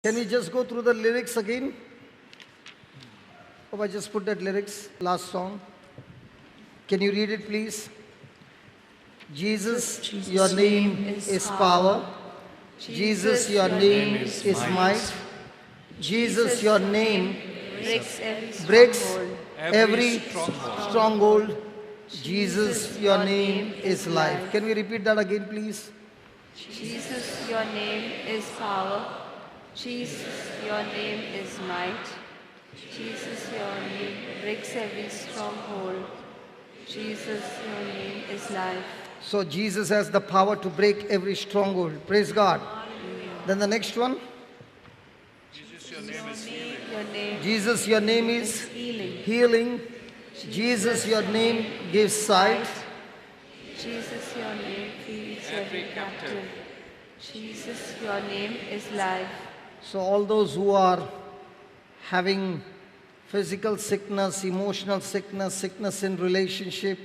Can we just go through the lyrics again? Oh, I just put that lyrics, last song. Can you read it, please? Jesus, Jesus, your name is power. Jesus, your name is might. Jesus, your name breaks every breaks stronghold. every stronghold. Jesus, your name is life. Can we repeat that again, please? Jesus, your name is power. Jesus, your name is might. Jesus, your name breaks every stronghold. Jesus, your name is life. So Jesus has the power to break every stronghold. Praise God. Then the next one. Jesus, your name is healing. Your name Jesus, your name is healing. healing. Jesus, your name gives sight. Jesus, your name frees Every every captive. captive. Jesus, your name is life. So all those who are having physical sickness, emotional sickness, sickness in relationship,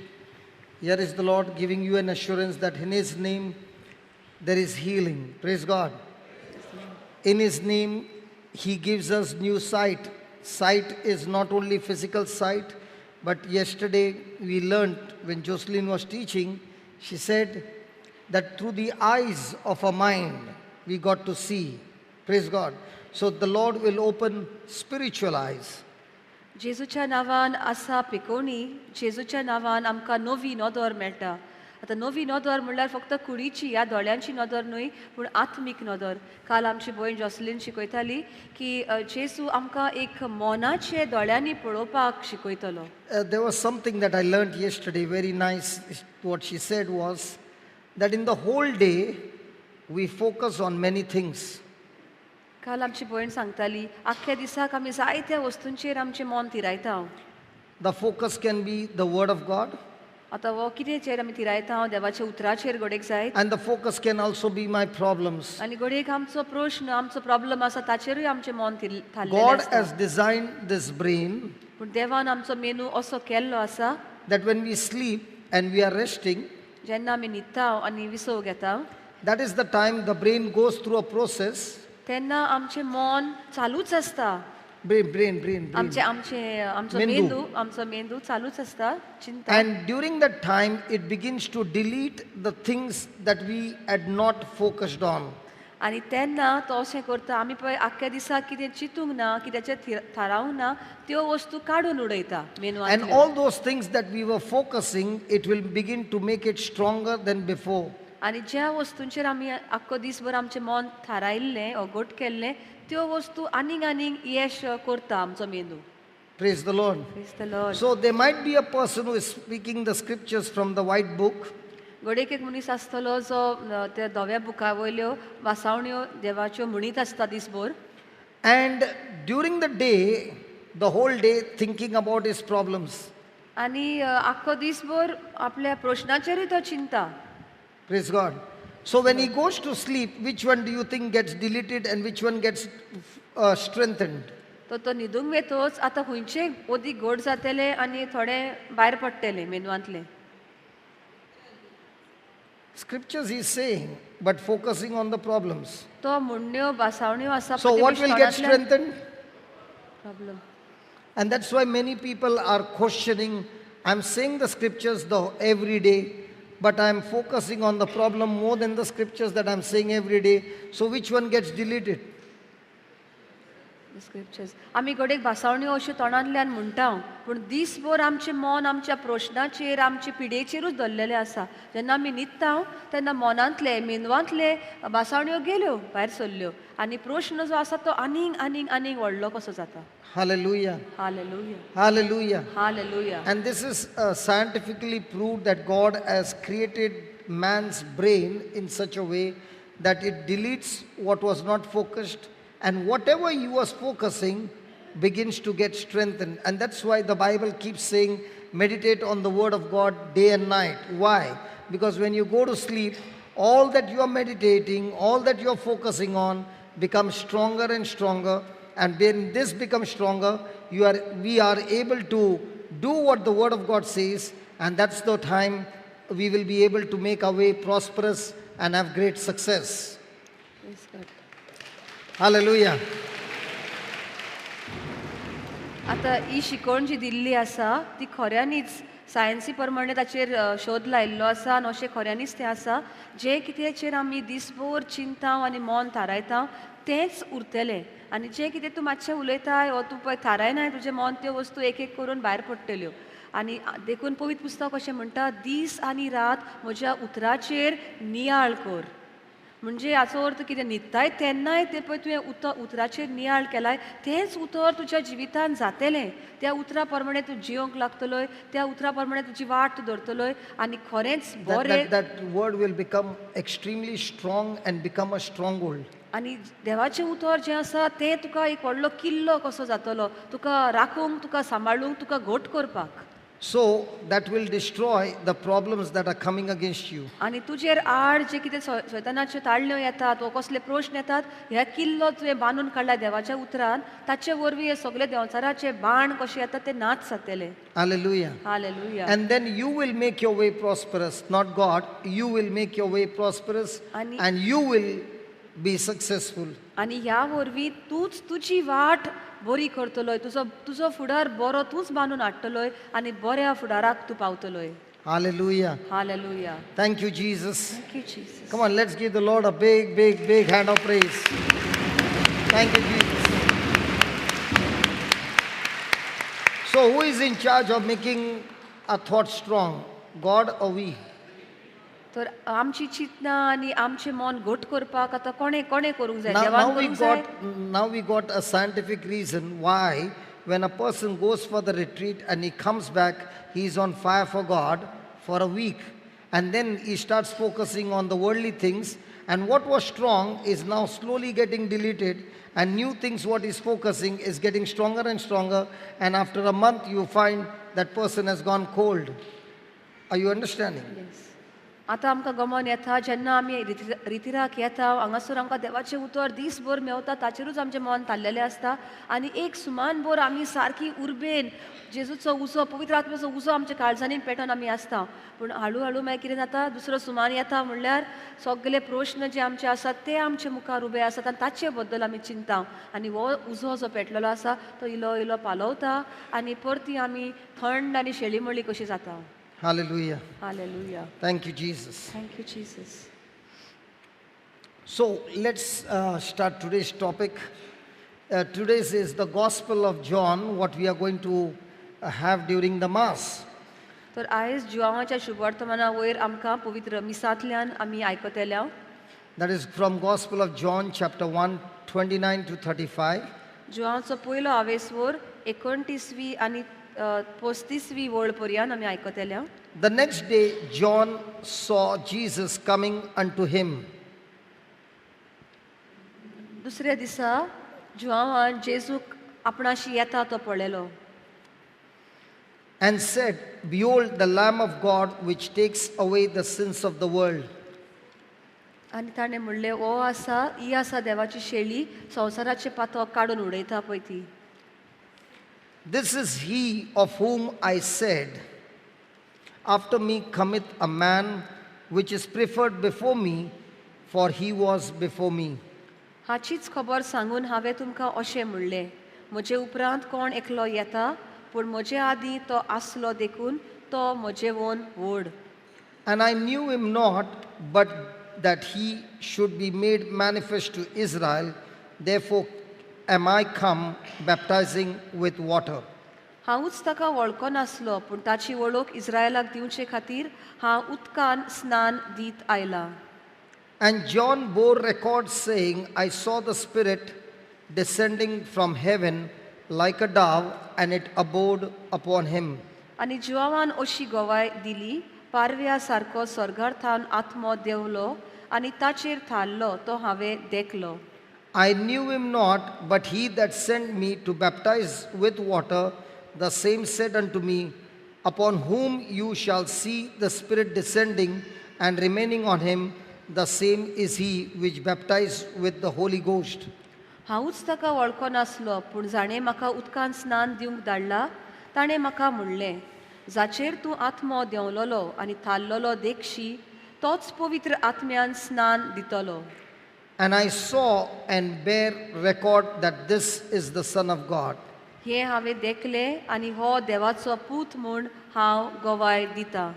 here is the Lord giving you an assurance that in His name there is healing. Praise God. In His name, He gives us new sight. Sight is not only physical sight, but yesterday we learned when Jocelyn was teaching, she said that through the eyes of our mind, we got to see. Praise God. So the Lord will open spiritual eyes. जेजूच्या नांवान आसा पिकोवणी जेजूच्या नांवान आमकां नवी नदर मेळटा. आतां नवी नदर म्हणल्यार फक्त कुडीची ह्या दोळ्यांची नदर न्हय, पूण आत्मीक नदर. काल आमची भयण जॉसलीन शिकयताली की जेजू आमकां एक मनाचे दोळ्यांनी पळोवपाक शिकयतलो. There was something that I learned yesterday, very nice. What she said was that in the whole day, we focus on many things. काल आमची भयण सांगताली आख्ख्या दिसाक आमी जायत्या वस्तूंचेर आमचें मन तिरायता. The focus can be the Word of God, आतां हो कितेंचेर आमी तिरायता? देवाच्या उतराचेर घडयेक जायत, and the focus can also be my problems. आनी घडयेक आमचो प्रश्न, आमचो प्रॉब्लम आसा ताचेरूय आमचें मन थारलेलें God आसता. Has designed this brain पूण देवान आमचो मेनू असो केल्लो आसा that when we sleep and we are resting, जेन्ना आमी न्हिदता आनी विसव घेता, that is the time the brain goes through a process. तेन्ना आमचें मन चालूच आसता. Brain, brain, brain, brain. आमचे आमचे आमचो मेंदू. मेंदू, आमचो मेंदू चालूच आसता चिंता. And during that time, it begins to delete the things that we had not focused on. आनी तेन्ना तो अशें करता, आमी पळय आख्ख्या दिसाक कितें चिंतूंक ना, कित्याचेर थारावंक ना, त्यो वस्तू काडून उडयता And मेंदवांतल्यो. All those things that we were focusing, it will begin to make it stronger than before. आनी ज्या वस्तूंचेर आमी आख्खो दीसभर आमचें मन थारायल्लें, अगोट केल्लें, त्यो वस्तू आनीक आनीक येश करता आमचो मेंदू. Praise the Lord. Praise the Lord. So there might be a person who is speaking the scriptures from the white book, घडयेक एक मनीस आसतलो जो त्या धव्या बुका वयल्यो वासावण्यो देवाच्यो म्हणीत आसता दीसभर, and during the day, the whole day thinking about his problems. आनी आख्खो दीसभर आपल्या प्रश्नाचेरूय तो चिंता. Praise God. So when he goes to sleep, which one do you think gets deleted and which one gets strengthened? तो तो न्हिदूंक वेतोच आतां खंयचे ओदीक घट जातलें आनी थोडे भायर पडटलें मेंदवांतलें? Scriptures he is saying, but focusing on the problems. तो म्हणण्यो भासावण्यो आसा. So what will get strengthened? Problem. And that's why many people are questioning, I'm saying the scriptures though every day, but I'm focusing on the problem more than the scriptures that I'm saying every day. So which one gets deleted? Scriptures आमी घडयेक भासावण्यो अश्यो तोंडांतल्यान म्हणटा, पूण दीसभर आमचें मन आमच्या प्रश्नाचेर, आमचे पिडेचेरूच धरलेलें आसा. जेन्ना आमी न्हिदता तेन्ना मनांतले मेंदवांतले भासावण्यो गेल्यो, भायर सरल्यो, आनी प्रश्न जो आसा तो आनीक आनीक आनीक व्हडलो कसो जाता. Hallelujah. Hallelujah. Hallelujah. Hallelujah. And this is scientifically proved that God has created man's brain in such a way that it deletes what was not focused, and whatever he was focusing begins to get strengthened. And that's why the Bible keeps saying, meditate on the word of God day and night. Why? Because when you go to sleep, all that you are meditating, all that you are focusing on becomes stronger and stronger. And when this becomes stronger, we are able to do what the word of God says, and that's the time we will be able to make our way prosperous and have great success. Praise God. Hallelujah. आतां ही शिकवण जी दिल्ली आसा ती खऱ्यांनीच सायन्सी प्रमाणे ताचेर शोध लायिल्लो आसा आनी अशें खऱ्यांनीच तें आसा जें कितेंचेर आमी दिसभर चिंता आनी मन थारायता तेंच उरतलें आनी जें कितें तूं मातशें उलयताय वो तूं पळय थारायनाय तुजें मन त्यो वस्तू एक एक करून भायर पडटल्यो आनी देखून पवित्र पुस्तक अशें म्हणटा दीस आनी रात म्हज्या उतराचेर नियाळ कर म्हणजे हाचो अर्थ कितें न्हिदताय तेन्नाय तें पळय तुवें उतर उतराचेर नियाळ केलाय तेंच उतर तुज्या जिवितान जातलें त्या उतरा प्रमाणे तूं जियोंक लागतलोय त्या उतरा प्रमाणे तुजी वाट तूं धरतलोय आनी खरेंच बरें That word will become extremely strong and become a stronghold. आनी देवाचें उतर जें आसा तें तुका एक व्हडलो किल्लो कसो जातलो तुका राखूंक तुका सांबाळूंक तुका घट करपाक. So that will destroy the problems that are coming against you. आनी तुजेर आड जे कितें सैतानाच्यो ताळण्यो येतात वो कसले प्रश्न येतात ह्या किल्लो तुवें बांदून काडला देवाच्या उतरान ताचे वरवीं हे सगळे देंवचाराचे बाण कशे येतात ते नाच जातले. Hallelujah. Hallelujah. And then you will make your way prosperous, not God. You will make your way prosperous and you will be successful. आनी ह्या वरवीं तूंच तुजी वाट बरी करतलोय तुजो तुजो फुडार बरो तूंच बांदून हाडटलोय आनी बऱ्या फुडाराक तूं पावतलोय. Hallelujah. Hallelujah. Thank you, Jesus. Thank you, Jesus. Come on, let's give the Lord a big, big, big hand of praise. Thank you, Jesus. So, who is in charge of making our thoughts strong? God or we? तर आमची चिंतना आनी आमचें मन घट करपाक आतां कोणें कोणें करूंक जाय देवान करूंक जाय. Now we got a scientific reason why when a person goes for the retreat and he comes back, he is on fire for God for a week, and then he starts focusing on the worldly things, and what was strong is now slowly getting deleted, and new things what is focusing is getting stronger and stronger, and after a month you find that person has gone cold. Are you understanding? Yes. आतां आमकां गमन येता जेन्ना आमी रितिराक येता हांगासर आमकां देवाचें उतर दीसभर मेवता ताचेरूच आमचें मन थारलेलें आसता आनी एक सुमानभर आमी सारकी उर्बेन जेजूचो उजो पवित्र आत्म्याचो उजो आमच्या काळजांनी पेटोवन आमी आसता पूण हळू हळू मागीर कितें जाता दुसरो सुमान येता म्हणल्यार सगळे प्रश्न जे आमचे आसात ते आमचे मुखार उबे आसात आनी ताचे बद्दल आमी चिंता आनी हो उजो जो पेटलेलो आसा तो इलो इलो पालवता आनी परती आमी थंड आनी शेळीमळी कशी जाता. Hallelujah. Hallelujah. Thank you, Jesus. Thank you, Jesus. So let's start today's topic. Today's is the Gospel of John, what we are going to have during the Mass. तर आयज जुआंवाच्या शुभवर्तमाना वयर आमकां पवित्र मिसांतल्यान आमी आयकतल्या. That is from Gospel of John chapter 1, 29 to 35. जुआंवाचो पयलो आवेसवर 29वी आनी 35वी वळ पर्यंत आमी आयकतल्या. The next day John saw Jesus coming unto him. दुसऱ्या दिसा जुआंवान जेजूक आपणाशी येता तो पळयलो. And said, Behold the Lamb of God which takes away the sins of the world. आनी ताणें म्हणलें, ओ आसा, ही आसा देवाची शेळी, संवसाराचे पातक काडून उडयता पळय ती. This is he of whom I said, After me cometh a man which is preferred before me, for he was before me. हाचीच खबर सांगून हांवें तुमकां अशें म्हणलें, म्हजे उपरांत कोण एकलो येता, पूण म्हजे आदीं तो आसलो देखून तो म्हजे वोन व्हड. And I knew him not, but that he should be made manifest to Israel. Therefore am I come baptizing with water. हांवूच ताका वळखनासलो, पूण ताची वळख इस्रायलाक दिवचे खातीर हांव उदकान स्नान दीत आयलां. And John bore record saying, I saw the Spirit descending from heaven like a dove, and it abode upon him. आनी जुआवान अशी गवाय दिली, पारव्या सारको स्वर्गार थावन आत्मो देंवलो आनी ताचेर थारलो तो हांवें देखलो. I knew him not, but he that sent me to baptize with water, the same said unto me, Upon whom you shall see the Spirit descending and remaining on him, the same is he which baptized with the Holy Ghost. हांवूच ताका वळखनासलो, पूण जाणें म्हाका उदकान स्नान दिवंक धाडला ताणें म्हाका म्हणलें, जाचेर तूं आत्मो देंवलोलो आनी थारलोलो देखशी, तोच पवित्र आत्म्यान स्नान दितलो. And I saw and bear record that this is the Son of God. हें हांवें देखलें आनी हो देवाचो पूत म्हूण हांव गवाय दितां.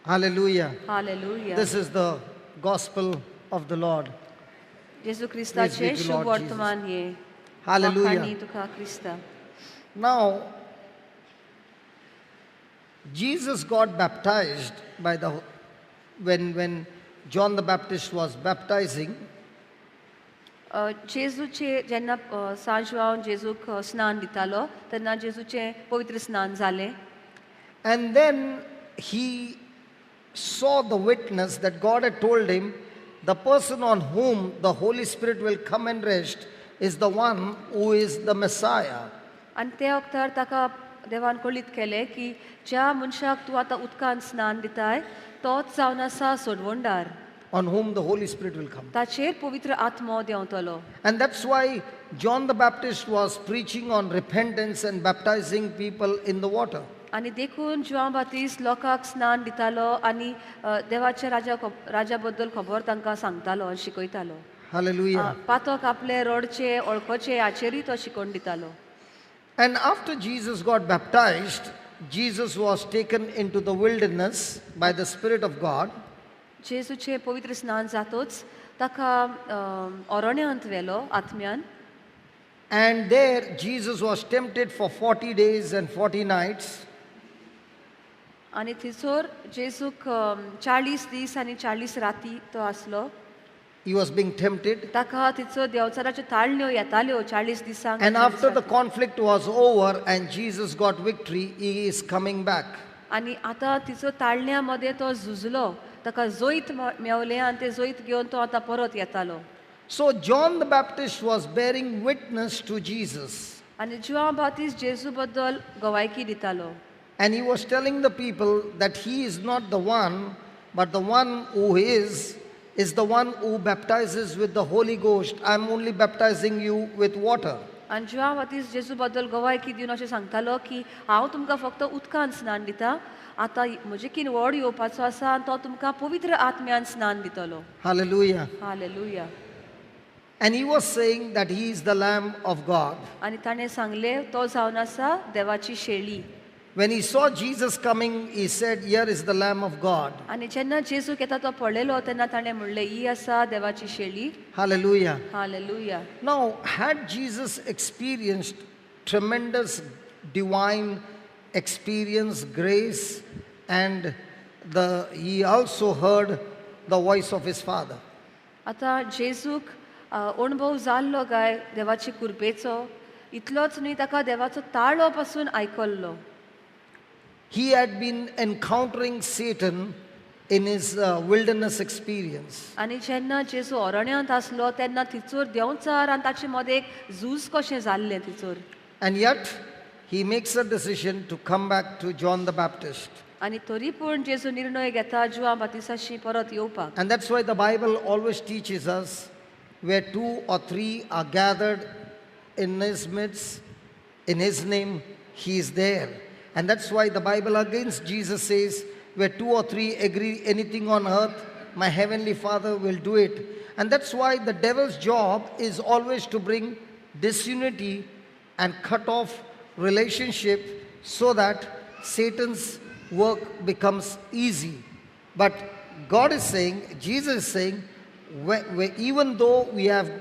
Hallelujah. Hallelujah. This is the gospel of the Lord. जेजू क्रिस्ताचें Praise be to Shubh Lord Jesus. वर्तमान हें. Hallelujah. वाखाणी तुका क्रिस्ता. Now, Jesus got baptized by the when John the Baptist was baptizing, जेजूचे जेन्ना सांजवान जेजूक स्नान दितालो तेन्ना जेजूचें पवित्र स्नान जालें. And then he saw the witness that God had told him, the person on whom the Holy Spirit will come and rest is the one who is the Messiah. आनी त्या वखदार ताका देवान कळीत केलें की ज्या मनशाक तूं आतां उदकान स्नान दिताय तोच जावन आसा सोडवणदार, on whom the Holy Spirit will come. ताचेर पवित्र आत्मो देंवतलो. And that's why John the Baptist was preaching on repentance and baptizing people in the water. आनी देखून जुआंव बातीस लोकांक स्नान दितालो आनी देवाच्या राजा बद्दल खबर तांकां सांगतालो आनी शिकयतालो. Hallelujah. पातक आपले रडचे ओळखचे हाचेरूय तो शिकोवन दितालो. And after Jesus got baptized, Jesus was taken into the wilderness by the Spirit of God. जेजूचें पवित्र स्नान जातोच ताका अरण्यांत व्हेलो आत्म्यान. And there Jesus was tempted for 40 days and 40 nights. आनी थंयसर जेजूक 40 दीस आनी 40 राती तो आसलो. He was being tempted. ताका थंयसर देंवचाराच्यो ताळण्यो येताल्यो 40 दिसांक. And after the conflict was over and Jesus got victory, he is coming back. आनी आतां तिचो ताळण्या मदें तो झुजलो, ताका जैत मेवलें आनी तें जैत घेवन तो आतां परत येतालो. So John the Baptist was bearing witness to Jesus. आनी जुआंव बाप्तीस्त जेजू बद्दल गवायकी दितालो. And he was telling the people that he is not the one, but the one who is the one who baptizes with the Holy Ghost. I am only baptizing you with water. आनी जुआंव बाप्तीस्त जेजू बद्दल गवायकी दिवन अशें सांगतालो की हांव तुमकां फक्त उदकान स्नान दिता, आतां म्हजे कीन व्हड येवपाचो आसा आनी तो तुमकां पवित्र आत्म्यान स्नान दितलो. Hallelujah. Hallelujah. And he was saying that he is the Lamb of God. आनी ताणें सांगलें तो जावन आसा देवाची शेळी. When he saw Jesus coming, he said, here is the Lamb of God. आनी जेन्ना जेजूक येता तो पळयलो तेन्ना ताणें म्हणलें ही आसा देवाची शेळी. Hallelujah. Hallelujah. Now, had Jesus experienced tremendous divine experience, grace, and he also heard the voice of his Father. आतां जेजूक अणभव जाल्लो काय देवाचे कृपेचो, इतलोच न्हय ताका देवाचो ताळो पासून आयकल्लो. He had been encountering Satan in his wilderness experience. आनी जेन्ना जेजू अरण्यांत आसलो तेन्ना थिचोर देंवचार आनी ताचे मदें एक झूज कशें जाल्लें थिचोर. And yet he makes a decision to come back to John the Baptist. आनी तरी पूण जेजू निर्णय घेता जुआंव बाप्तिस्ताशी परत येवपाक. And that's why the Bible always teaches us, where two or three are gathered in his midst, in his name, he is there. And that's why the Bible against Jesus says, where two or three agree anything on earth, my heavenly Father will do it. And that's why the devil's job is always to bring disunity and cut off relationship so that Satan's work becomes easy. But God is saying, Jesus is saying, even though we have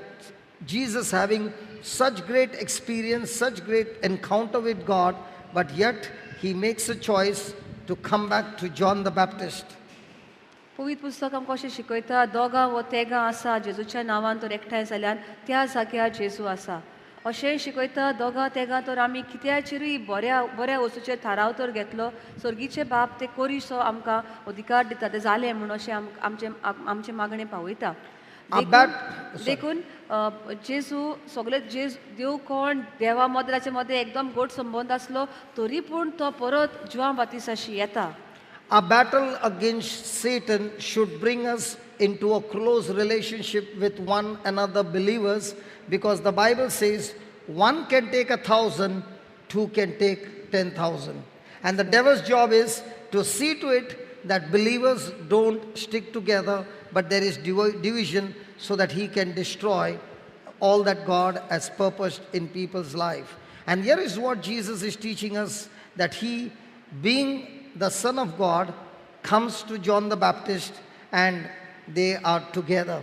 Jesus having such great experience, such great encounter with God, but yet he makes a choice to come back to John the Baptist. पवित्र पुस्तक आमकां अशें शिकयता, दोगां वो तेगां आसा जेजूच्या नांवान तर एकठांय जाल्यान त्या जाग्यार जेजू आसा. अशेंय शिकयता दोगां तेगां तर आमी कित्याचेरूय बऱ्या बऱ्या वस्तूचेर थाराव तर घेतलो, सर्गीचे बाप ते करीसो आमकां अधिकार दिता, ते जालें म्हूण अशें आमचें आमचें मागणें पावयता. देखून जेजू सगळे जेजू देव कोण देवा मदें ताचे मदें एकदम गोड संबंद आसलो तरी पूण तो परत जुआंव बाप्तिस्ताशी येता. Our battle against Satan should bring us into a close relationship with one another believers, because the Bible says one can take 1,000, two can take 10,000. And the devil's job is to see to it that believers don't stick together, but there is division so that he can destroy all that God has purposed in people's life. And here is what Jesus is teaching us, that he, being the Son of God, comes to John the Baptist and they are together.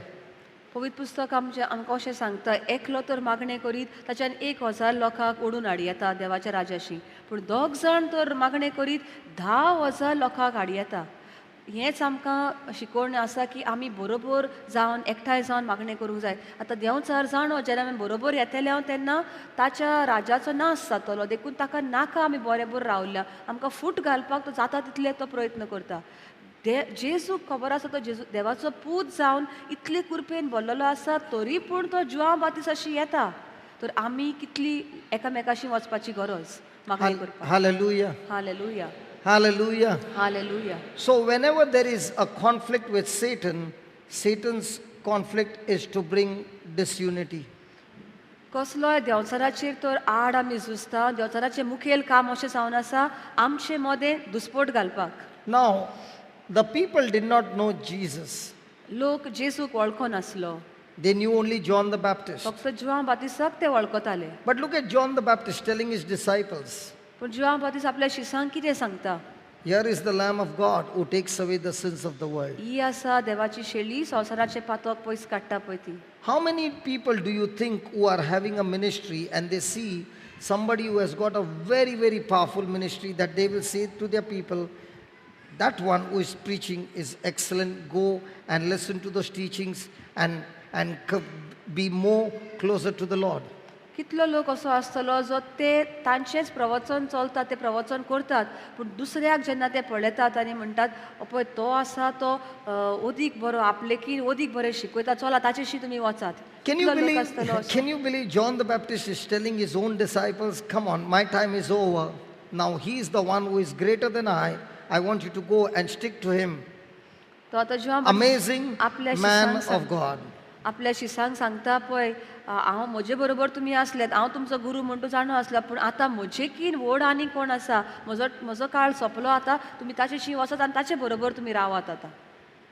पवित्र पुस्तक आमचें आमकां अशें सांगता, एकलो तर मागणें करीत ताच्यान 1000 लोकांक ओडून हाडयता देवाच्या राजाशी, पूण दोग जाण तर मागणें करीत 10,000 लोकांक हाडयता. हेंच आमकां शिकवण आसा की आमी बरोबर जावन एकठांय जावन मागणें करूंक जाय. आतां देंवचार जाणो जेन्ना आमी बरोबर येतले हांव तेन्ना ताच्या राजाचो नाश जातलो, देखून ताका नाका आमी बरोबर रावल्या, आमकां फूट घालपाक तो जाता तितले तो प्रयत्न करता. जेजूक खबर आसा तो जेजू देवाचो पूत जावन इतले कृपेन भरलेलो आसा, तरी पूण तो जुआंव बातीस अशी येता. तर आमी कितली एकामेकाशी वचपाची गरज मागणी करपाक. Hallelujah. Hallelujah. Hallelujah. Hallelujah. So whenever there is a conflict with Satan, Satan's conflict is to bring disunity. कसलोय देंवचाराचेर तर आड आमी झुजता, देंवचाराचें मुखेल काम अशें जावन आसा आमचे मदें दुस्पोट घालपाक. Now, the people did not know Jesus. लोक जेजूक वळखो नासलो. They knew only John the Baptist. फक्त जुआंव बातिसाक ते वळखताले. But look at John the Baptist telling his disciples, पूण जुआंव बातीस आपल्या शिसांक कितें सांगता? "Here is the Lamb of God who takes away the sins of the world." ही आसा देवाची शेळी, संवसाराचें पातक पयस काडटा पळय ती. How many people do you think who are having a ministry and they see somebody who has got a very, very powerful ministry, that they will say to their people, "That one who is preaching is excellent, go and listen to those teachings and be more closer to the Lord"? कितलो लोक असो आसतलो जो ते तांचेच प्रवचन चलता, ते प्रवचन करतात, पूण दुसऱ्याक जेन्ना ते पळयतात आनी म्हणटात, पळय तो आसा तो अदीक बरो, आपलेकी अदीक बरें शिकयता, चला ताचेशी तुमी वचात. Can you कितलो लोक believe, आसतलो असो? Can you believe John the Baptist is telling his own disciples, "Come on, my time is over. Now he is the one who is greater than I. I want you to go and stick to him"? तो आतां Joao Amazing आपल्या man शिसांक of God. आपल्या शिसांक सांगता, पळय हांव म्हजे बरोबर तुमी आसलेत, हांव तुमचो गुरू म्हण तूं जाणो आसला, पूण आतां म्हजे कीन व्हड आनी कोण आसा, म्हजो काळ सोंपलो, आतां तुमी ताचेशी वचात आनी ताचे बरोबर तुमी रावात आतां.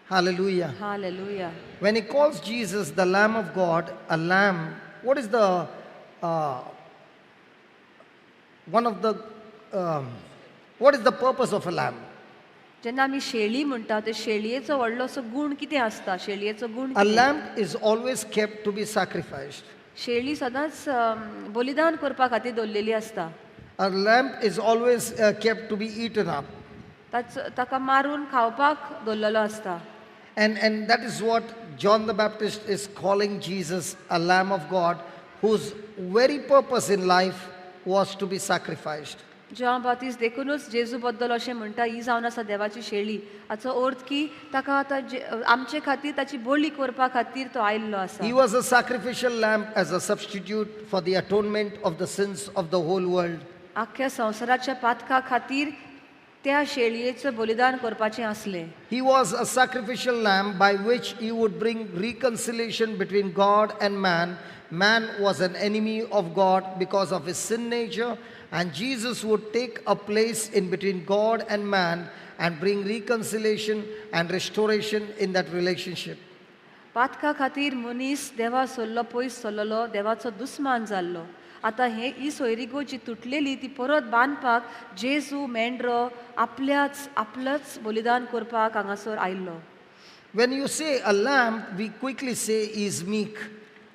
Hallelujah. Hallelujah. When he calls Jesus the Lamb of God, a lamb, what is the one of the what is the purpose of a lamb? जेन्ना आमी शेळी म्हणटा ते शेळयेचो व्हडलो असो गूण कितें आसता? शेळयेचो गूण A कितें? Lamb is always kept to be sacrificed. शेळी सदांच बलिदान करपा खातीर दवरलेली आसता. A lamb is always kept to be eaten up. ताचो ताका मारून खावपाक दवरलेलो आसता. And that is what John the Baptist is calling Jesus, a Lamb of God, whose very purpose in life was to be sacrificed. Joao बातीस देखूनच जेजू बद्दल अशें म्हणटा, ही जावन आसा देवाची शेळी. हाचो अर्थ की ताका आतां आमचे खातीर ताची बळी करपा खातीर तो आयिल्लो आसा. He was a sacrificial lamb as a substitute for the atonement of the sins of the whole world. आख्ख्या संवसाराच्या पातका खातीर त्या शेळयेचो बलिदान करपाचें आसलें. He was a sacrificial lamb by which he would bring reconciliation between God and man. Man was an enemy of God because of his sin nature, and Jesus would take a place in between God and man and bring reconciliation and restoration in that relationship. Patkai खातीर मनीस देवा सरलो पयस सरलेलो, देवाचो दुस्मान जाल्लो. आतां हे ही सोयरीगो जी तुटलेली ती परत बांदपाक जेजू मेंढरो आपल्याच आपलोच बलिदान करपाक हांगासर आयिल्लो. When you say a lamb, we quickly say he is meek.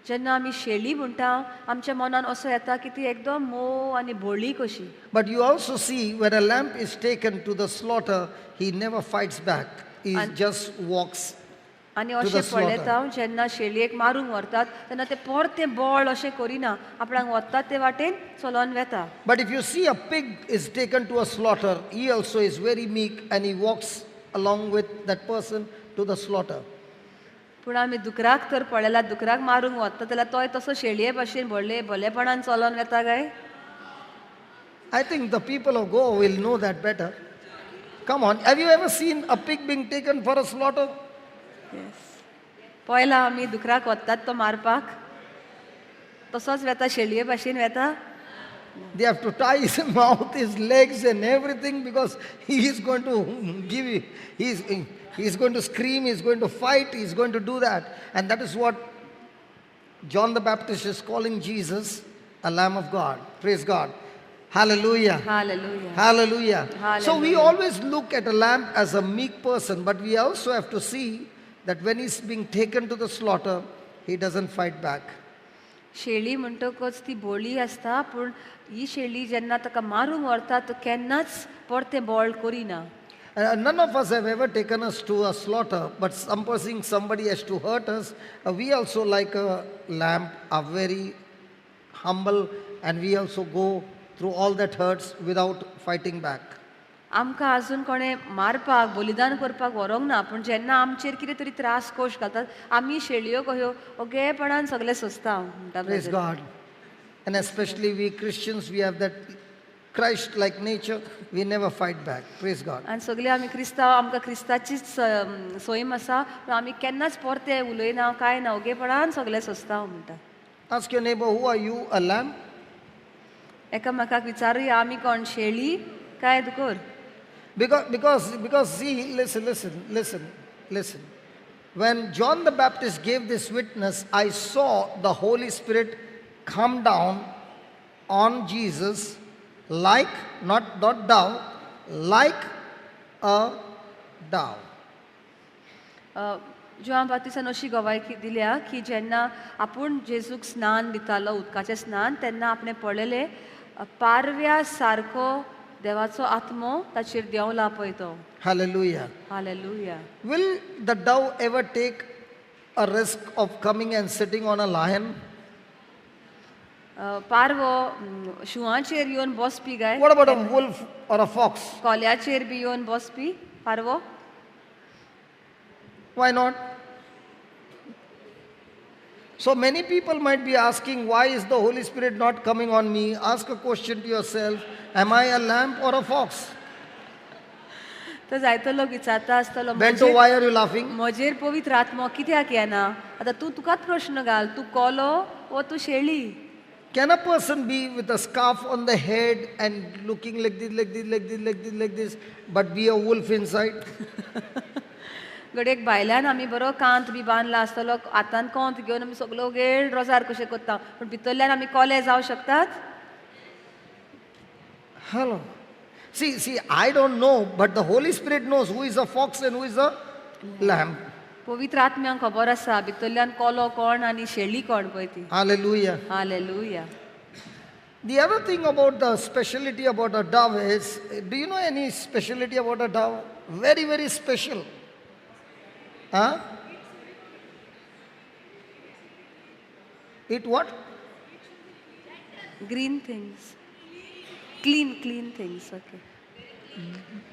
जेन्ना आमी शेळी म्हणटा, आमच्या मनान असो येता की ती एकदम मोव आनी भोळी कशी. But you also see when a lamb is taken to the slaughter, he never fights back. He just walks आनी to the अशें slaughter. पळयता, जेन्ना शेळयेक मारूंक व्हरतात तेन्ना ते परतें बळ अशें करिना, आपणाक वतात ते वाटेन चलोन वेता. But if you see a pig is taken to a slaughter, he also is very meek and he walks along with that person to the slaughter. पूण आमी दुकराक तर पळयला, दुकराक मारूंक वता जाल्यार तोय तसो शेळये भाशेन व्हडले भलेपणान चलोन वेता काय? I think the people of Goa will know that better. Come on, have you ever seen a pig being taken for a slaughter? पळयला आमी दुकराक वतात तो मारपाक, तसोच वेता, शेळये भाशेन वेता? They have to tie his mouth, his legs, and everything because he is going to give, he's going to scream, he's going to fight, he's going to do that. And that is what John the Baptist is calling Jesus, a Lamb of God. Praise God. Hallelujah. Hallelujah. Hallelujah. So we Hallelujah. Always look at a lamb as a meek person, but we also have to see that when he's being taken to the slaughter, he doesn't fight back. शेळी म्हणटकच ती भोळी आसता पूण ही शेळी जेन्ना ताका मारूंक व्हरता तो केन्नाच परतें बळ करिना. None of us have ever taken us to a slaughter, but supposing somebody has to hurt us, we also, like a lamb, are very humble and we also go through all that hurts without fighting back. आमकां आजून कोणें मारपाक बलिदान करपाक व्हरोंक ना पूण जेन्ना आमचेर कितें तरी त्रास कोश घालतात आमी शेळयो कह्यो ओगेपणान सगळें सोंसता म्हणटा. Praise God. And especially we Christians, we have that Christ like nature, we never fight back. Praise God. आनी सगळे आमी क्रिस्तांव आमकां क्रिस्ताचीच सोयम आसा पूण आमी केन्नाच परते उलयना कांय ना ओगेपणान सगळें सोंसता म्हणटा. Ask your neighbor, who are you, a lamb? एकामेकाक विचारुया आमी कोण शेळी काय दुकोर? Because see, listen, listen, listen, listen. When John the Baptist gave this witness, I saw the Holy Spirit come down on Jesus like, not dove, like a dove. जुआं बाप्तिस्तान अशी गवायकी दिल्या की जेन्ना आपूण जेजूक स्नान दितालो उदकाचें स्नान तेन्ना आपणें पळयलें पारव्या सारको देवाचो आत्मो ताचेर देंवला पळय तो. Hallelujah. Hallelujah. Will the dove ever take a risk of coming and sitting on a lion? पारवो शिंवाचेर येवन बसपी काय? What about a wolf or a fox? कोल्याचेर बी येवन बसपी पारवो? Why not? So many people might be asking, why is the Holy Spirit not coming on me? Ask a question to yourself, am I a lamb or a fox? तर जायतो लोक विचारता आसतलो Bento, why are you laughing? म्हजेर पवित्र आत्मो कित्याक येना? आतां तूं तुकाच प्रश्न घाल, तूं कोलो वो तूं शेळी? Can a person be with a scarf on the head and looking like this, like this, like this, like this, like this, but be a wolf inside? घडयेक भायल्यान आमी बरो कांत बी बांदला आसतलो हातान कोंत घेवन आमी सगलो गेळ रोजार कशें करता पूण भितरल्यान आमी कोले जावं शकतात? Hello. See, I don't know, but the Holy Spirit knows who is a fox and who is a lamb. पवित्र आत्म्यांक खबर आसा भितरल्यान कोलो कोण आनी शेळी कोण पळय ती. Hallelujah. Hallelujah. The other thing about the speciality about a dove is, do you know any speciality about a dove? Very, very special. Huh? Eat what? Green things. Clean things, okay.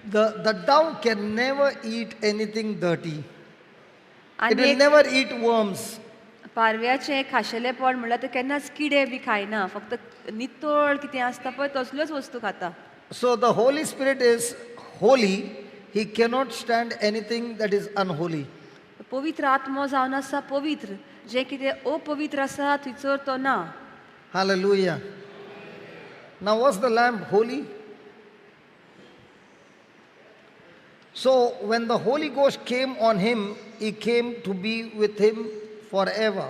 The dove can never eat anything dirty. It will आनी never eat worms. पारव्याचें खाशेलेपण म्हणल्यार ते केन्नाच किडे बी खायना, फक्त नितळ कितें आसता पळय तसल्योच वस्तू खाता. So the Holy Spirit is holy. He cannot stand anything that is unholy. पवित्र आत्मो जावन आसा पवित्र, जें कितें अपवित्र आसा थंयसर तो ना. Hallelujah. Now was the lamb holy? So when the Holy Ghost came on him, he came to be with him forever.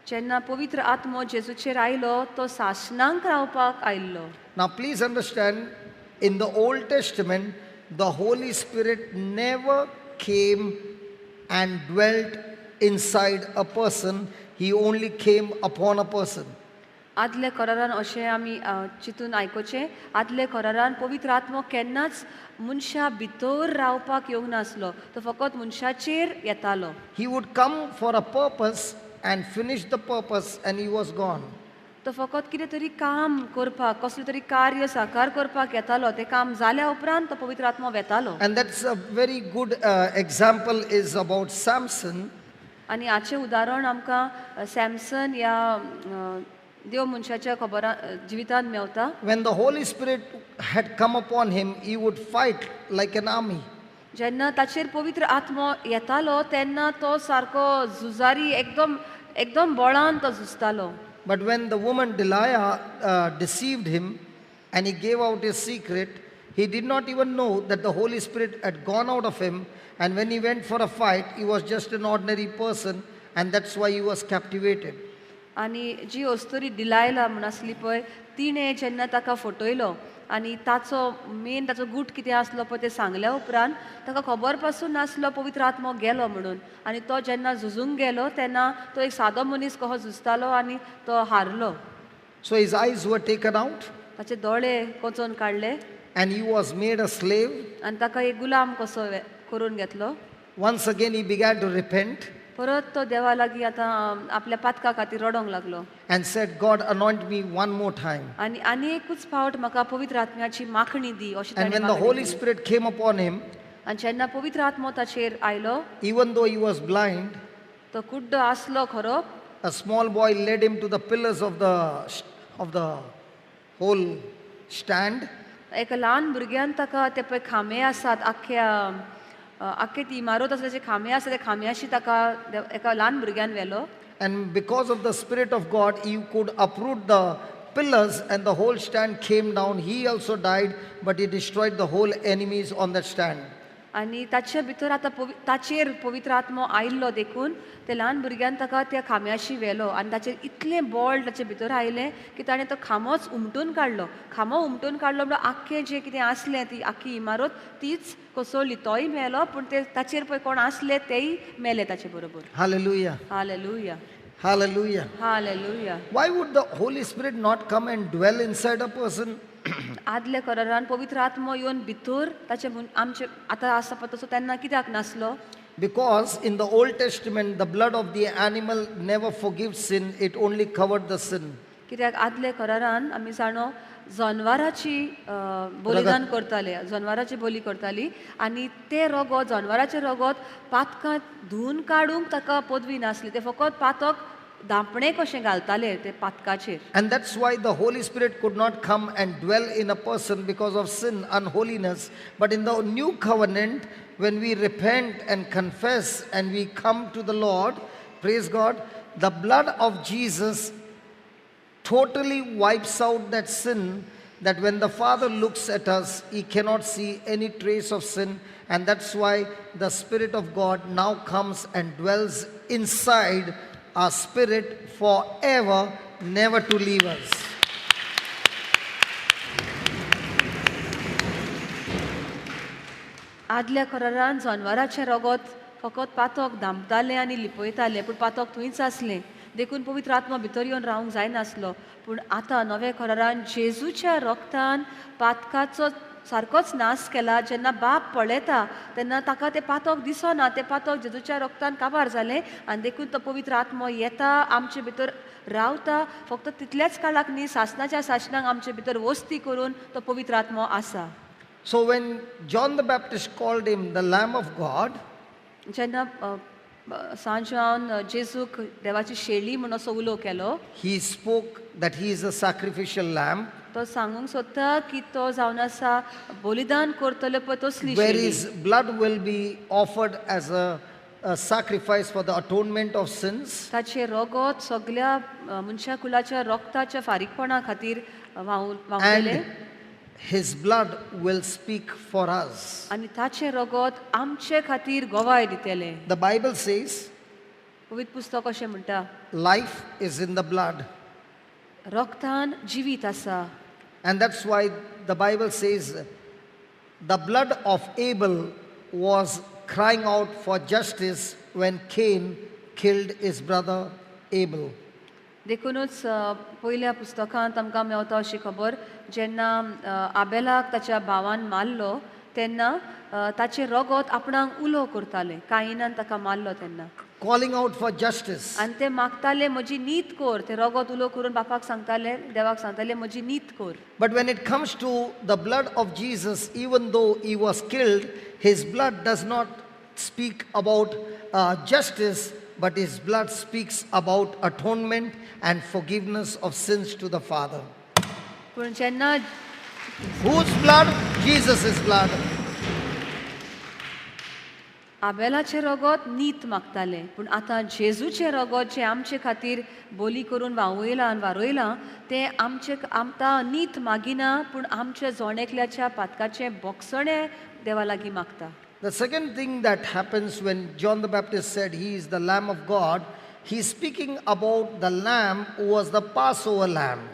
जेन्ना पवित्र आत्मो जेजूचेर आयलो तो सासणांक रावपाक आयिल्लो. Now please understand, in the Old Testament, the Holy Spirit never came and dwelt inside a person. He only came upon a person. आदल्या करारान अशें आमी चिंतून आयकुचें, आदल्या करारान पवित्र आत्मो केन्नाच मनशा भितर रावपाक येवंक नासलो, तो फकत मनशाचेर येतालो. He would come for a purpose and finish the purpose and he was gone. तो फकत कितें तरी काम करपाक, कसलें तरी कार्य साकार करपाक येतालो, तें काम जाल्या उपरांत तो पवित्र आत्मो वेतालो. And that's a very good example is about Samson. आनी हाचें उदाहरण आमकां सॅमसन ह्या देव मनशाच्या खबरां जिवितांत मेवता. When the Holy Spirit had come upon him, he would fight like an army. जेन्ना ताचेर पवित्र आत्मो येतालो तेन्ना तो सारको झुजारी एकदम एकदम बळान तो झुजतालो. But when the woman Delilah deceived him and he gave out his secret, he did not even know that the Holy Spirit had gone out of him. And when he went for a fight, he was just an ordinary person, and that's why he was captivated. आनी जी अस्तुरी Delilah म्हूण आसली पळय तिणें जेन्ना ताका फटयलो आनी ताचो मेन ताचो गूट कितें आसलो पळय तें सांगल्या उपरांत ताका खबर पासून नासलो पवित्र आत्मो गेलो म्हणून आनी तो जेन्ना झुजूंक गेलो तेन्ना तो एक सादो मनीस कसो झुजतालो आनी तो हारलो. So his eyes were taken out. ताचे दोळे कोचोन काडले. And he was made a slave. आनी ताका एक गुलाम कसो करून घेतलो. Once again he began to repent. परत तो देवा लागीं आतां आपल्या पातका खातीर रडोंक लागलो. And said, God, anoint me one more time. आनी आनी एकूच फावट म्हाका पवित्र आत्म्याची माखणी दी अशें And ताणें when the मागणी Holy केली. Spirit came upon him, आनी जेन्ना पवित्र आत्मो ताचेर आयलो, even though he was blind, तो कुड्डो आसलो खरो, a small boy led him to the pillars of the whole stand. एका ल्हान भुरग्यान ताका ते पळय खांबे आसात आख्ख्या आख्खे ती इमारत आसा ताचे खांबे आसा त्या खांब्याशी ताका एका ल्हान भुरग्यान व्हेलो. And because of the Spirit of God, he could uproot the pillars and the whole stand came down. He also died, but he destroyed the whole enemies on that stand. आनी ताचे भितर आतां ताचेर पवित्र आत्मो आयिल्लो देखून ते ल्हान भुरग्यान ताका त्या खांब्याशी व्हेलो आनी ताचेर इतलें बळ ताचे भितर आयलें की ताणें तो खांबोच उमटून काडलो. खांबो उमटून काडलो म्हणल्यार आख्खें जें कितें आसलें ती आख्खी इमारत तीच कोसळ्ळी. तोय मेलो पूण ते ताचेर पळय कोण आसले तेय मेले ताचे बरोबर. Hallelujah. Hallelujah. Hallelujah. Hallelujah. Why would the Holy Spirit not come and dwell inside a person? आदल्या करारान पवित्र आत्मो येवन भितर ताचे आमचे आतां आसा पळय तसो तेन्ना कित्याक नासलो? Because in the Old Testament the blood of the animal never forgives sin, it only covered the sin. कित्याक आदल्या करारान आमी जाणो जनवाराची बलिदान करताले, जनवाराची बली करताली आनी ते रगत जनवाराचें रगत पातकां धुवन काडूंक ताका पदवी नासली, ते फकत पातक धांपणें कशें घालताले ते पातकाचेर. And that's why the Holy Spirit could not come and dwell in a person because of sin, unholiness. But in the new covenant, when we repent and confess and we come to the Lord, praise God, the blood of Jesus totally wipes out that sin, that when the Father looks at us, he cannot see any trace of sin. And that's why the Spirit of God now comes and dwells inside our spirit forever, never to leave us. आदल्या करारान जनवराचें रगत फकत पातक धांपतालें आनी लिपयतालें, पूण पातक थंयच आसलें देखून पवित्र आत्मा भितर येवन रावंक जायनासलो. पूण आतां नव्या करारान जेजूच्या रगतान पातकाचो सारकोच नाश केला. जेन्ना बाप पळयता तेन्ना ताका तें पातक दिसना, तें पातक जेजूच्या रगतान काबार जालें आनी देखून तो पवित्र आत्मो येता आमचे भितर रावता. फक्त तितल्याच काळाक न्ही, सासणाच्या सासणाक आमचे भितर वस्ती करून तो पवित्र आत्मो आसा. So when John the Baptist called him the Lamb of God, जेन्ना सांजवान जेजूक देवाची शेळी म्हूण असो उलो केलो, he spoke that he is a sacrificial lamb. तो सांगूंक सोदता की तो जावन आसा बलिदान करतलो पळय तसली where शेळी, his blood will be offered as a sacrifice for the atonement of sins. ताचें रगत सगळ्या मनशा कुलाच्या रक्ताच्या फारीकपणा खातीर व्हांवतलें. And his blood will speak for us. आनी ताचें रगत आमचे खातीर गवाय दितलें. The Bible says, पवित्र पुस्तक अशें म्हणटा, life is in the blood. रक्तान जिवीत आसा. And that's why the Bible says the blood of Abel was crying out for justice when Cain killed his brother Abel. देखूनच पयल्या पुस्तकांत आमकां मेवता अशी खबर, जेन्ना आबेलाक ताच्या भावान मारलो तेन्ना ताचें रगत आपणाक उलो करतालें. कायिनान ताका मारलो तेन्ना, calling out for justice. आनी ते मागताले म्हजी नीत कर. ते रगत उलो करून बापाक सांगताले, देवाक सांगताले म्हजी नीत कर. But when it comes to the blood of Jesus, even though he was killed, his blood does not speak about justice, but his blood speaks about atonement and forgiveness of sins to the Father. पूण जेन्ना whose blood? Jesus' blood. आबेलाचें रगत नीत मागतालें पूण आतां जेजूचें रगत जें आमचे खातीर बोली करून व्हांवयलां आनी वारयलां तें आमचे आमकां नीत मागिना पूण आमच्या जोणेकल्याच्या पातकाचें बोगसणें देवा लागीं मागता. The second thing that happens when John the Baptist said he is the Lamb of God, he is speaking about the lamb who was the Passover lamb.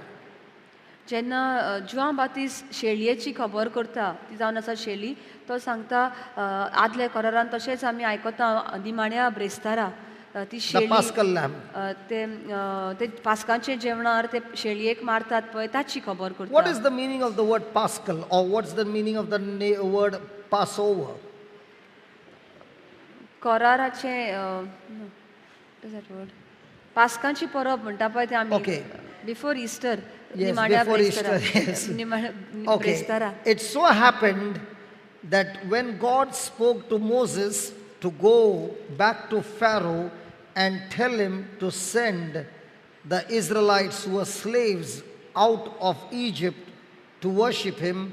जेन्ना जुआंव बातीस शेळयेची खबर करता ती जावन आसा शेळी तो सांगता आदल्या करारान तशेंच आमी आयकता निमाण्या ब्रेस्तारा ती The शेळी Paschal lamb. ते ते पास्कांचे जेवणार ते शेळयेक मारतात पळय ताची खबर What करता. is the meaning of the word Paschal, or what's the meaning of the word Passover? कराराचें पास्कांची परब म्हणटा पळय ते आमी Okay. Before Easter. Yes, निमाण्या before ब्रेस्तारा. Easter, yes. निमाण्या Okay. ब्रेस्तारा. It so happened that when God spoke to Moses to go back to Pharaoh and tell him to send the Israelites who were slaves out of Egypt to worship him,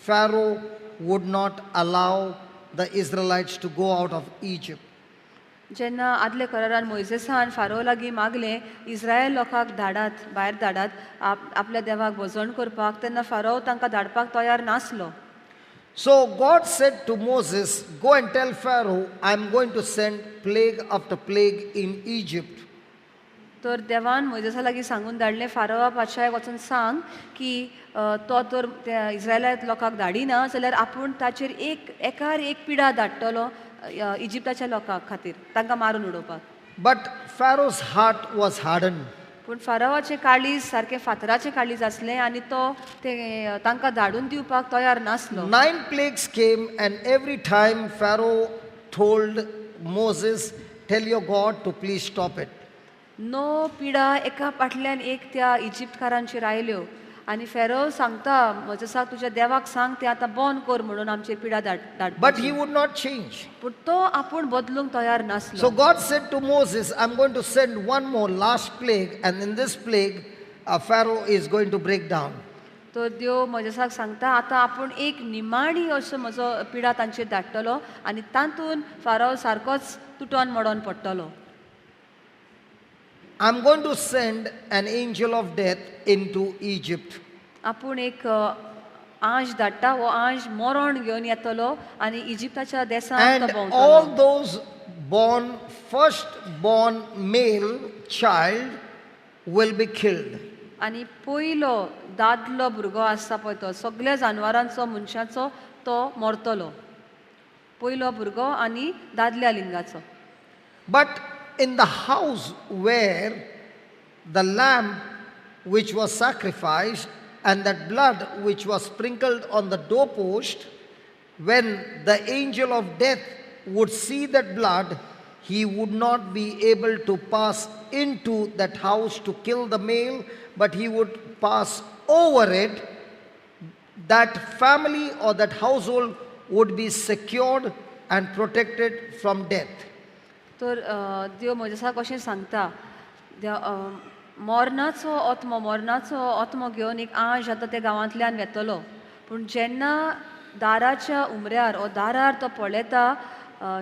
Pharaoh would not allow the Israelites to go out of Egypt. जेन्ना आदल्या करारान मोयजेसान pharaoh लागीं मागलें इस्रायल लोकांक धाडात भायर धाडात आपल्या देवाक भजन करपाक तेन्ना फारो तांकां धाडपाक तयार नासलो. So God said to Moses, go and tell Pharaoh, I am going to send plague after plague in Egypt. तर देवान मोयजेसा लागीं सांगून धाडलें फारोवा पातशायाक वचून सांग की तो तर त्या इस्रायला लोकांक धाडिना जाल्यार आपूण ताचेर एक एकार एक पिडा धाडटलो इजिप्ताच्या लोकां खातीर तांकां मारून उडोवपाक. But Pharaoh's heart was hardened. पूण फारोवाचें काळीज सारकें फातराचें काळीज आसलें आनी तो ते तांकां धाडून दिवपाक तयार नासलो. 9 plagues came, and every time Pharaoh told Moses, tell your God to please stop it. 9 पिडा एका फाटल्यान एक त्या इजिप्तकारांचेर आयल्यो आनी फेरो सांगता मोजेसाक तुज्या देवाक सांग ते आतां बंद कर म्हणून आमचेर पिडा धाड. But he would not change. पूण तो आपूण बदलूंक तयार नासलो. So God said to Moses, I'm going to send one more last plague, and in this plague, Pharaoh is going to break down. तर देव मोजेसाक सांगता आतां आपूण एक निमाणी असो म्हजो पिडा तांचेर धाडटलो आनी तातूंत फारो सारकोच तुटोन मोडोन पडटलो. I'm going to send an angel of death into Egypt. आपूण एक आंश धाडटा, हो आंश मरण घेवन येतलो आनी इजिप्ताच्या देशांत तो And भोंवतलो. all those born, first born male child will be killed. आनी पयलो दादलो भुरगो आसता पळय तो सगळ्या जानवरांचो मनशाचो तो मरतलो. पयलो भुरगो आनी दादल्या लिंगाचो. But in the house where the lamb which was sacrificed and that blood which was sprinkled on the doorpost, when the angel of death would see that blood, he would not be able to pass into that house to kill the male, but he would pass over it. That family or that household would be secured and protected from death. तर देव मोजेसाक अशें सांगता, मरणाचो आत्मो मरणाचो आत्मो घेवन एक आंश आतां त्या गांवांतल्यान वेतलो. पूण जेन्ना दाराच्या उमऱ्यार ओ दारार तो पळयता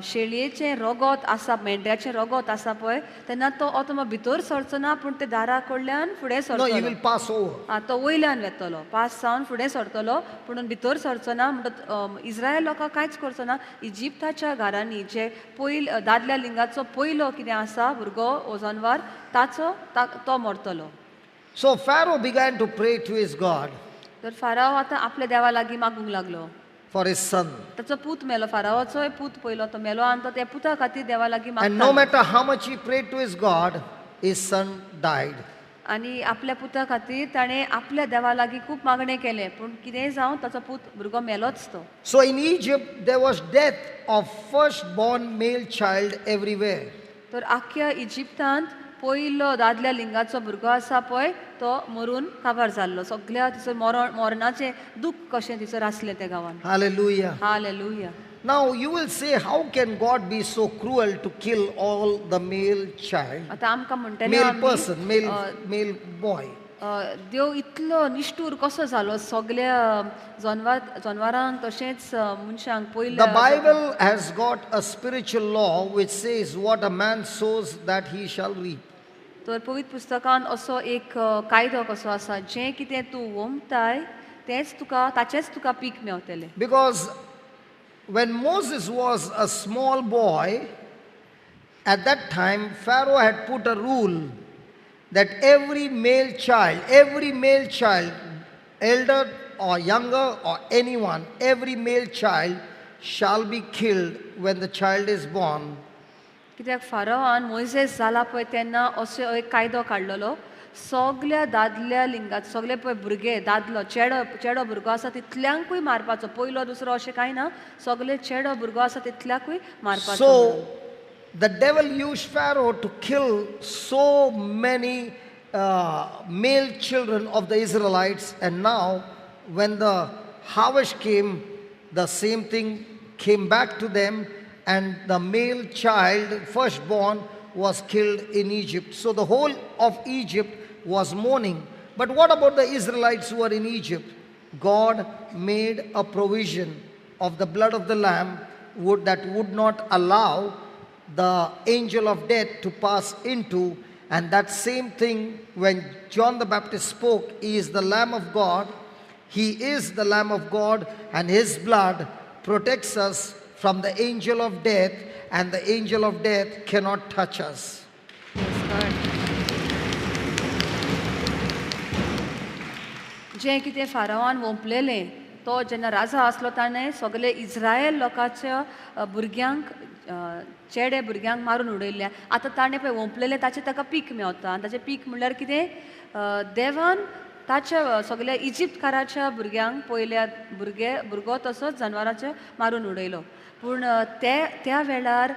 शेळयेचें रगत आसा मेंढ्याचें रगत आसा पळय तेन्ना तो आत्मो भितर सरचो ना पूण ते दारा कडल्यान फुडें No, he सरतलो. will pass over. आं तो वयल्यान वेतलो, पास जावन फुडें सरतलो पूण भितर सरचो ना. म्हणटच इस्रायल लोकांक कांयच करचो ना. इजिप्ताच्या घरांनी जे पयल दादल्या लिंगाचो पयलो कितें आसा भुरगो वो जनवार ताचो तो मरतलो. So Pharaoh began to pray to his God तर फाराव आतां आपल्या देवा लागीं मागूंक लागलो. for his son. ताचो पूत मेलो, फारावाचोय पूत पयलो तो मेलो आनी तो त्या पुता खातीर देवा लागीं And no मागता. matter how much he prayed to his God, his son died. आनी आपल्या पुता खातीर ताणें आपल्या देवा लागीं खूब मागणें केलें पूण कितेंय जावं ताचो पूत भुरगो मेलोच तो. So in Egypt there was death of firstborn male child everywhere. तर आख्ख्या इजिप्तांत पयलो दादल्या लिंगाचो भुरगो आसा पळय तो मरून काबार जाल्लो. सगळ्या थंयसर मरणाचें दूख कशें थंयसर आसलें त्या गांवांत. Hallelujah. Hallelujah. Now you will say, how can God be so cruel to kill all the male child? आतां आमकां म्हणटले Male person, male boy. देव इतलो निश्ठूर कसो जालो सगळ्या जनवारांक तशेंच मनशांक पयले. The Bible has got a spiritual law which says what a man sows that he shall reap. तर पवित्र पुस्तकान असो एक कायदो कसो आसा, जें कितें तूं वोमताय तेंच तुका ताचेंच तुका पीक मेवतलें. Because when Moses was a small boy, at that time Pharaoh had put a rule that every male child, elder or younger or anyone, every male child shall be killed when the child is born. कित्याक फारोआन मोयजेस जाला पळय तेन्ना असो एक कायदो काडलेलो, सगल्या दादल्या लिंगात सगळे पळय भुरगे दादलो चेडो भुरगो आसा तितल्यांकूय मारपाचो, पयलो दुसरो अशें कांय ना, सगळे चेडो भुरगो आसा तितल्याकूय मारपाचो. So the devil used Pharaoh to kill so many male children of the Israelites, and now when the harvest came, the same thing came back to them, and the male child, firstborn, was killed in Egypt. So the whole of Egypt was mourning. But what about the Israelites who were in Egypt? God made a provision of the blood of the lamb that would not allow the angel of death to pass into. And that same thing when John the Baptist spoke, he is the Lamb of God. He is the Lamb of God, and his blood protects us from the angel of death, and the angel of death cannot touch us. जें कितें फारावान वोंपलेलें तो जेन्ना राजा आसलो ताणें सगळे इस्रायल लोकांच्या भुरग्यांक चेडे भुरग्यांक मारून उडयल्ले. आतां ताणें पळय वोंपलेलें ताचें ताका पीक मेवता, आनी ताचें पीक म्हणल्यार कितें, देवान ताच्या सगळ्या इजिप्तकाराच्या भुरग्यांक पयल्या भुरगो तसोच जनवराचें मारून उडयलो. पूण ते त्या वेळार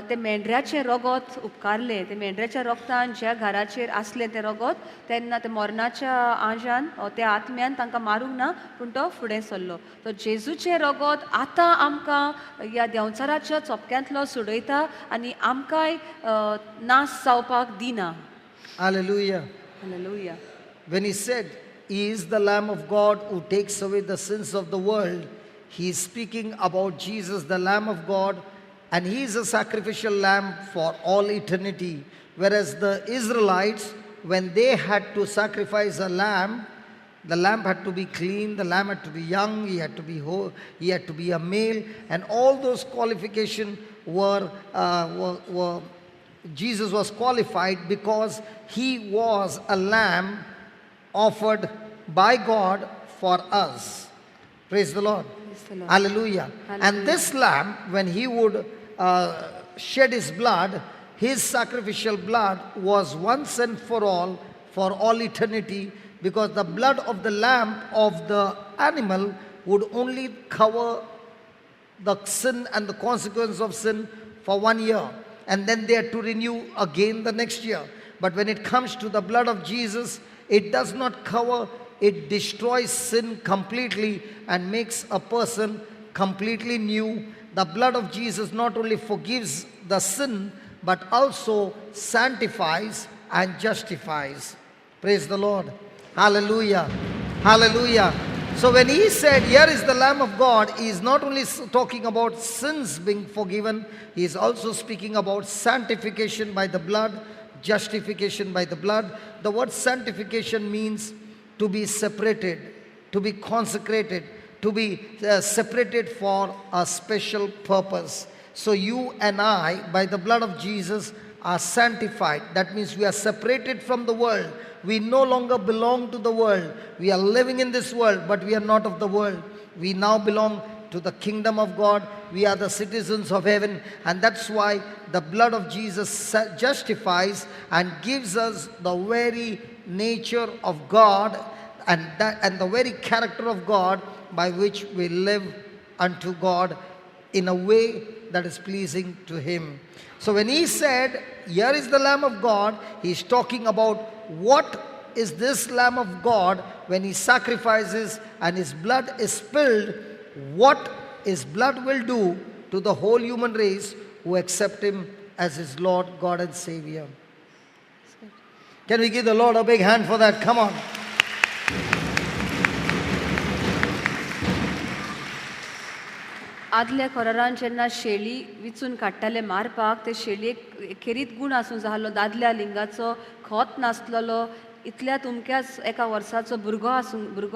ते मेंढऱ्याचें रगत उपकारलें, ते मेंढऱ्याच्या रगतान ज्या घराचेर आसलें तें रगत, तेन्ना ते मरणाच्या आंजान त्या आत्म्यान तांकां मारूंक ना, पूण तो फुडें सरलो. तो जेजूचें रगत आतां आमकां ह्या देंवचाराच्या चोपक्यांतलो सोडयता आनी आमकांय नाश जावपाक दिना. Hallelujah. Hallelujah. When he said, he is the Lamb of God who takes away the sins of the world, he is speaking about Jesus, the Lamb of God, and he is a sacrificial lamb for all eternity. Whereas the Israelites, when they had to sacrifice a lamb, the lamb had to be clean, the lamb had to be young, he had to be whole, he had to be a male, and all those qualifications were Jesus was qualified because he was a lamb offered by God for us. Praise the Lord. Praise the Lord. Hallelujah. Hallelujah. And this lamb, when he would shed his blood, his sacrificial blood was once and for all eternity, because the blood of the lamb of the animal would only cover the sin and the consequence of sin for 1 year. And then they had to renew again the next year. But when it comes to the blood of Jesus, it does not cover, it destroys sin completely and makes a person completely new. The blood of Jesus not only forgives the sin, but also sanctifies and justifies. Praise the Lord. Hallelujah. Hallelujah. So when he said, here is the Lamb of God, he is not only talking about sins being forgiven, he is also speaking about sanctification by the blood, justification by the blood. The word sanctification means to be separated, to be consecrated, to be separated for a special purpose. So you and I, by the blood of Jesus, are sanctified. That means we are separated from the world. We no longer belong to the world. We are living in this world, but we are not of the world. We now belong to the kingdom of God. We are the citizens of heaven. And that's why the blood of Jesus justifies and gives us the very nature of God and the very character of God by which we live unto God in a way that is pleasing to Him. So when he said, here is the Lamb of God, he is talking about what is this Lamb of God when he sacrifices and his blood is spilled, what his blood will do to the whole human race who accept him as his Lord, God and Savior. Can we give the Lord a big hand for that? Come on. आदल्या करारान जेन्ना शेळी विचून काडटाले मारपाक ते शेळयेक खेरीत गूण आसूंक जाय आसलो, दादल्या लिंगाचो खोत नासलेलो, इतल्या तुमक्याच एका वर्साचो भुरगो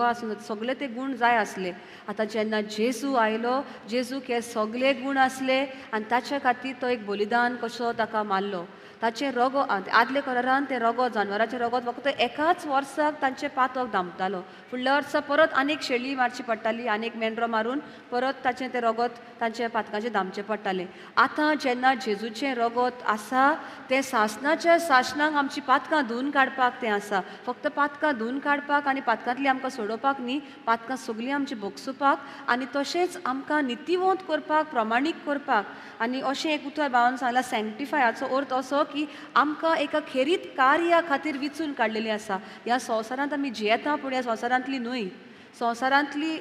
आसूंक सगळे ते गूण जाय आसले. आतां जेन्ना जेजू आयलो, जेजूक हे सगळे गूण आसले आनी ताच्या खातीर तो एक बलिदान कसो ताका मारलो. ताचें रगत आदल्या करारान तें रगत जानवराचें रगत फक्त एकाच वर्साक तांचें पातक दामतालो. फुडल्या वर्सा परत आनीक शेळी मारची पडटाली, आनीक मेंढरो मारून परत ताचें तें रगत तांच्या पातकाचें दामचें पडटालें. आतां जेन्ना जेजूचें रगत आसा तें सासणाच्या सासणाक आमचीं पातकां धुवन काडपाक तें आसा. फक्त पातकां धुवन काडपाक आनी पातकांतली आमकां सोडोवपाक न्ही, पातकां सगळीं आमची भोगसुपाक आनी तशेंच आमकां नितीवंत करपाक, प्रमाणीक करपाक. आनी अशें एक उतर भावान सांगलां, सँक्टिफायाचो अर्थ असो की आमकां एका खेरीत कार्या खातीर विचून काडलेली आसा. ह्या संवसारांत आमी जियेता पूण ह्या संवसारांतली न्हय, संवसारांतली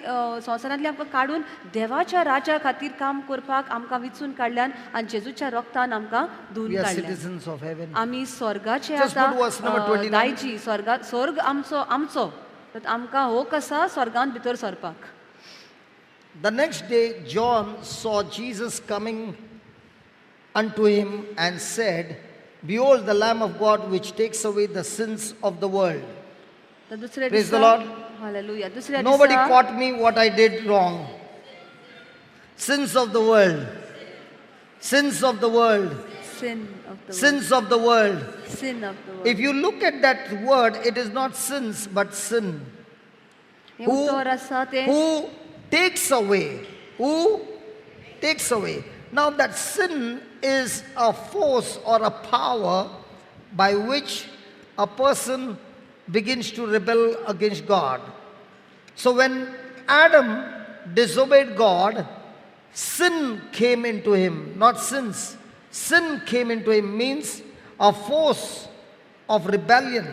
आमकां काडून देवाच्या राजा खातीर काम करपाक आमकां विचून काडल्यान आनी जेजूच्या रक्तान आमकां धुवन काडल्यान. आमी स्वर्गाचे आतां दायजी, स्वर्ग आमचो आमचो, तर आमकां होक आसा स्वर्गांत भितर सरपाक. The next day John saw Jesus coming unto him and said, Behold the Lamb of God which takes away the sins of the world. Praise the Lord. Hallelujah. Nobody caught me what I did wrong. Sins of the world. Sins of the world. Sin of the world. Sins of the world. Sin of the world. If you look at that word, it is not sins but sin. Who takes away? Who takes away? Now that sin is a force or a power by which a person begins to rebel against God. So when Adam disobeyed God, sin came into him, not sins. Sin came into him means a force of rebellion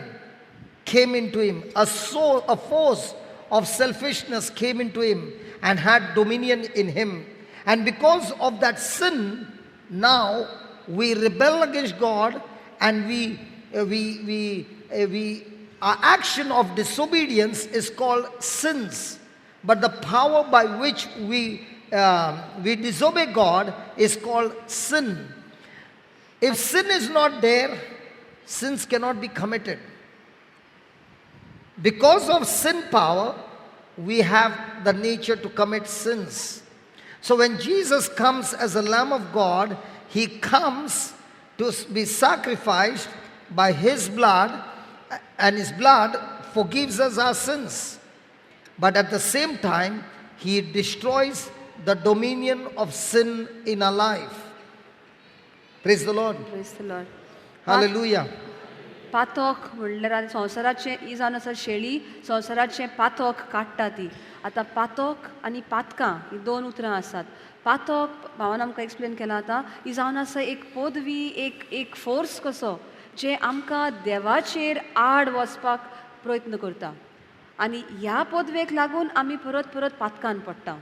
came into him. A force of selfishness came into him and had dominion in him. And because of that sin, now we rebel against God, and our action of disobedience is called sins. But the power by which we disobey God is called sin. If sin is not there, sins cannot be committed. Because of sin power, we have the nature to commit sins. So when Jesus comes as a Lamb of God, He comes to be sacrificed by His blood, and His blood forgives us our sins. But at the same time, He destroys the dominion of sin in our life. Praise the Lord. Praise the Lord. Hallelujah. पातक म्हणल्यार संवसाराचें ही जावन आसा शेळी, संवसाराचें पातक काडटा ती. आतां पातक आनी पातकां ही दोन उतरां आसात. पातक भावान आमकां एक्सप्लेन केलां आतां, ही जावन आसा एक पदवी, एक एक फोर्स कसो जें आमकां देवाचेर आड वचपाक प्रयत्न करता आनी ह्या पदवेक लागून आमी परत परत पातकान पडटा.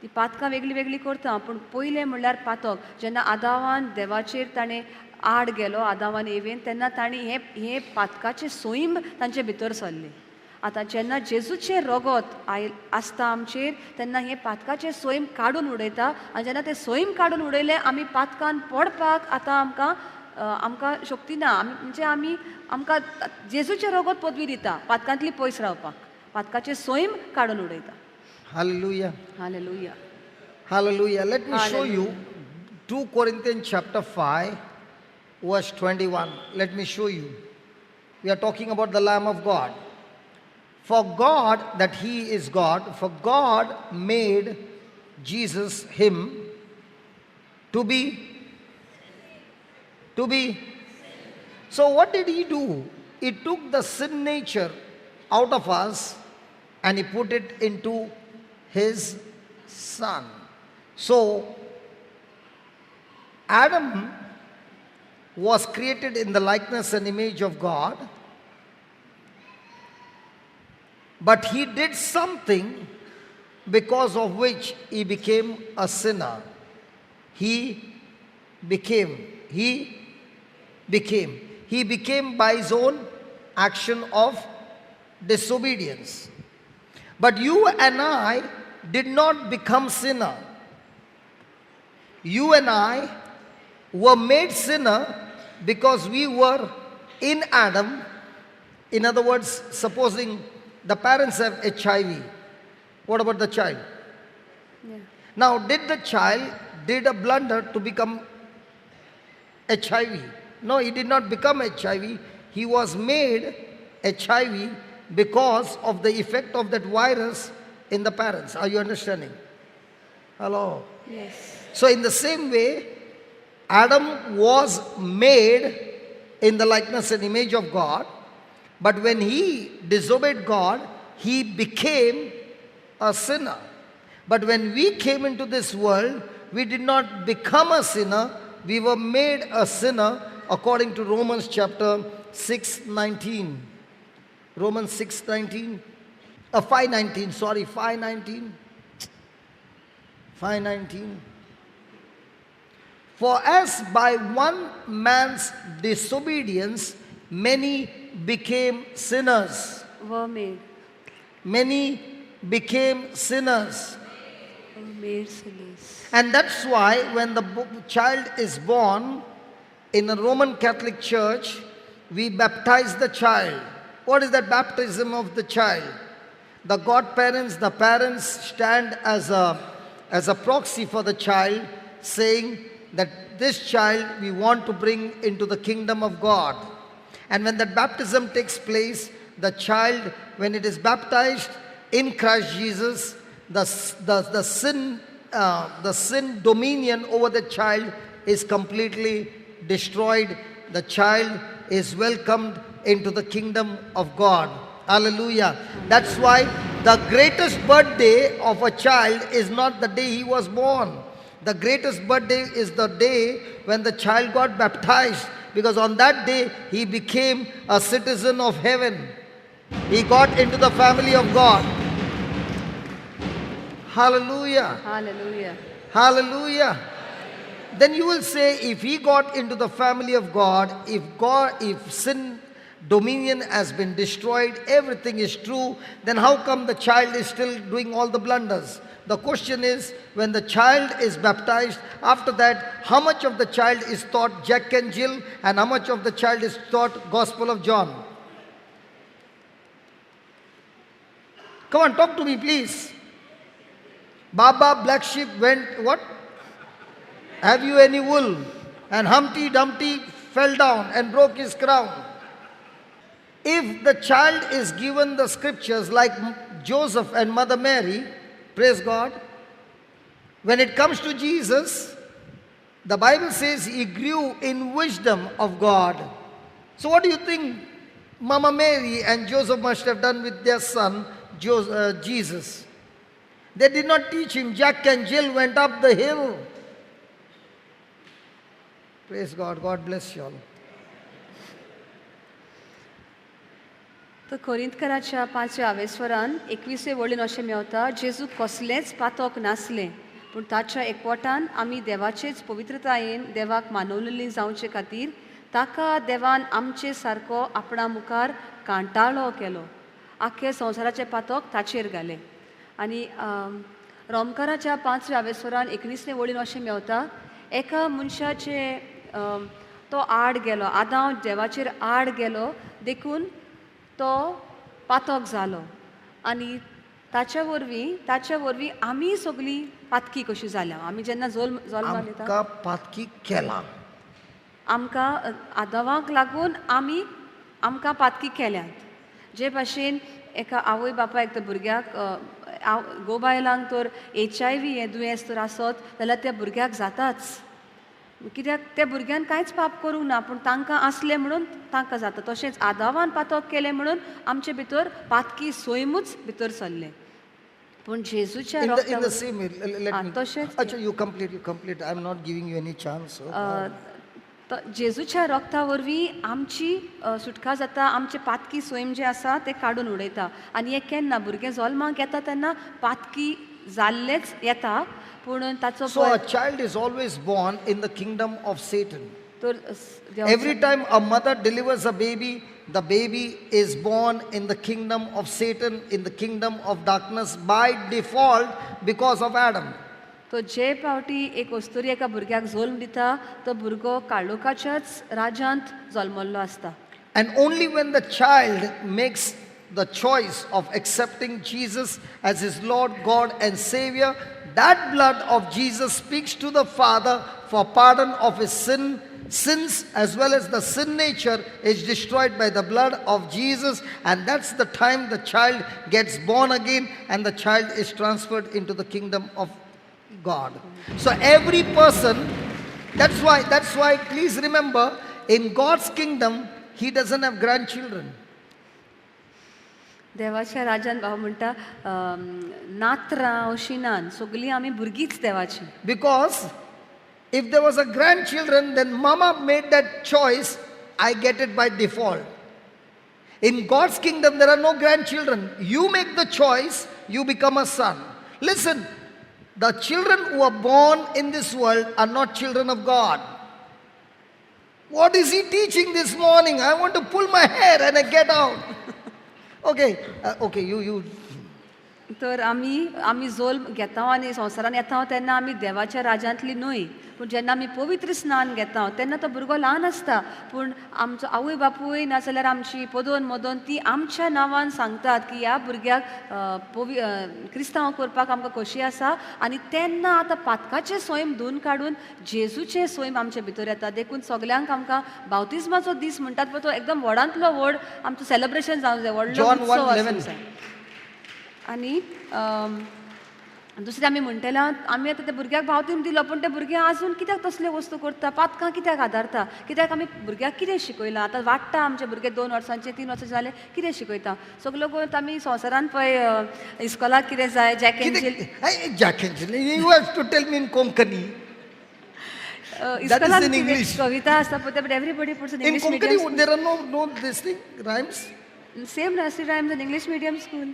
ती पातकां वेगळी वेगळी करता, पूण पयलें म्हणल्यार पातक. जेन्ना आदावान देवाचेर ताणें आड गेलो, आदावान एवेन, तेन्ना तांणी हें हें पातकाचें सैम तांचे भितर सरलें. आतां जेन्ना जेजूचें रगत आसता आमचेर, तेन्ना हें पातकाचें सैम काडून उडयता आनी जेन्ना तें सैम काडून उडयलें, आमी पातकान पडपाक आतां आमकां आमकां शक्ती ना. आमी म्हणजे आमी आमकां जेजूचें रगत पदवी दिता पातकांतली पयस रावपाक, पातकाचें सैम काडून उडयता. Hallelujah. Hallelujah. Hallelujah. Let me show you 2 Corinthians chapter 5 verse 21. Let me show you. We are talking about the Lamb of God. For God, that He is God, for God made Jesus Him to be. So what did He do? He took the sin nature out of us and He put it into His Son. So Adam was created in the likeness and image of God, but he did something because of which he became a sinner. He became by his own action of disobedience. But you and I did not become sinner. You and I were made sinner because we were in Adam. In other words, supposing the parents have HIV, what about the child? Yeah. Now, did the child did a blunder to become HIV? No, he did not become HIV. He was made HIV because of the effect of that virus in the parents. Are you understanding? Hello? Yes. So in the same way, Adam was made in the likeness and image of God, but when he disobeyed God, he became a sinner. But when we came into this world, we did not become a sinner, we were made a sinner according to Romans chapter 6:19. Romans 6:19, 5:19, sorry, 5:19. 5:19. For as by one man's disobedience many became sinners. Were made. Many became sinners. Were made sinners. And that's why when the child is born in a Roman Catholic Church, we baptize the child. What is that baptism of the child? The godparents, the parents stand as a proxy for the child, saying that this child we want to bring into the kingdom of God. And when that baptism takes place, the child, when it is baptized in Christ Jesus, the sin dominion over the child is completely destroyed. The child is welcomed into the kingdom of God. Hallelujah. That's why the greatest birthday of a child is not the day he was born. The greatest birthday is the day when the child got baptized, because on that day he became a citizen of heaven. He got into the family of God. Hallelujah. Hallelujah. Hallelujah. Then you will say, if he got into the family of God, if sin dominion has been destroyed, everything is true, then how come the child is still doing all the blunders? The question is, when the child is baptized, after that, how much of the child is taught Jack and Jill, and how much of the child is taught Gospel of John? Come on, talk to me, please. Baba Black Sheep went, what? Have you any wool? And Humpty Dumpty fell down and broke his crown. If the child is given the scriptures like Joseph and Mother Mary, praise God, when it comes to Jesus, the Bible says he grew in wisdom of God. So what do you think Mama Mary and Joseph must have done with their son, Jesus? They did not teach him. Jack and Jill went up the hill. Praise God. God bless you all. तर कोरिंतकराच्या 5व्या आवेस्वरान 21वे वळीन अशें मेवता, जेजू कसलेंच पातक नासलें, पूण ताच्या एकवटान आमी देवाचेच पवित्रतायेन देवाक मानवलेली जावचे खातीर ताका देवान आमचे सारको आपणा मुखार कांटाळो केलो. आख्खे संवसाराचें पातक ताचेर घालें. आनी रोमकाराच्या 5व्या आवेस्वरान 19वे वळीन अशें मेवता, एका मनशाचे तो आड गेलो, आदांव देवाचेर आड गेलो, देखून तो पातक जालो आनी ताच्या वरवीं आमी सगळीं पातकी कशी जाल्या. आमी जेन्ना जल्माक येता, पातकी केला, आमकां आदावाक लागून आमी आमकां पातकी केल्यात. जे भाशेन एका आवय बापायक तर भुरग्याक गोबायलांक तर HIV हें दुयेंस तर आसत जाल्यार त्या भुरग्याक जाताच, कित्याक त्या भुरग्यान कांयच पाप करूंक ना, पूण तांकां आसलें म्हणून तांकां जाता. तशेंच आदावान पातक केलें म्हणून आमचे भितर पातकी सैमूच भितर सरलें. पूण जेजूच्या तशेंच जेजूच्या रक्ता वरवीं आमची सुटका जाता, आमचे पातकी सैम जें आसा तें काडून उडयता. आनी हें केन्ना भुरगें जल्माक येता तेन्ना पातकी जाल्लेच येता, पूण ताचो So a child is always born in the kingdom of Satan. तर Every time a mother delivers a baby, the baby is born in the kingdom of Satan, in the kingdom of darkness by default because of Adam. तो जे पावटी एक अस्तुरी एका भुरग्याक जल्म दिता तो भुरगो काळोखाच्याच राज्यांत जल्मल्लो आसता. And only when the child makes the choice of accepting Jesus as his Lord, God and Savior, that blood of Jesus speaks to the Father for pardon of his sins as well as the sin nature is destroyed by the blood of Jesus, and that's the time the child gets born again and the child is transferred into the kingdom of God. So every person, that's why please remember, in God's kingdom, he doesn't have grandchildren. देवाच्या राज्यान भाव म्हणटा नात्रां अशीं ना, सगळीं आमी भुरगींच देवाची. Because if there was a grandchildren, then mama made that choice, I get it by default. In God's kingdom, there are no grandchildren. You make the choice, you become a son. Listen, the children who are born in this world are not children of God. What is he teaching this morning? I want to pull my hair and I get out. Okay, okay, you. तर आमी आमी जल्म घेता आनी संवसारान येता तेन्ना आमी देवाच्या राज्यांतली न्हय, पूण जेन्ना आमी पवित्र स्नान घेता तेन्ना तो भुरगो ल्हान आसता, पूण आमचो आवय बापूय नाजाल्यार आमची पदोन मदोन ती आमच्या नांवान सांगतात की ह्या भुरग्याक क्रिस्तांव करपाक आमकां खोशी आसा. आनी तेन्ना आतां पातकाचें सैम धुवन काडून जेजूचें सैम आमचे भितर येता. देखून सगल्यांक आमकां बावतिज्माचो दीस म्हणटात, पण तो एकदम व्हडांतलो व्हड आमचो सेलिब्रेशन जावंक जाय, व्हडलो उत्सव आसूंक जाय. आनी दुसरें आमी म्हणटले आमी आतां त्या भुरग्याक बावतीम दिलो, पूण ते भुरगे आजून कित्याक तसल्यो वस्तू करता, पातकां कित्याक आदारता, कित्याक आमी भुरग्याक कितें शिकयलां? आतां वाडटा आमचे भुरगे 2 वर्सांचे 3 वर्सांचे जाले, कितें शिकयता? सगळ्यो गोंयांत आमी संवसारान पळय इस्कॉलाक कितें जाय, Jack and Jill. Jack and Jill, you have to tell me in Konkani. इस्कॉलान कविता आसता पळय, but everybody puts in English medium. There are no this thing rhymes. Same nursery rhymes in English medium school.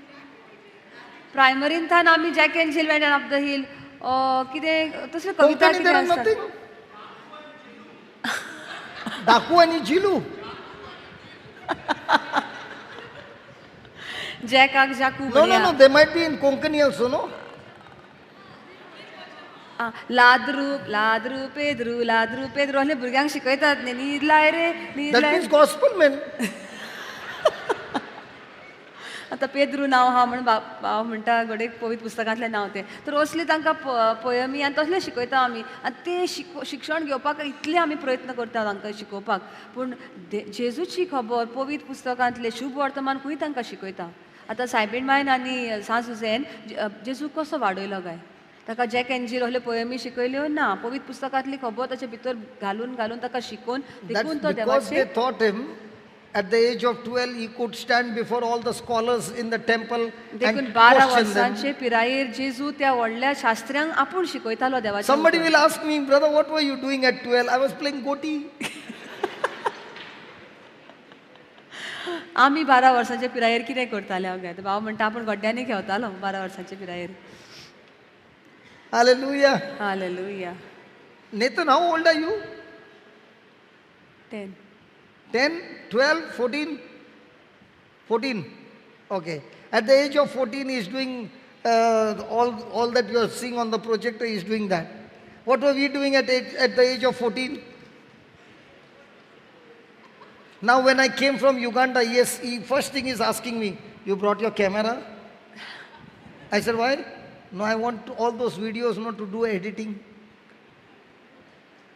प्रायमरींतान आमी Jack and Jill went up the hill कितें तसल्यो कविता कितें आसता. डाकू आनी जिलू, जॅकाक Jakhu. No no no, they might be in Konkani also, no? लाद्रू लाद्रू Pedro लाद्रू Pedro असले भुरग्यांक शिकयतात न्ही, न्हीद लाय रे न्हीद that लाय. Means gospel man. आतां पेद्रू नांव आहा म्हण भाव म्हणटा घडये पवित्र पुस्तकांतलें नांव तें. तर असले तांकां पोयमी आनी तसलें शिकयता आमी, आनी तें शिक्षण घेवपाक इतले आमी प्रयत्न करता तांकां शिकोवपाक, पूण जेजूची खबर पवित्र पुस्तकांतलें शुभ वर्तमान खंय तांकां शिकयता? आतां सायबीण मायन आनी सांत सुजैन जेजू कसो वाडयलो काय? ताका जॅक एंड जील असल्यो पोयमी शिकयल्यो ना, पवित्र पुस्तकांतली खबर ताचे भितर घालून घालून ताका शिकोवन देखून तो देवाचे. At the age of 12, he could stand before all the scholars in the temple and देखून 12 question them. वर्सांचे पिरायेर जेजू त्या व्हडल्या शास्त्र्यांक आपूण शिकयतालो देवाचें. Somebody will ask me, brother, what were you doing at 12? I was playing goti. आमी 12 वर्सांचे पिरायेर कितें करताले हांव? भाव म्हणटा आपूण गड्ड्यांनी खेळतालो 12 वर्सांचे पिरायेर. Hallelujah. Hallelujah. Nathan, how old are you? 10. 10, 12, 14? 14. Okay. At the age of 14, he is doing all that you are seeing on the projector, he is doing that. What were we doing at the age of 14? Now when I came from Uganda, yes, he first thing is asking me, you brought your camera? I said, why? No, I want all those videos not to do editing.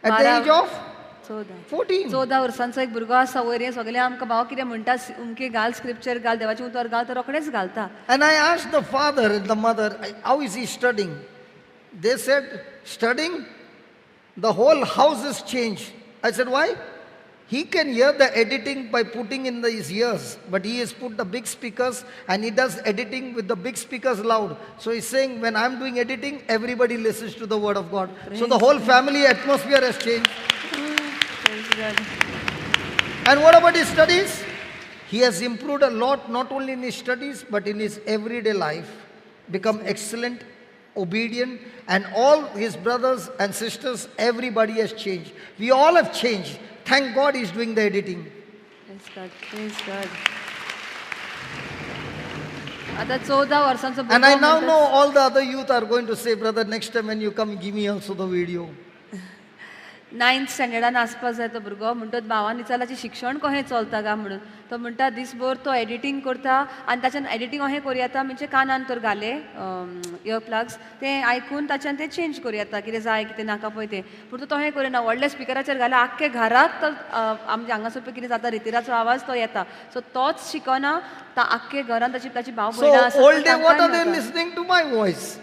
At the age of 14. 14 वर्सांचो एक भुरगो आसा वयर, हें सगळें आमकां भाव कितें म्हणटा, उमके घाल स्क्रिप्चर घाल, देवाचें उतर घाल, तो रोखडेंच घालता. And I asked the father and the mother, how is he studying? They said, studying? The whole house is changed. I said, why? He can hear the editing by putting in his ears, but he has put the big speakers and he does editing with the big speakers loud. So he's saying, when I'm doing editing, everybody listens to the word of God. So the whole family atmosphere has changed. And what about his studies? He has improved a lot, not only in his studies, but in his everyday life. Become excellent, obedient, and all his brothers and sisters, everybody has changed. We all have changed. Thank God he's doing the editing. Praise God, praise God. आतां 14 वर्सांचो And I भुरगो now म्हणटा, know all the other youth are going to say, brother, next time when you come, give me also the video. Ninth स्टँडर्डान आसपा जाय तो भुरगो म्हणटच भावान विचारलाचें शिक्षण कशें चलता काय म्हणून तो म्हणटा दीसभर तो एडिटींग करता आनी ताच्यान एडिटींग अशें करूं येता म्हणजे कानान तर घाले इयर प्लग्स ते आयकून ताच्यान ते चेंज करूं येता कितें जाय कितें नाका पळय तें पूण तो तशें करिना व्हडल्या स्पिकराचेर घाले आख्खे घराक तो आमच्या हांगासर पळय कितें जाता रितिराचो आवाज तो येता सो तोच शिकना ता आख्खे घरान ताची ताची भाव So भयणां आसा all day, what are they तांकांय listening to my voice?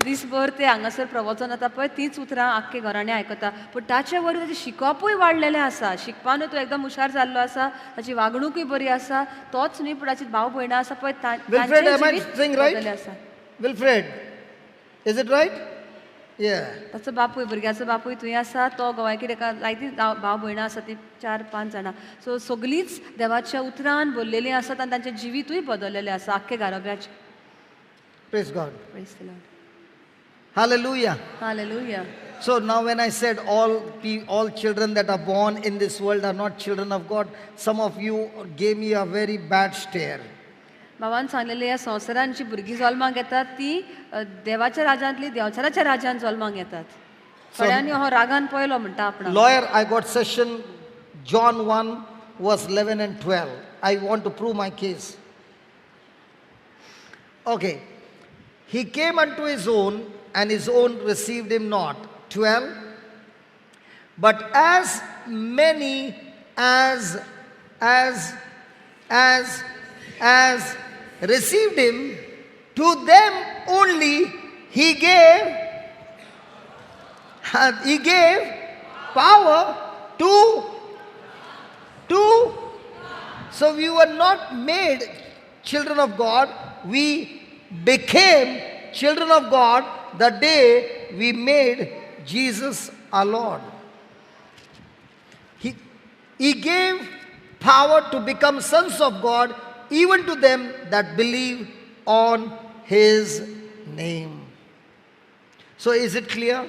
दीसभर ते हांगासर प्रवचन जाता पळय तींच उतरां आख्खे घराणें आयकता पूण ताचे वरवीं ताचें शिकपूय वाडलेलें आसा शिकपानूय तो एकदम हुशार जाल्लो आसा ताची वागणुकूय बरी आसा तोच न्हय पूण ताची भाव भयणां आसा पळय Wilfred, तांचें am I जिवीत saying right? बदललें आसा. Wilfred, is it right? Yeah. ताचो बापूय भुरग्याचो बापूय थंय आसा तो गोंयकीर एका जायतीं भाव भयणां आसा ती 4-5 जाणां सो सगळींच देवाच्या उतरान भरलेलीं आसात आनी तांचें जिवितूय बदललेलें आसा आख्खे घराब्याचें. Praise God. Praise the Lord. Hallelujah. Hallelujah. So now when I said all children that are born in this world are not children of God, some of you gave me a very bad stare. बाबान सांगलेलें ह्या संवसारान जी भुरगीं जल्माक येतात ती देवाच्या राज्यांतली देवचाराच्या राज्यांत जल्माक येतात. थोड्यांनी हो रागान पळयलो म्हणटा आपणाक. Lawyer, I got session John 1 verse 11 and 12. I want to prove my case. Okay. He came unto his own, and his own received him not. 12. But as many as received him, to them only he gave power to. So we were not made children of God, we became children of God the day we made Jesus our Lord. He gave power to become sons of God even to them that believe on his name. So is it clear?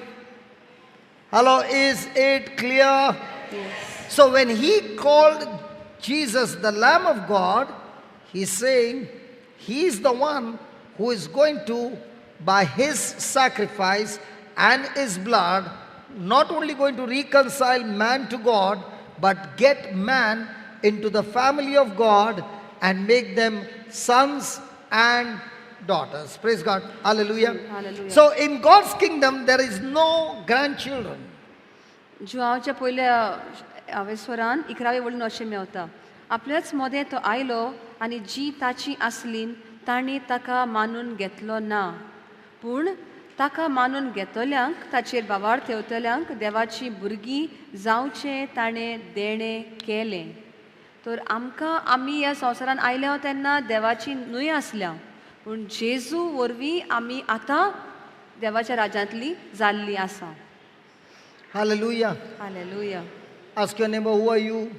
Hello, is it clear? Yes. So when he called Jesus the Lamb of God, he's saying he is the one who is going to, by his sacrifice and his blood, not only going to reconcile man to God, but get man into the family of God and make them sons and daughters. Praise God. Hallelujah. Hallelujah. So in God's kingdom, there is no grandchildren. जुआवच्या पयल्या आवेस्वरान 11 वळीन अशें मेवता आपल्याच मदें तो आयलो आनी जी ताची आसली तांणी ताका मानून घेतलो ना पूण ताका मानून घेतल्यांक ताचेर बावार थेवतल्यांक देवाची भुरगीं जावचें ताणें देणें केलें. तर आमकां आमी ह्या संवसारान आयल्या तेन्ना देवाची न्हय आसल्या पूण जेजू वरवीं आमी आतां देवाच्या राज्यांतली जाल्ली आसा. Hallelujah. Hallelujah. Ask your neighbor, who are you?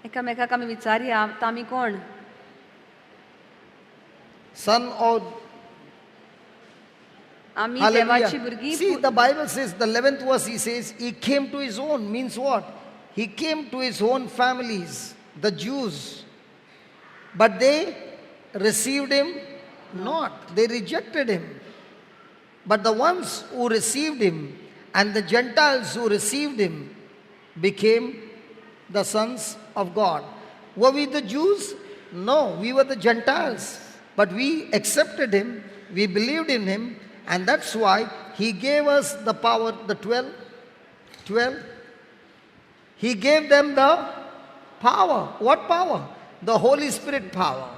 एकामेकाक आमी विचारया आतां आमी कोण? Son or आमी देवाची Hallelujah. भुरगीं. See, the Bible says, the 11th verse, he says, he came to his own. Means what? He came to his own families, the Jews. But they received him not. They rejected him. But the ones who received him and the Gentiles who received him became the sons of God. Were we the Jews? No, we were the Gentiles. But we accepted him, we believed in him, and that's why he gave us the power, the 12. He gave them the power. What power? The Holy Spirit power.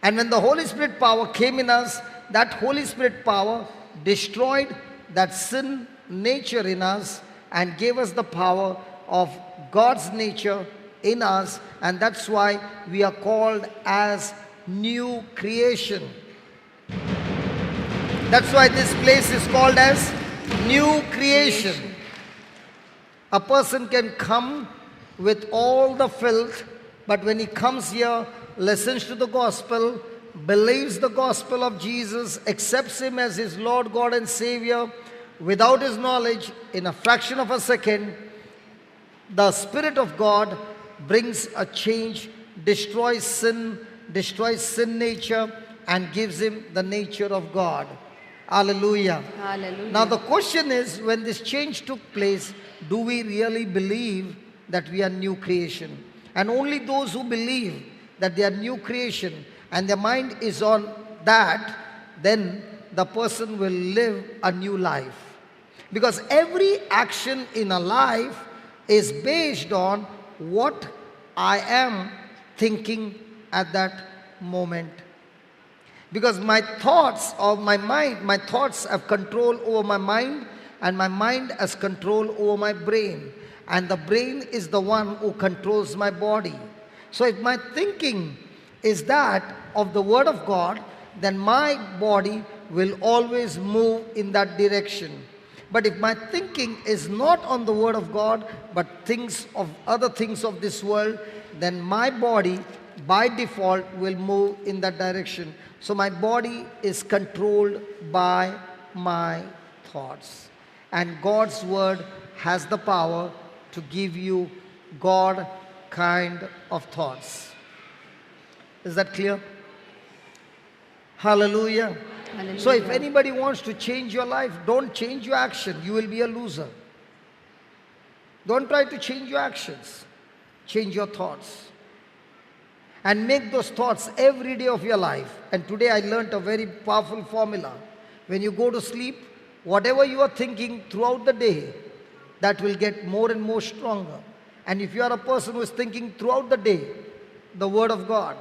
And when the Holy Spirit power came in us, that Holy Spirit power destroyed that sin nature in us and gave us the power of God's nature in us. And that's why we are called as new creation. That's why this place is called as new creation. A person can come with all the filth, but when he comes here, listens to the gospel, believes the gospel of Jesus, accepts him as his Lord, God and Savior, without his knowledge, in a fraction of a second, the Spirit of God brings a change, destroys sin nature, and gives him the nature of God. Hallelujah. Hallelujah. Now the question is, when this change took place, do we really believe that we are new creation? And only those who believe that they are new creation and their mind is on that, then the person will live a new life. Because every action in a life is based on what I am thinking at that moment. Because my thoughts or my mind, my thoughts have control over my mind, and my mind has control over my brain. And the brain is the one who controls my body. So if my thinking is that of the Word of God, then my body will always move in that direction. But if my thinking is not on the Word of God, but things of other things of this world, then my body by default will move in that direction. So my body is controlled by my thoughts. And God's Word has the power to give you God kind of thoughts. Is that clear? Hallelujah. Hallelujah. So if anybody wants to change your life, don't change your action. You will be a loser. Don't try to change your actions. Change your thoughts. And make those thoughts every day of your life. And today I learned a very powerful formula. When you go to sleep, whatever you are thinking throughout the day, that will get more and more stronger. And if you are a person who is thinking throughout the day, the Word of God,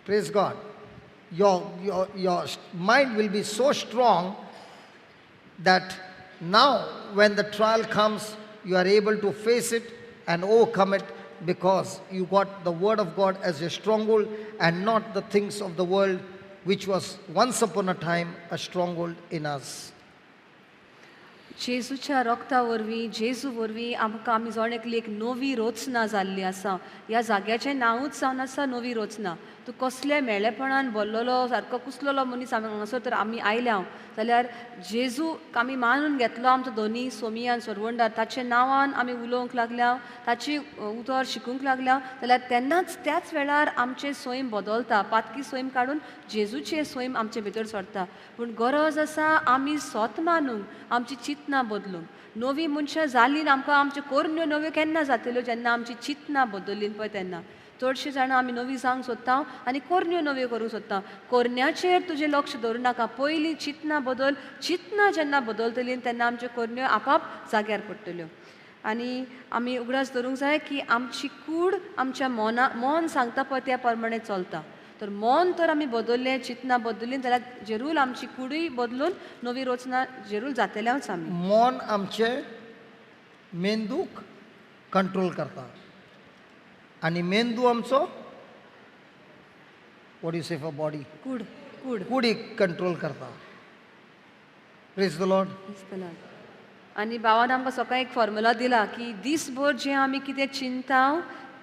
praise God, your mind will be so strong that now when the trial comes, you are able to face it and overcome it, because you got the Word of God as your stronghold and not the things of the world, which was once upon a time a stronghold in us. जेजूच्या रोगता वरवीं, जेजू वरवीं आमकां आमी जण एकली एक नवी रचना जाल्ली आसा. ह्या जाग्याचें नांवूच जावन आसा नवी रचना. तूं कसल्या मेळेपणान भरलेलो सारको कुसलेलो मनीस आमी हांगासर तर आमी आयल्या जाल्यार जेजूक आमी मानून घेतलो आमचो दोनी सोमी आनी सरवंडार, ताच्या नांवान आमी उलोवंक लागल्या, ताची उतर शिकूंक लागल्या, जाल्यार तेन्नाच त्याच वेळार आमचें सैम बदलता. पातकी सैम काडून जेजूचें सैम आमचे भितर सरता. पूण गरज आसा आमी स्वत मानूंक, आमची चिंतना बदलूंक. नवी मनशां जालीं आमकां आमच्यो कोरण्यो नव्यो केन्ना जातल्यो? जेन्ना आमची चिंतना बदल्ली पळय तेन्ना. चडशीं जाणां आमी नवी जावंक सोदता आनी कोरण्यो नव्यो करूंक सोदता. कोरण्याचेर तुजें लक्ष दवरूं नाका, पयलीं चिंतना बदल. चिंतना जेन्ना बदलतली तेन्ना आमच्यो कोरण्यो आपाप जाग्यार पडटल्यो. आनी आमी उगडास दवरूंक जाय की आमची कूड आमच्या मना मन सांगता पळय त्या प्रमाणे चलता. तर मन तर आमी बदललें, चिंतना बदलली जाल्यार जेरूल आमची कुडूय बदलून नवी रचना जेरूल जातल्याच. आमी मन आमचे मेंदूक कंट्रोल करता आनी मेंदू आमचो what you say for body, कूड, कूड, कुडीक कंट्रोल करता. Praise the Lord. आनी बाबान आमकां सकाळी एक फॉर्मुला दिला की दीसभर जें आमी कितें चिंता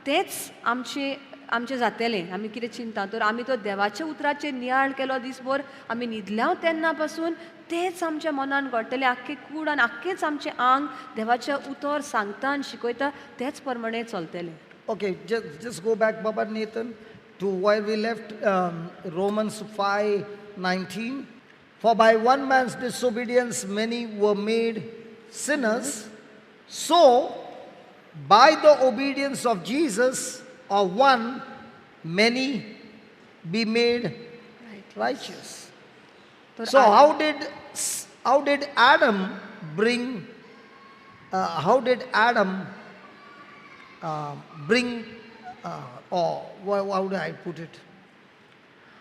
तेंच आमचें आमचें जातलें. आमी कितें चिंता तर आमी तो देवाच्या उतराचेर नियाळ केलो दीसभर, आमी न्हिदल्या तेन्ना पासून तेंच आमच्या मनान घडटलें. आख्खें कूड आनी आख्खेंच आमचें आंग देवाचें उतर सांगता आनी शिकयता तेच प्रमाणे चलतलें. Okay, just go back, Baba Nathan, to where we left Romans 5:19. For by one man's disobedience many were made sinners, so by the obedience of Jesus or one, many be made righteous. So how did Adam bring? How did Adam bring? Or how do I put it?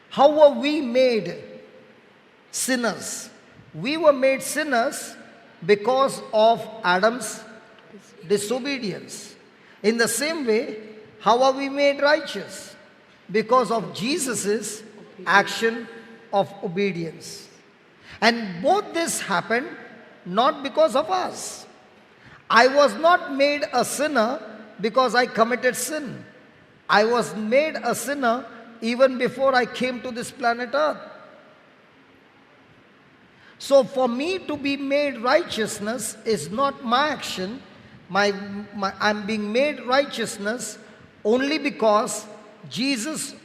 How were we made sinners? We were made sinners because of Adam's disobedience. In the same way, how are we made righteous? Because of Jesus' action of obedience. And both this happened not because of us. I was not made a sinner because I committed sin. I was made a sinner even before I came to this planet Earth. So for me to be made righteousness is not my action. I'm being made righteousness only because Jesus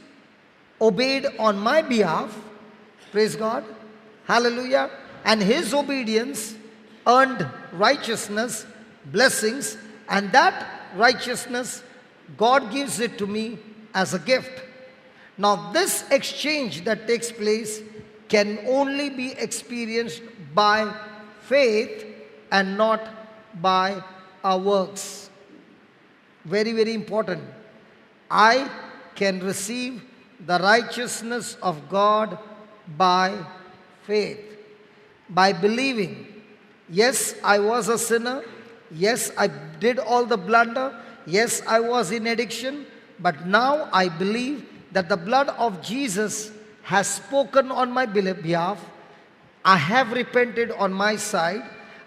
obeyed on my behalf. Praise God. Hallelujah. And his obedience earned righteousness, blessings, and that righteousness, God gives it to me as a gift. Now this exchange that takes place can only be experienced by faith and not by our works. Very, very important. I can receive the righteousness of God by faith, by believing. Yes, I was a sinner. Yes, I did all the blunder. Yes, I was in addiction. But now I believe that the blood of Jesus has spoken on my behalf. I have repented on my side.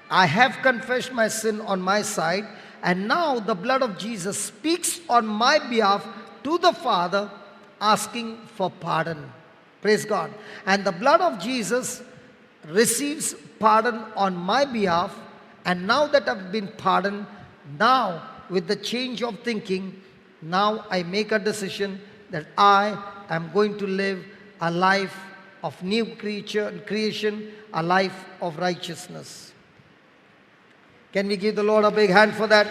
I have confessed my sin on my side. And now the blood of Jesus speaks on my behalf to the Father, asking for pardon. Praise God. And the blood of Jesus receives pardon on my behalf. And now that I've been pardoned, now with the change of thinking, now I make a decision that I am going to live a life of new creature and creation, a life of righteousness. Can we give the Lord a big hand for that?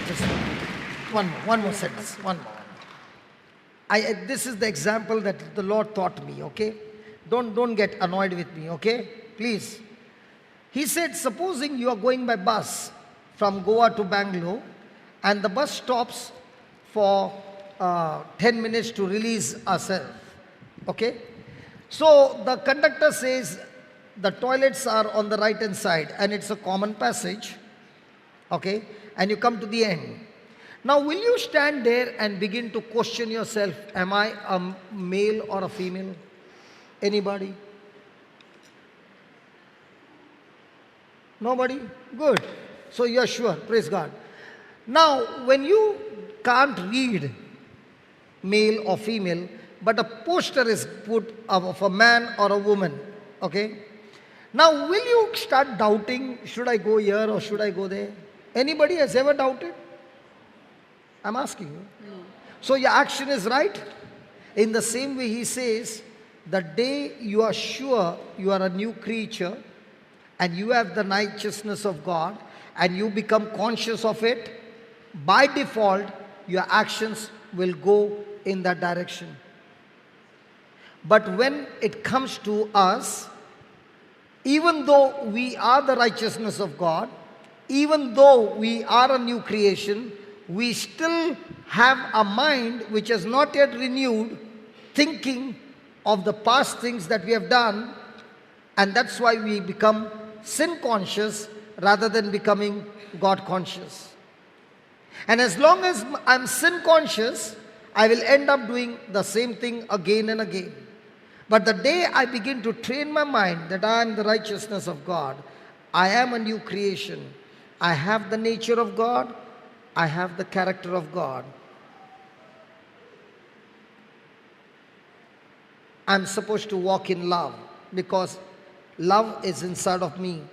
Just one more sentence, one more. This is the example that the Lord taught me, okay? Don't get annoyed with me, okay? Please. He said, supposing you are going by bus from Goa to Bangalore, and the bus stops for 10 minutes to release ourselves, okay? So the conductor says the toilets are on the right hand side and it's a common passage, okay? And you come to the end. Now, will you stand there and begin to question yourself, am I a male or a female? Anybody? Nobody? Good. So you're sure. Praise God. Now, when you can't read male or female, but a poster is put of a man or a woman, okay? Now, will you start doubting, should I go here or should I go there? Anybody has ever doubted? I'm asking you. No. So your action is right. In the same way, he says, the day you are sure you are a new creature and you have the righteousness of God and you become conscious of it, by default, your actions will go in that direction. But when it comes to us, even though we are the righteousness of God, even though we are a new creation, we still have a mind which is not yet renewed, thinking of the past things that we have done, and that's why we become sin conscious rather than becoming God conscious. And as long as I'm sin conscious, I will end up doing the same thing again and again. But the day I begin to train my mind that I am the righteousness of God, I am a new creation, I have the nature of God, I have the character of God. I'm supposed to walk in love because love is inside of me.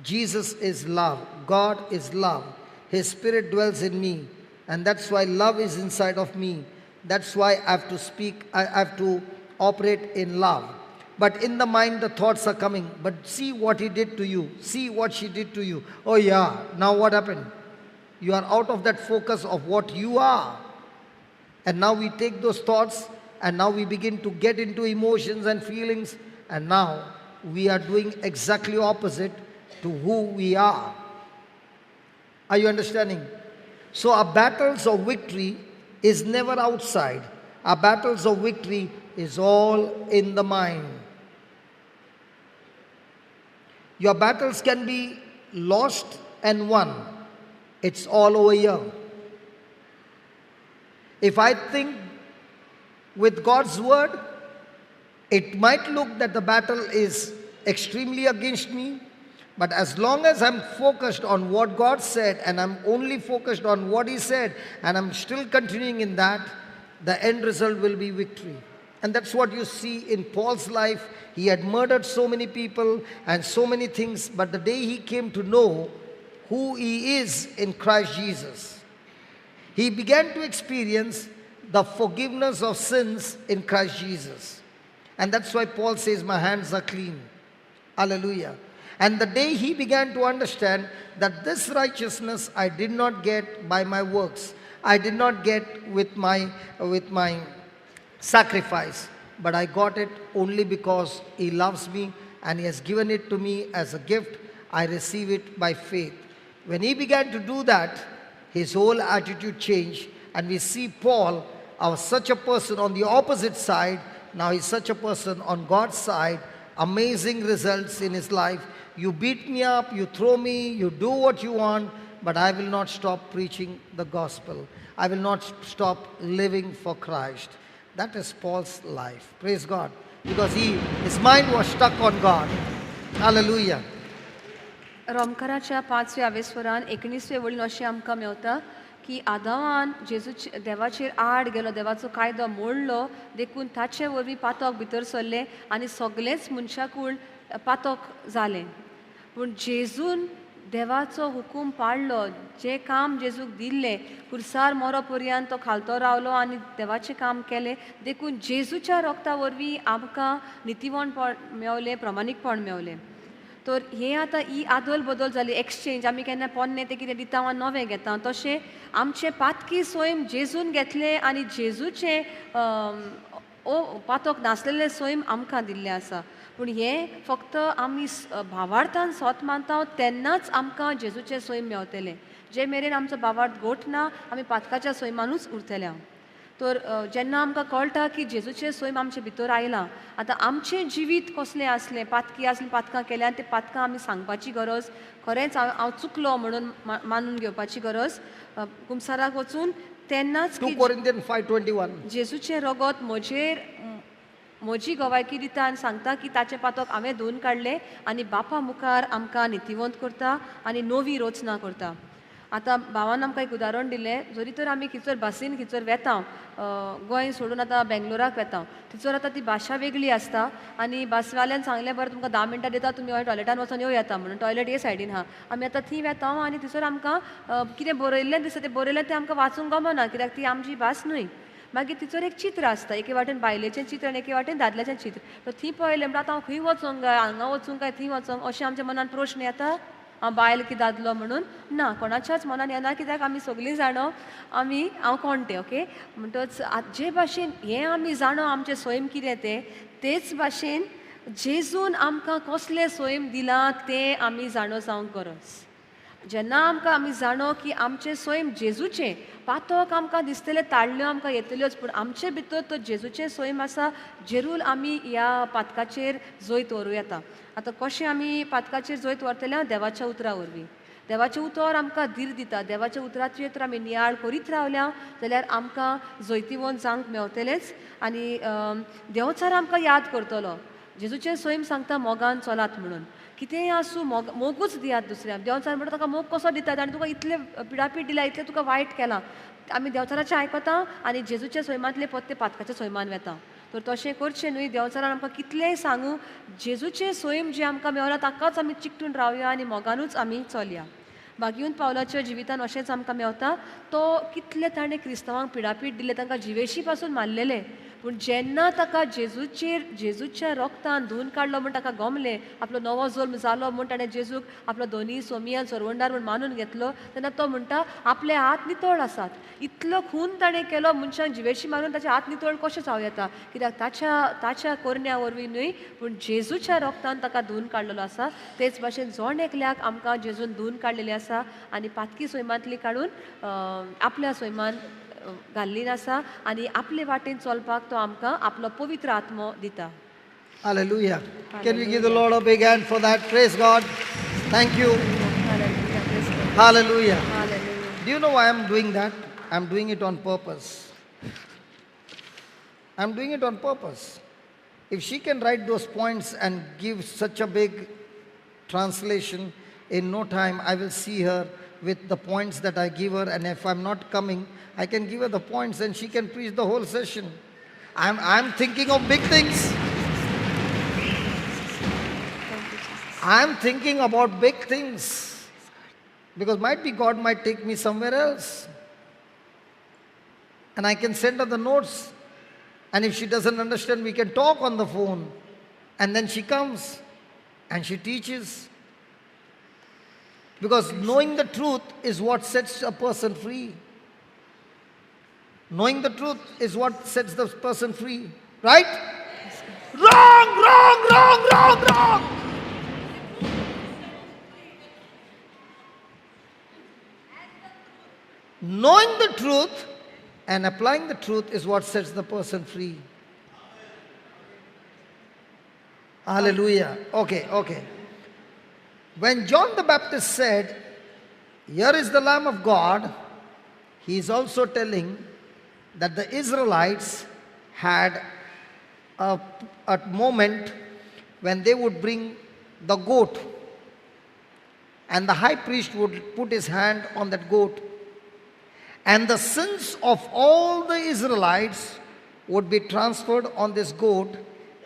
Jesus is love. God is love. His Spirit dwells in me. And that's why love is inside of me. That's why I have to speak, I have to operate in love. But in the mind, the thoughts are coming. But see what he did to you. See what she did to you. Oh yeah, now what happened? You are out of that focus of what you are. And now we take those thoughts and now we begin to get into emotions and feelings. And now we are doing exactly opposite to who we are. Are you understanding? So our battles of victory is never outside. Our battles of victory is all in the mind. Your battles can be lost and won. It's all over here. If I think with God's word, it might look that the battle is extremely against me, But as long as I'm focused on what God said, and I'm only focused on what He said, and I'm still continuing in that, the end result will be victory. And that's what you see in Paul's life. He had murdered so many people and so many things, but the day he came to know who he is in Christ Jesus, he began to experience the forgiveness of sins in Christ Jesus. And that's why Paul says, my hands are clean. Hallelujah. And the day he began to understand that this righteousness I did not get by my works, I did not get with my sacrifice, but I got it only because he loves me and he has given it to me as a gift. I receive it by faith. When he began to do that, his whole attitude changed, and we see Paul, such a person on the opposite side, now he's such a person on God's side. Amazing results in his life. You beat me up, you throw me, you do what you want, but I will not stop preaching the gospel. I will not stop living for Christ. That is Paul's life. Praise God. Because his mind was stuck on God. Hallelujah. रोमकाराच्या 5व्या आवेस्वरान 19वे वळीन अशें आमकां मेवता की आदावान जेजूचे देवाचेर आड गेलो, देवाचो कायदो मोडलो, देखून ताचे वरवीं पातक भितर सरलें आनी सगळेंच मनशाकूळ पातक जालें. पूण जेजून देवाचो हुकूम पाळ्ळो, जें काम जेजूक दिल्लें कुर्सार मरो पर्यंत तो खालतो रावलो आनी देवाचें काम केलें. देखून जेजूच्या रोगता वरवीं आमकां नितीवणपण मेवलें, प्रमाणीकपण मेवलें. तर हें आतां ही आदल बदल जाली, एक्सचेंज. आमी केन्ना पोन्नें तें कितें दिता आनी नवें घेता, तशें आमचें पातकी सैम जेजून घेतलें आनी जेजूचें पातक नासलेलें सैम आमकां दिल्लें आसा. पूण हें फक्त आमी भावार्थान सोत मानता तेन्नाच आमकां जेजूचें सैम मेवतलें. जे मेरेन आमचो भावार्थ गोठ ना आमी पातकाच्या सैमानूच उरतले. तर जेन्ना आमकां कळटा की जेजूचें सैम आमचे भितर आयलां, आतां आमचें जिवीत कसलें आसलें, पातकी आसलें, पातकां केल्यान ते पातकां आमी सांगपाची गरज, खरेंच हांव चुकलो म्हणून मानून घेवपाची गरज कुमसाराक वचून तेन्नाच 2 Corinthians 5:21 जेजूचें रगत म्हजेर म्हजी गवायकी दिता आनी सांगता की ताचें पातक हांवें धुवन काडलें आनी बापा मुखार आमकां नितीवंत करता आनी नवी रचना करता. आतां भावान आमकां एक उदाहरण दिलें, जरी तर आमी खंयसर बसीन खंयसर वेता, गोंय सोडून आतां बेंगलोराक वेता, थंयसर आतां ती भाशा वेगळी आसता आनी बसवाल्यान सांगलें बरें तुमकां 10 मिनटां दिता, तुमी हय टॉयलेटान वचोन येवं येता म्हणून, टॉयलेट हे सायडीन आहा. आमी आतां थंय वेता आनी थंयसर आमकां कितें बरयल्लें दिसता, तें बरयल्लें तें आमकां वाचूंक गमना कित्याक ती आमची भास न्हय. मागीर थंयसर एक चित्र आसता, एके वाटेन बायलेचें चित्र आनी एके वाटेन दादल्याचें चित्र. तर थंय पळयलें म्हणल्यार आतां हांव खंय वचोंक काय, हांगा वचूंक काय थंय वचोंक, अशें आमच्या मनान प्रश्न येता, हांव बायल की दादलो म्हणून. ना, कोणाच्याच मनान येना कित्याक आमी सगळीं जाणो आमी हांव कोण तें. ओके, म्हणटच जे भाशेन हें आमी जाणो आमचें सैम कितें तें, तेच भाशेन जेजून आमकां कसलें सैम दिलां तें आमी जाणो जावंक गरज. जेन्ना आमकां आमी जाणो की आमचें सैम जेजूचें, पातक आमकां दिसतलें, ताळ्यो आमकां येतल्योच, पूण आमचे भितर तो जेजूचें सैम आसा, जेरूल आमी ह्या पातकाचेर जैत व्हरूं येता. आतां कशें आमी पातकाचेर जैत व्हरतले? देवाच्या उतरा वरवीं. देवाचें उतर आमकां धीर दिता, देवाच्या उतराचेर तर आमी नियाळ करीत रावल्या जाल्यार आमकां जैतिवंत जावंक मेवतलेंच. आनी देवचार आमकां याद करतलो. जेजूचें सैम सांगता मोगान चलात म्हणून, कितेंय आसूं मोग मोगूच दियात दुसऱ्याक. देवचार म्हणटा ताका मोग कसो दितात आनी तुका इतलें पिडापीड दिल्या, इतलें तुका वायट केलां. आमी देवचाराचें आयकता आनी जेजूच्या सैमांतले पत्ते पातकाच्या सैमान वेता. तर तशें करचें न्हय. देवचारान आमकां कितलेंय सांगूं, जेजूचें सैम जें आमकां मेवलां ताकाच आमी चिकटून रावया आनी मोगानूच आमी चलया. बागीवन पावलाच्या जिवितान अशेंच आमकां मेवता. तो कितले ताणें क्रिस्तांवांक पिडापीड दिले, तांकां जिवेशी पासून मारलेले, पूण जेन्ना ताका जेजूचेर जेजूच्या रोगतान धुवन काडलो म्हूण ताका गमलें, आपलो नवो जल्म जालो म्हूण ताणें जेजूक आपलो दोनी सोमियान सरवंडार म्हूण मानून घेतलो, तेन्ना तो म्हणटा आपले हात नितळ आसात. इतलो खून ताणें केलो, मनशांक जिवेशी मारून ताचे हात नितळ कशें जावं येता? कित्याक ताच्या ताच्या करण्या वरवीं न्हय, पूण जेजूच्या रोगतान ताका धुवन काडलेलो आसा. तेच भाशेन जण एकल्याक आमकां जेजून धुवन काडलेली आसा आनी पातकी सैमांतली काडून आपल्या सैमान घाल्ली आसा आनी आपले वाटेन चलपाक तो आमकां आपलो पवित्र आत्मो दिता. Hallelujah. Can we give the Lord a big hand for that? Praise God. Thank you. Hallelujah. Praise God. Hallelujah. Hallelujah. Do you know why I'm doing that? I'm doing it on purpose. I'm doing it on purpose. If she can write those points and give such a big translation. In no time, I will see her with the points that I give her, and if I'm not coming, I can give her the points and she can preach the whole session. I'm thinking of big things. I'm thinking about big things. Because might be God might take me somewhere else. And I can send her the notes. And if she doesn't understand, we can talk on the phone. And then she comes and she teaches. Because knowing the truth is what sets a person free. Knowing the truth is what sets the person free. Right? Wrong, wrong, wrong, wrong, wrong. Knowing the truth and applying the truth is what sets the person free. Hallelujah. Okay, okay. When John the Baptist said, "Here is the Lamb of God," he is also telling that the Israelites had a moment when they would bring the goat and the high priest would put his hand on that goat. And the sins of all the Israelites would be transferred on this goat,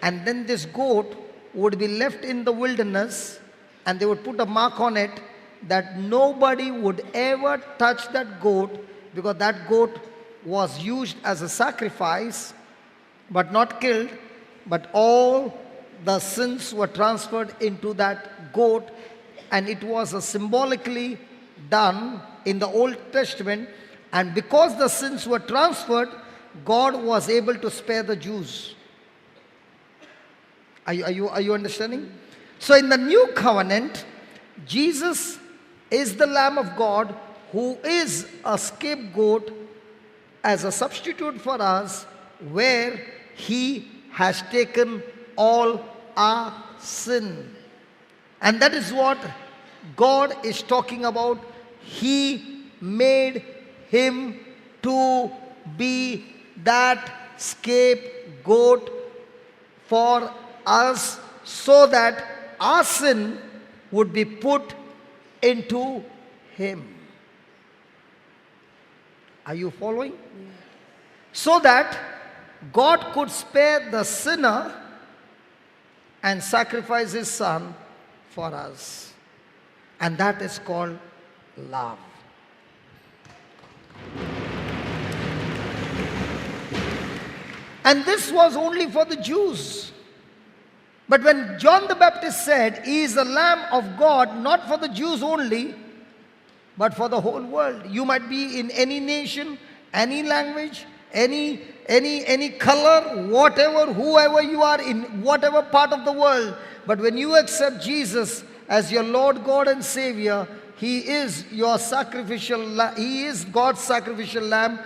and then this goat would be left in the wilderness, and they would put a mark on it that nobody would ever touch that goat, because that goat was used as a sacrifice, but not killed, but all the sins were transferred into that goat, and it was a symbolically done in the Old Testament. And because the sins were transferred, God was able to spare the Jews. Are you understanding? So in the new covenant, Jesus is the Lamb of God who is a scapegoat as a substitute for us, where he has taken all our sin. And that is what God is talking about. He made him to be that scapegoat for us, so that our sin would be put into him. Are you following? Yeah. So that God could spare the sinner and sacrifice his son for us. And that is called love. And this was only for the Jews. But when John the Baptist said, he is the Lamb of God, not for the Jews only, but for the whole world. You might be in any nation, any language, any color, whatever, whoever you are, in whatever part of the world. But when you accept Jesus as your Lord God and Savior, he is your sacrificial, he is God's sacrificial lamb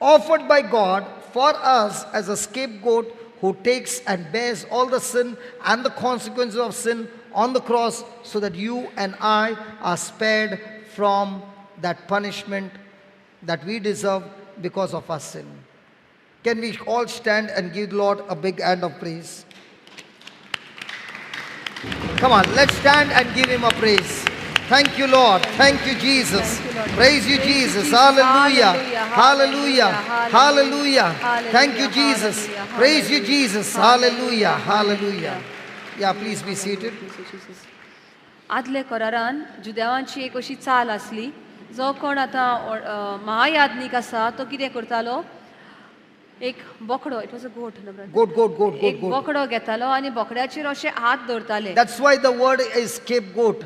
offered by God for us as a scapegoat who takes and bears all the sin and the consequences of sin on the cross, so that you and I are spared from that punishment that we deserve because of our sin. Can we all stand and give the Lord a big hand of praise? Come on, let's stand and give him a praise. Thank you, Lord. Thank you, Jesus. Thank you, Lord. Praise you, Jesus. Hallelujah. Hallelujah. Hallelujah. Thank you, Jesus. Praise you, Jesus. Hallelujah. Hallelujah. Yeah, please be seated. आदले करारान जुदेवांची एक अशी चाल आसली, जो कोण आतां महायाज्ञीक आसा तो कितें करतालो, एक बोकडो, it was a goat, goat, goat, goat, एक बोकडो घेतालो आनी बोकड्याचेर अशे हात दवरताले. That's why the word is scapegoat.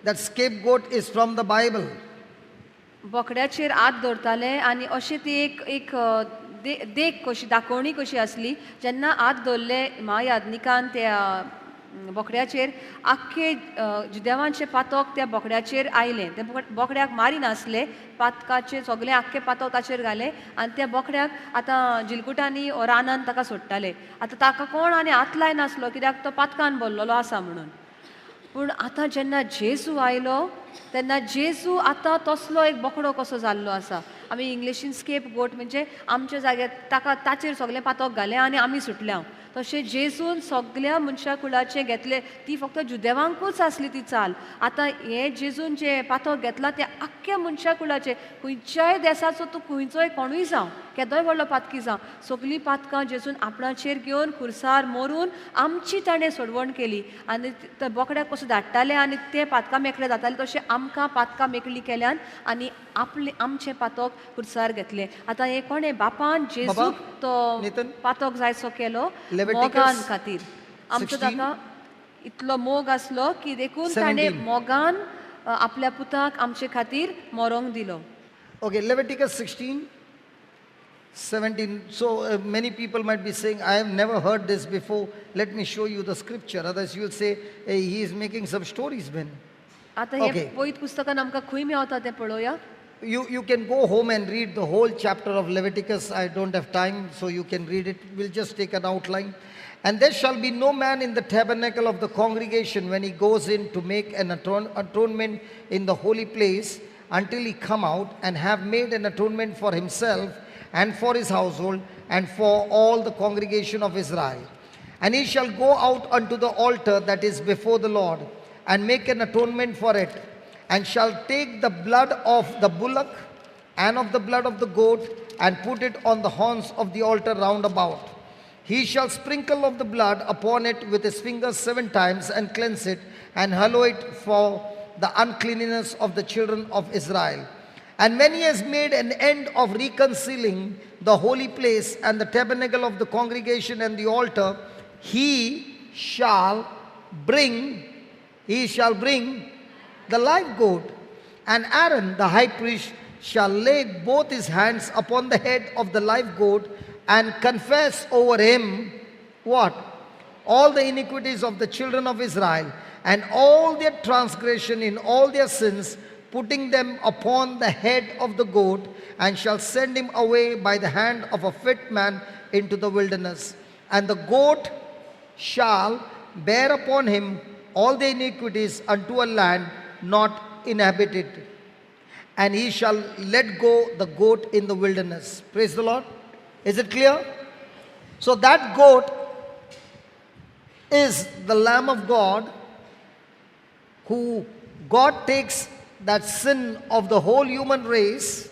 That scapegoat is from the Bible. बोकड्याचेर हात दवरताले आनी अशें ती एक एक देख कशी, दाखोवणी कशी आसली. जेन्ना हात दवरले महायाज्ञिकान त्या बोकड्याचेर, आख्खे जुदेवांचे पातक त्या बोकड्याचेर आयलें. ते बोकड्याक मारिनासले, पातकाचे सगळे आख्खे पातक ताचेर घाले आनी त्या बोकड्याक आतां जिलकुटांनी रानान ताका सोडटाले. आतां ताका कोण आनी हात लायनासलो, कित्याक तो पातकान भरलेलो आसा म्हणून. पूण आतां जेन्ना जेजू आयलो तेन्ना जेजू आतां तसलो एक बोकडो कसो जाल्लो आसा. आमी इंग्लिशीन स्केप गोट म्हणजे आमच्या जाग्यार ताका ताचेर सगळें पातक घालें आनी आमी सुटल्या. तशें जेजून सगळ्या मनशा कुळाचें घेतलें, ती फक्त जुदेवांकूच आसली ती चाल. आतां हें जेजून जें पातक घेतलां तें आख्ख्या मनशा कुळाचें, खंयच्याय देसाचो तूं खंयचोय कोणूय जावं, केदोय व्हडलो पातकी जावं, सगळीं पातकां जेजून आपणाचेर घेवन खुर्सार मरून आमची ताणें सोडवण केली. आनी ते बोकड्याक कसो धाडटाले आनी ते पातकां मेकळे जाताले, तशें आमकां पातकां मेकळी केल्यान आनी आपलें आमचें पातक खुर्सार घेतलें. आतां हें कोणें बापान जेजूक तो पातक जायसो केलो मोगान खातीर. आमचो ताका इतलो मोग आसलो की देखून ताणें मोगान आपल्या पुताक आमचे खातीर मरोंक दिलो. Okay, Leviticus 16:17. So many people might be saying, I have never heard this before. Let me show you the scripture. Otherwise you will say, hey, he is making some stories, Ben. आतां हे पवित्र पुस्तकान आमकां खंय मेवता तें पळोवया. You can go home and read the whole chapter of Leviticus. I don't have time, so you can read it. We'll just take an outline. And there shall be no man in the tabernacle of the congregation when he goes in to make an atonement in the holy place until he come out and have made an atonement for himself and for his household and for all the congregation of Israel. And he shall go out unto the altar that is before the Lord and make an atonement for it, and shall take the blood of the bullock and of the blood of the goat and put it on the horns of the altar round about. He shall sprinkle of the blood upon it with his fingers 7 times and cleanse it and hallow it for the uncleanness of the children of Israel. And when he has made an end of reconciling the holy place and the tabernacle of the congregation and the altar, he shall bring the live goat. And Aaron the high priest shall lay both his hands upon the head of the live goat and confess over him what? All the iniquities of the children of Israel and all their transgression in all their sins, putting them upon the head of the goat, and shall send him away by the hand of a fit man into the wilderness. And the goat shall bear upon him all the iniquities unto a land not inhabited, and he shall let go the goat in the wilderness. Praise the Lord. Is it clear? So that goat is the Lamb of God, who God takes that sin of the whole human race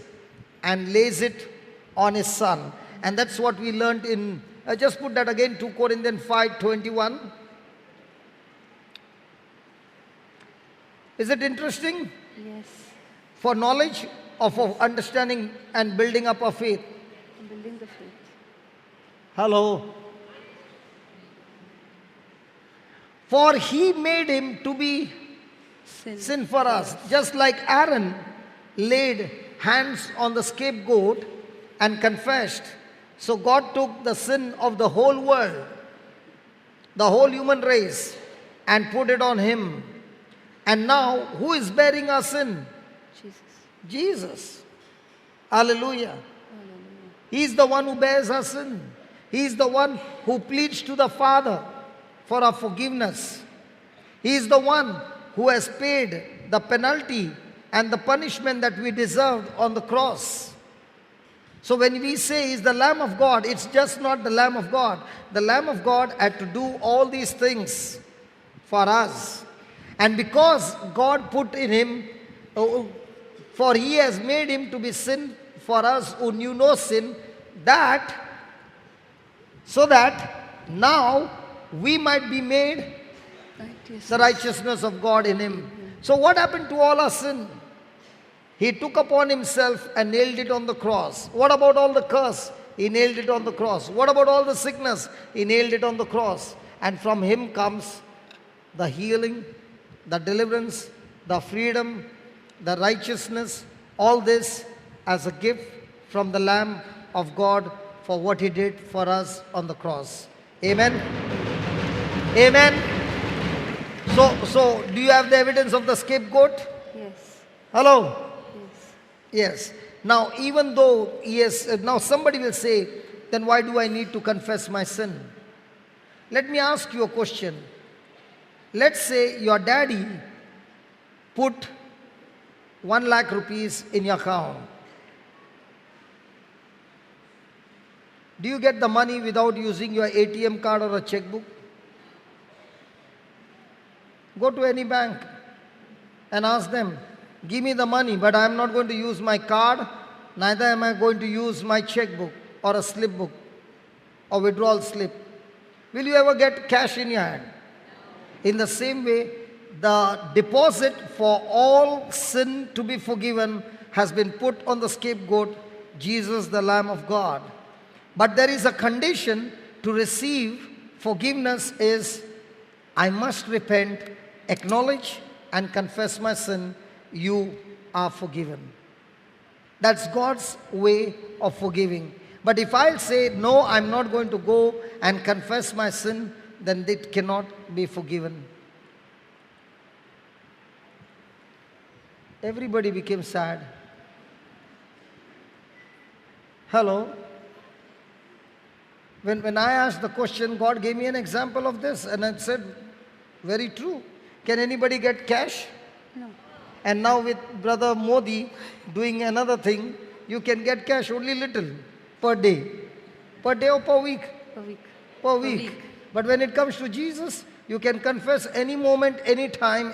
and lays it on his son. And that's what we learned in, just put that again, 2 Corinthians 5:21. Is it interesting? Yes. For knowledge of understanding and building up our faith. Building the faith. Hello. For he made him to be sin for us. Just like Aaron laid hands on the scapegoat and confessed. So God took the sin of the whole world, the whole human race, and put it on him. And now, who is bearing our sin? Jesus. Jesus. Hallelujah. Hallelujah. He is the one who bears our sin. He is the one who pleads to the Father for our forgiveness. He is the one who has paid the penalty and the punishment that we deserved on the cross. So when we say He is the Lamb of God, it's just not the Lamb of God. The Lamb of God had to do all these things for us. And because God put in him, for he has made him to be sin for us who knew no sin, that so that now we might be made the righteousness of God in him. So what happened to all our sin? He took upon himself and nailed it on the cross. What about all the curse? He nailed it on the cross. What about all the sickness? He nailed it on the cross. And from him comes the healing, the deliverance, the freedom, the righteousness, all this as a gift from the Lamb of God for what he did for us on the cross. Amen. Amen. So do you have the evidence of the scapegoat? Yes. Hello? Yes. Yes. Now, even though, yes, now somebody will say, then why do I need to confess my sin? Let me ask you a question. Let's say your daddy put 1 lakh rupees in your account. Do you get the money without using your ATM card or a checkbook? Go to any bank and ask them, give me the money, but I am not going to use my card, neither am I going to use my checkbook or a slip book or withdrawal slip. Will you ever get cash in your hand? In the same way, the deposit for all sin to be forgiven has been put on the scapegoat, Jesus, the Lamb of God. But there is a condition to receive forgiveness is, I must repent, acknowledge and confess my sin. You are forgiven. That's God's way of forgiving. But if I'll say, no, I'm not going to go and confess my sin, then it cannot be forgiven. Everybody became sad. Hello? When I asked the question, God gave me an example of this, and I said, very true. Can anybody get cash? No. And now with Brother Modi doing another thing, you can get cash only little per day. Per day or per week? Per week. Per week. But when it comes to Jesus, you can confess any moment, any time,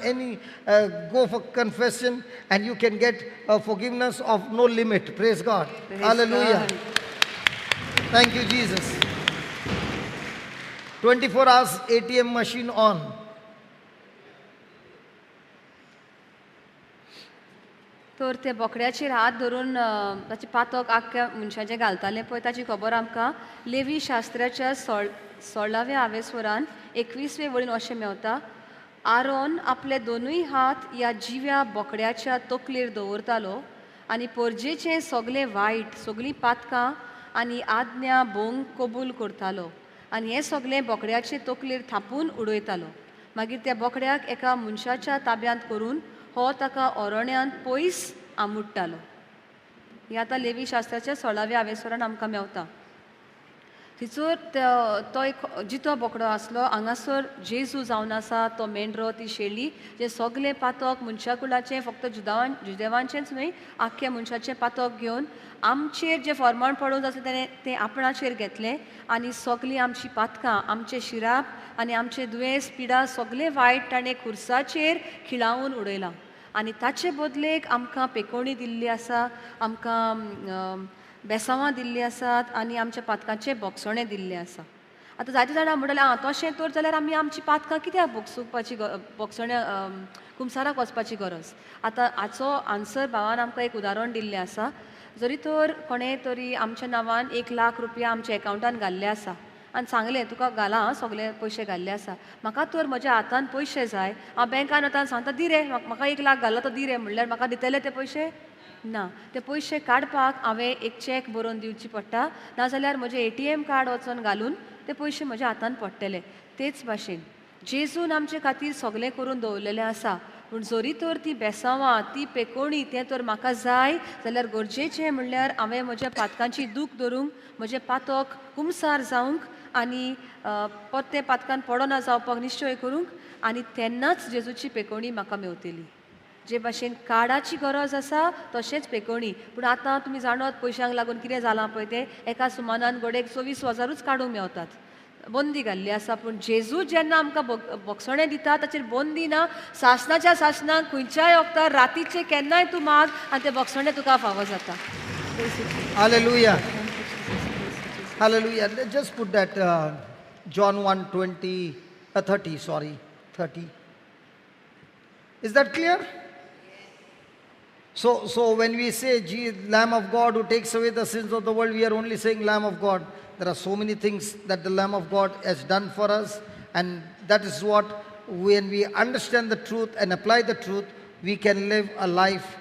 go for confession, and you can get forgiveness of no limit. Praise God. Praise Hallelujah. God. Thank you, Jesus. 24 hours ATM machine on. तर ते बोकड्याचेर हात धरून ताचें पातक आख्ख्या मनशाचें घालताले पळय, ताची खबर आमकां लेवी शास्त्राच्या 16व्या आवेस्वरान 21वे वळीन अशें मेवता, आरोन आपले दोनूय हात ह्या जिव्या बोकड्याच्या तकलेर दवरतालो आनी परजेचें सगलें वायट, सगळीं पातकां आनी आज्ञा भोंग कबूल करतालो आनी हें सगलें बोकड्याचे तकलेर थापून उडयतालो. मागीर त्या बोकड्याक एका मनशाच्या ताब्यांत करून हो ताका ओरण्यांत पयस आमुडटालो. हें आतां लेवी शास्त्राच्या 16व्या आवेस्वरान आमकां मेवता. थंयसर तो एक जितो बोकडो आसलो. हांगासर जेजू जावन आसा तो मेंढरो, ती शेळी, जे सगलें पातक मनशा कुळाचें, फक्त जुदेवांचेंच न्हय, आख्ख्या मनशाचें पातक घेवन आमचेर जें फॉर्माण पडून आसलें तेणें तें आपणाचेर घेतलें आनी सगलीं आमची पातकां, आमचें शिराप आनी आमचें दुयेंस, पिडा, सगलें वायट ताणें खुर्साचेर खिळावन उडयलां आनी ताचे बदलेक आमकां पेकोणी दिल्ली आसा, आमकां बेसांवां दिल्लीं आसात आनी आमच्या पातकांचें बोगसणें दिल्लें आसा. आतां जायते जाणां म्हणटलें, आं तशें तर जाल्यार आमी आमची पातकां कित्याक बोगसुपाची, बोगसण्या कुमसाराक वचपाची गरज. आतां हाचो आन्सर भावान आमकां एक उदाहरण दिल्लें आसा. जरी तर कोणें तरी आमच्या नांवान 1 लाख रुपया आमच्या एकावंटान घाल्ले आसा आनी सांगलें, तुका घालां, सगळे पयशे घाल्ले आसा, म्हाका तर म्हज्या हातान पयशे जाय, हांव बँकान वता सांगता दी रे, म्हाका 1 लाख घाला तो दी रे, म्हणल्यार म्हाका दितले ते पयशे ना. ते पयशे काडपाक हांवें एक चॅक बरोवन दिवची पडटा, नाजाल्यार म्हजें ATM card वचोन घालून ते पयशे म्हज्या हातान पडटले. तेच भाशेन जेजून आमचे खातीर सगळें करून दवरलेलें आसा, पूण जरी तर ती बेसांवां, ती पेकोणी, तें तर म्हाका जाय जाल्यार गरजेचें म्हणल्यार हांवें म्हज्या पातकांची दूख धरूंक, म्हजें पातक कुमसार जावंक आनी परतें पातकान पडना जावपाक निश्चय करूंक, आनी तेन्नाच जेजूची पेकोणी म्हाका मेवतली. जे भाशेन कार्डाची गरज आसा तशेंच पेकोणी. पूण आतां तुमी जाणत पयशांक लागून कितें जालां पळय तें, एका सुमानान गोडेक 24,000ूच काडूंक मेवतात, बंदी घाल्ली आसा. पूण जेजू जेन्ना आमकां बोगसणें दिता ताचेर बंदी ना. सासणाच्या सासणाक खंयच्याय वखदार रातीचें केन्नाय तूं माग आनी तें बोगसणें तुका फावो जाता. Hallelujah. Hallelujah. Let's just put that John 1:20, 30, sorry, 30. Is that clear? So when we say Lamb of God who takes away the sins of the world, we are only saying Lamb of God. There are so many things that the Lamb of God has done for us, and that is what, when we understand the truth and apply the truth, we can live a life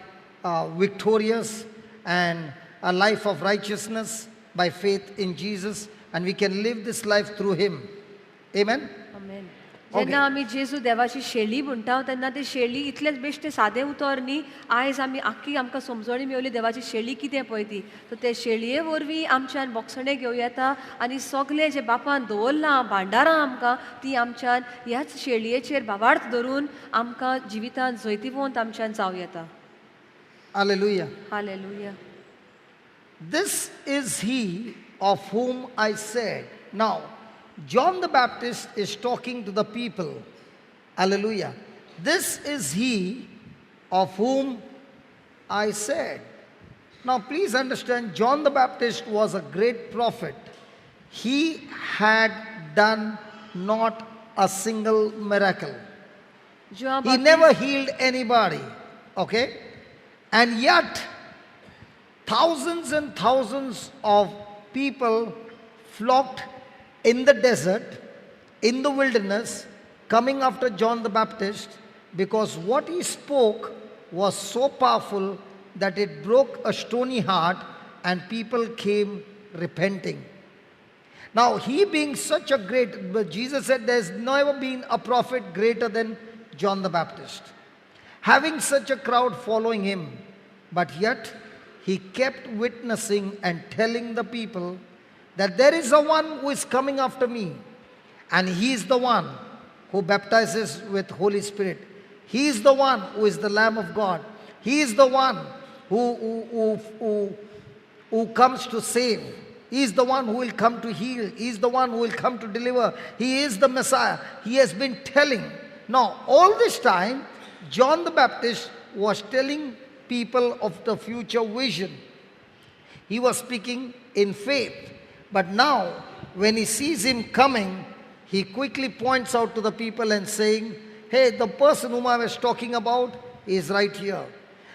victorious and a life of righteousness by faith in Jesus, and we can live this life through Him. Amen? Amen. जेन्ना आमी जेजू देवाची शेळी म्हणटा तेन्ना ते शेळी इतलेंच बेश्टें सादें उतर न्ही. आयज आमी आख्खी आमकां समजणी मेवली देवाची शेळी कितें पळय ती. तर ते शेळये वरवीं आमच्यान बोगसणें घेवं येता आनी सगलें जें बापान दवरलां भांडारां आमकां ती आमच्यान ह्याच शेळयेचेर भावार्थ धरून आमकां जिवितांत जैतिवंत आमच्यान जावं येता. Hallelujah. Hallelujah. This is he of whom I said. Now, John the Baptist is talking to the people. Hallelujah. This is he of whom I said. Now, please understand, John the Baptist was a great prophet. He had done not a single miracle. Juan He never healed anybody, okay? And yet, thousands and thousands of people flocked in the desert, in the wilderness, coming after John the Baptist, because what he spoke was so powerful that it broke a stony heart and people came repenting. Now, he being such a great, but Jesus said there's never been a prophet greater than John the Baptist. Having such a crowd following him, but yet he kept witnessing and telling the people that there is a one who is coming after me, and he is the one who baptizes with Holy Spirit. He is the one who is the Lamb of God. He is the one who comes to save. He is the one who will come to heal. He is the one who will come to deliver. He is the Messiah. He has been telling. Now, all this time, John the Baptist was telling people of the future vision. He was speaking in faith. But now, when he sees him coming, he quickly points out to the people and saying, hey, the person whom I was talking about is right here.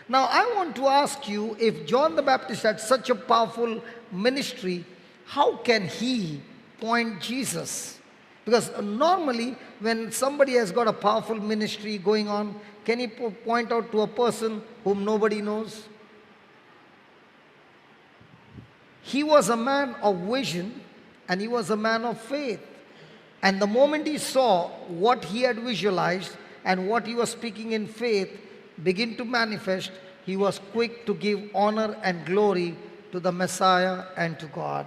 Now, I want to ask you, if John the Baptist had such a powerful ministry, how can he point Jesus? Because normally, when somebody has got a powerful ministry going on, can he point out to a person whom nobody knows? He was a man of vision and he was a man of faith. And the moment he saw what he had visualized and what he was speaking in faith begin to manifest, he was quick to give honor and glory to the Messiah and to God.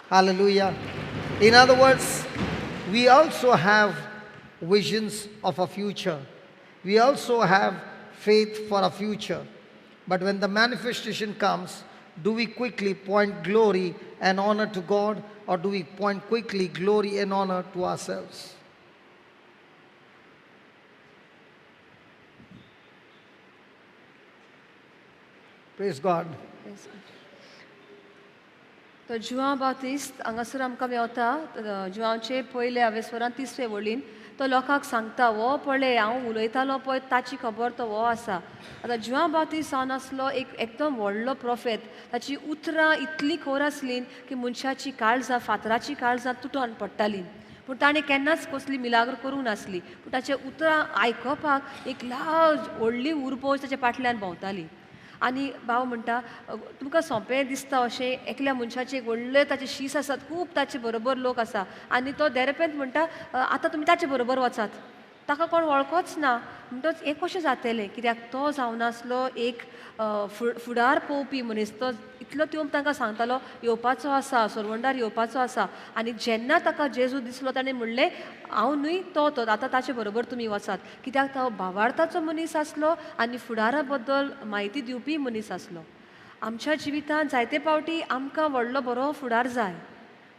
Hallelujah. In other words, we also have visions of a future. We also have faith for a future. But when the manifestation comes, do we quickly point glory and honor to God, or do we point quickly glory and honor to ourselves? Praise God. Praise God. तो जुआं बाप्तिस्त हांगासर आमकां मेवता. जुआंचे पयले हांवें तिसरे वळीन तो लोकांक सांगता, हो पळय हांव उलयतालो पळय ताची खबर तो हो आसा. आतां जुआं बाप्तिस्त जावन आसलो एक एकदम व्हडलो प्रोफेत. ताची उतरां इतलीं खर आसलीं की मनशाची काळजां, फातराची काळजां तुटोन पडटालीं. पूण ताणें केन्नाच कसली मिलाग्र करूंक नासली, पूण ताचे उतरां आयकपाक एक लार्ज व्हडली उर्बोज ताच्या फाटल्यान भोंवताली. आनी भाव म्हणटा, तुमकां सोंपें दिसता अशें एकल्या मनशाचें एक व्हडलें ताचे शीस आसात, खूब ताचे बरोबर लोक आसा, आनी तो देरेपेंत म्हणटा आतां तुमी ताचे बरोबर वचात, ताका कोण वळखोच ना, म्हणटच हें कशें जातलें? कित्याक तो जावन आसलो एक फुडार पळोवपी मनीस. तो इतलो त्यो तांकां सांगतालो येवपाचो आसा, सरवंडार येवपाचो आसा. आनी जेन्ना ताका जेजू दिसलो ताणें म्हणलें हांव न्हय तो तो, आतां ताचे बरोबर तुमी वचात. कित्याक तो भावार्थाचो मनीस आसलो आनी फुडारा बद्दल म्हायती दिवपी मनीस आसलो. आमच्या जिवितांत जायते फावटी आमकां व्हडलो बरो फुडार जाय,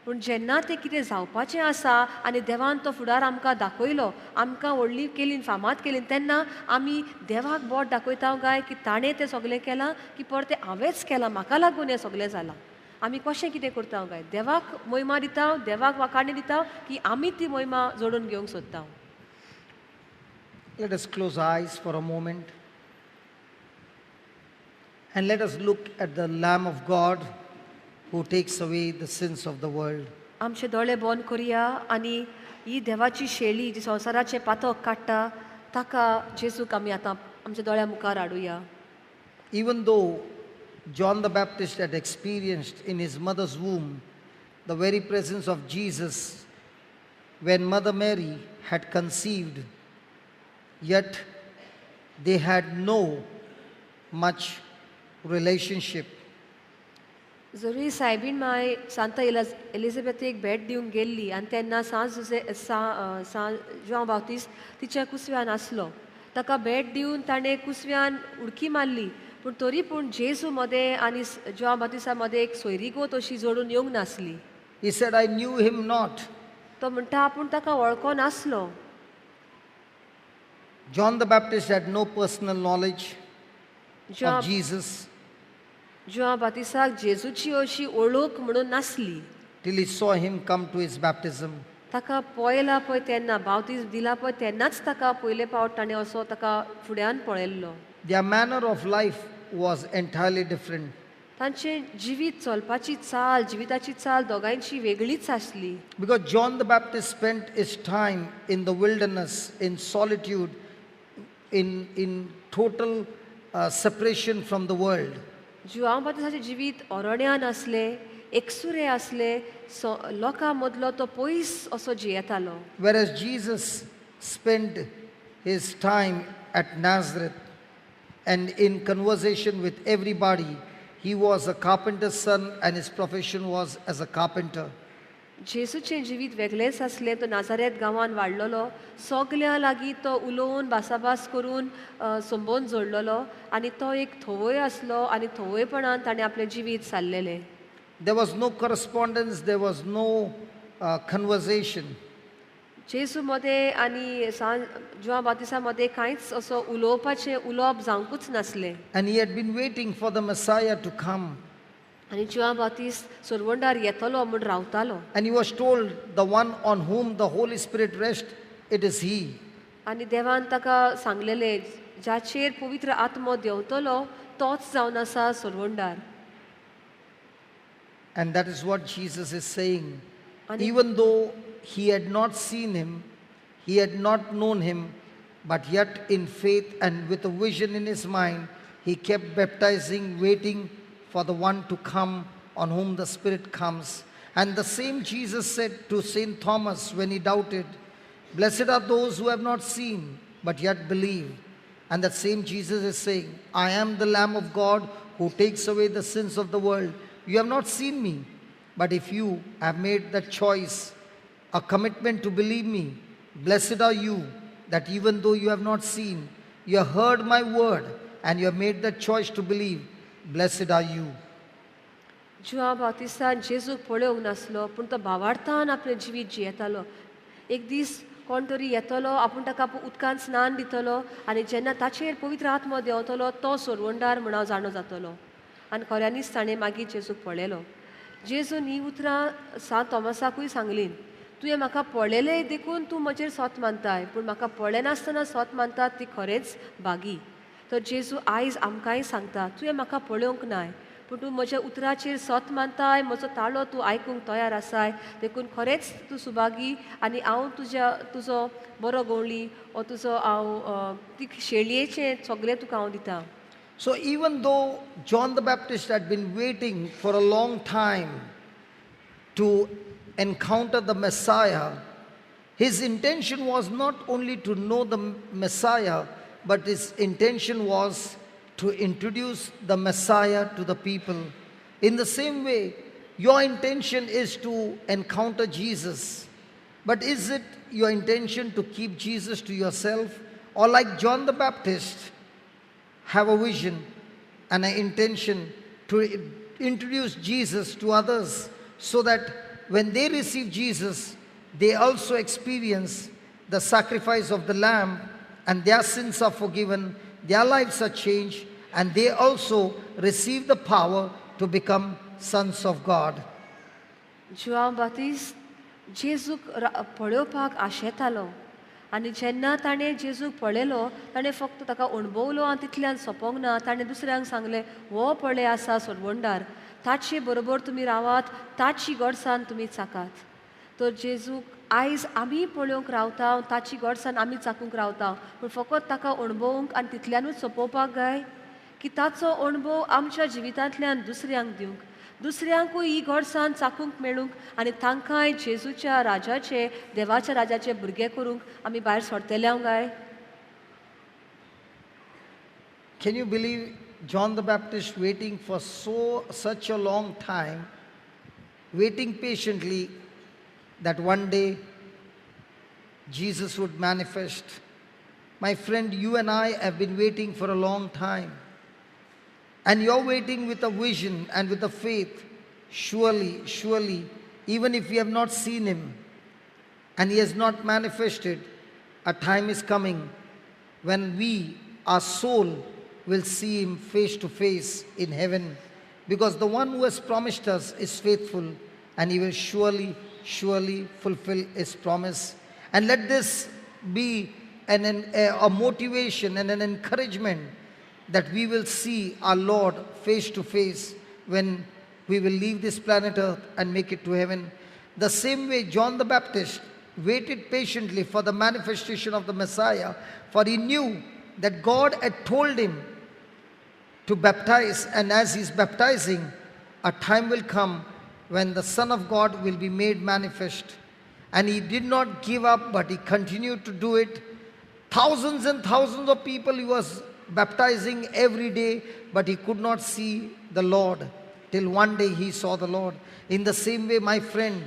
पूण जेन्ना तें कितें जावपाचें आसा आनी देवान तो फुडार आमकां दाखयलो, आमकां व्हडली केली, फामाद केली, तेन्ना आमी देवाक बोट दाखयता काय की ताणें तें सगळें केलां की परतें हांवेंच केलां, म्हाका लागून हें सगळें जालां. आमी कशें कितें करता काय? देवाक मोहिमा दिता, देवाक वाखाणी दिता की आमी ती मोहिमा जोडून घेवंक सोदता? Let us close our eyes for a moment and let us look at the Lamb of God who takes away the sins of the world. आमचे दोळे बंद करुया आनी ही देवाची शेळी जी संवसाराचें पातक काडटा ताका जेजूक आमी आतां आमच्या दोळ्या मुखार हाडुया. Even though John the Baptist had experienced in his mother's womb the very presence of Jesus when Mother Mary had conceived, yet they had no much relationship. जरूय soybean माय सांता एलिझाबेथेक भेट दिवंक गेल्ली आनी तेन्ना सांत जुजे सांत जुआंव बाप्तिस्त तिच्या कुसव्यान आसलो. ताका भेट दिवन ताणें कुसव्यान उडकी मारली, पूण तरी पूण जेजू मदें आनी जुआंव बातिस्ता मदें एक सोयरीगत अशी जोडून येवंक नासली. He said, I knew him not. तो म्हणटा आपूण ताका वळखो नासलो. John the Baptist had no personal knowledge of Jesus Joao बातिस्ताक जेजूची अशी ओळख म्हणून नासली. Till he saw him come to his baptism. ताका पळयला पळय तेन्ना, बावतीस दिला पळय तेन्नाच ताका पयले फावट ताणें असो ताका फुड्यान पळयल्लो. Their manner of life was entirely different. तांचें जिवीत चलपाची चाल, जिविताची चाल दोगांयची वेगळीच आसली. Because John the Baptist spent his time in the wilderness, in solitude, in total separation from the world. Joao बातिस्ताचें जिवीत अरण्यान आसलें, एकसुरें आसलें, लोकां मदलो तो पयस असो जियेतालो. Whereas Jesus spent his time at Nazareth and in conversation with everybody. He was a carpenter's son and his profession was as a carpenter. जेजूचें जिवीत वेगळेंच आसलें. तो नाजारेत गांवान वाडलेलो, सगल्यां लागीं तो उलोवन भासाभास करून संबंद जोडलेलो आनी तो एक थवय आसलो आनी थवयपणान ताणें आपलें जिवीत सारलेलें. There was no correspondence, there was no conversation. जेजू मदें आनी जुआंव बातिस्ता मदें कांयच असो उलोवपाचें उलोवप जावंकूच नासलें. And he had been waiting for the Messiah to come. आनी जुआंव बातिस्त सरवंडार येतलो म्हूण रावतालो. And he was told, the one on whom the Holy Spirit rests, it is he. आनी देवान ताका सांगलेलें, जाचेर पवित्र आत्मो देंवतलो तोच जावन आसा सरवंडार. And that is what Jesus is saying. Even though he had not seen him, he had not known him, but yet in faith and with a vision in his mind, he kept baptizing, waiting for the one to come on whom the Spirit comes. And the same Jesus said to St. Thomas when he doubted, blessed are those who have not seen, but yet believe. And that same Jesus is saying, I am the Lamb of God who takes away the sins of the world. You have not seen me, but if you have made that choice, a commitment to believe me, blessed are you that even though you have not seen, you have heard my word and you have made that choice to believe, blessed are you. Joao बातिस्तान जेजूक पळोवंक नासलो, पूण तो भावार्थान आपलें जिवीत जियेतालो. एक दीस कोण तरी येतलो, आपूण ताका उदकान स्नान दितलो आनी जेन्ना ताचेर पवित्र आत्मो देंवतलो तो सरवंडार म्हूण हांव जाणो जातलो. आनी खऱ्यांनीच ताणें मागीर जेजूक पळयलो. जेजून हीं उतरां सांत थॉमसाकूय सांगलीं, तुवें म्हाका पळयलें देखून तूं म्हजेर सोत मानताय, पूण म्हाका पळयनासतना सोत मानतात ती खरेंच भागी. तर जेजू आयज आमकांय सांगता, तुवें म्हाका पळोवंक नाय, पूण तूं म्हज्या उतराचेर सोत मानताय, म्हजो ताळो तूं आयकूंक तयार आसाय, देखून खरेंच तूं सुभागी आनी हांव तुजो बरो गवळी वो तुजो हांव ती शेळयेचें सगळें तुका हांव दिता. So even though John the Baptist had been waiting for a long time to encounter the Messiah, his intention was not only to know the Messiah, but his intention was to introduce the Messiah to the people. In the same way, your intention is to encounter Jesus. But is it your intention to keep Jesus to yourself? Or like John the Baptist, have a vision and an intention to introduce Jesus to others so that when they receive Jesus, they also experience the sacrifice of the Lamb and their sins are forgiven, their lives are changed, and they also receive the power to become sons of God. Joao बातिस्त जेजूक पळोवपाक आशेतालो आनी जेन्ना ताणें जेजूक पळयलो, ताणें फक्त ताका अणभवलो आनी तितल्यान सोंपोंक ना, ताणें दुसऱ्यांक सांगलें, हो पळय आसा सरवंडार, ताचे बरोबर तुमी रावात, ताची गोडसान तुमी चाकात. तर जेजूक आयज आमी पळोवंक रावता, ताची गोडसान आमी चाकूंक रावता, पूण फकत ताका अणभवूंक आनी तितल्यानूच सोंपोवपाक गाय की ताचो अणभव आमच्या जिवितांतल्यान दुसऱ्यांक दिवंक, दुसऱ्यांकूय ही गोडसान चाकूंक मेळूंक आनी तांकांय जेजूच्या राजाचे, देवाच्या राजाचे भुरगे करूंक आमी भायर सरतले गाय. Can you believe John the Baptist waiting for such a long time, waiting patiently that one day Jesus would manifest? My friend, you and I have been waiting for a long time. and you're waiting with a vision and with a faith, surely, surely, even if you have not seen Him and He has not manifested, a time is coming when we, our soul, will see Him face to face in heaven. Because the one who has promised us is faithful, and He will surely, surely fulfill His promise. And let this be a motivation and an encouragement that we will see our Lord face to face when we will leave this planet Earth and make it to heaven. The same way John the Baptist waited patiently for the manifestation of the Messiah, for he knew that God had told him to baptize, and as he's baptizing, a time will come when the Son of God will be made manifest. And he did not give up, but he continued to do it. Thousands and thousands of people he was baptizing every day, but he could not see the Lord till one day he saw the Lord. In the same way, my friend,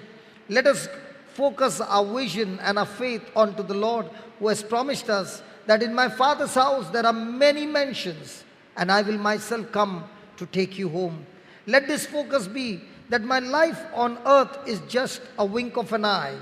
let us focus our vision and our faith onto the Lord, who has promised us that in my Father's house there are many mansions, and I will myself come to take you home. Let this focus be that my life on earth is just a wink of an eye.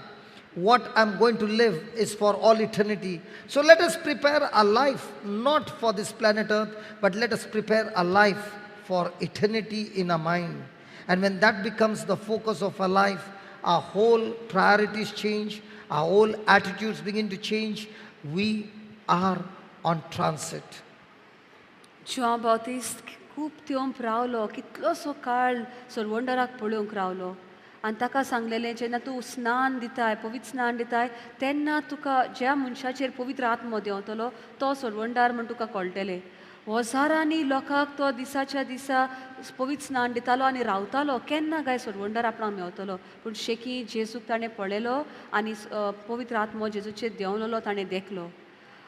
What I'm going to live is for all eternity. So let us prepare our life not for this planet Earth, but let us prepare our life for eternity in our mind. And when that becomes the focus of our life, our whole priorities change, our whole attitudes begin to change. We are on transit. Joao बाप्तिस्त खूब तेंप रावलो, कितलोसो काळ सोरवंडराक पळोवंक रावलो आनी ताका सांगलेलें, जेन्ना तूं स्नान दिताय, पवित्र स्नान दिताय, तेन्ना तुका ज्या मनशाचेर पवित्र आत्मो देंवतलो तो सोरवंडार म्हूण तुका कळटलें. हजारांनी लोकांक तो दिसाच्या दिसा पवित्र स्नान दितालो आनी रावतालो केन्ना काय सोरवंडार आपणाक मेवतलो. पूण शेकी जेजूक ताणें पळयलो आनी पवित्र आत्मो जेजूचेर देंवलेलो ताणें देखलो.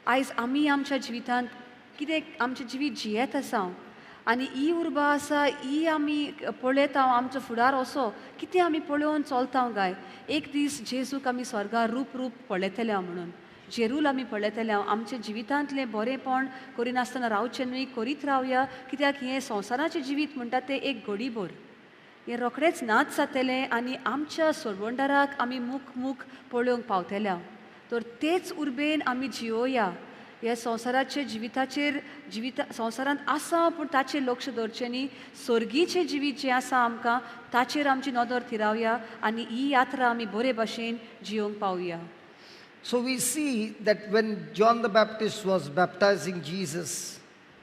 आयज आमी आमच्या जिवितांत कितें आमचें जिवीत जियेत आसा आनी ही उर्बा आसा ही आमी पळयता, आमचो फुडार असो कितें आमी पळोवन चलता काय? एक दीस जेजूक आमी स्वर्गार रूप रूप पळयतले म्हणून, जेरूल आमी पळयतले. आमच्या जिवितांतलें बरेंपण करिनासतना रावचें न्हय, करीत रावया, कित्याक हें संवसाराचें जिवीत म्हणटा तें एक घडीभर, हें रोखडेंच नाच जातलें आनी आमच्या सोरवंडाराक आमी मुख मुख पळोवंक पावतले. तर तेच उर्बेन आमी जियोया. ह्या संवसाराचे जिविताचेर जिविता संवसारांत आसा पूण ताचेर लक्ष दवरचें न्ही, स्वर्गीचें जिवीत जें आसा आमकां ताचेर आमची नदर थिरावया आनी ही यात्रा आमी बरे भाशेन जियोंक पावया. So we see that when John the Baptist was baptizing Jesus,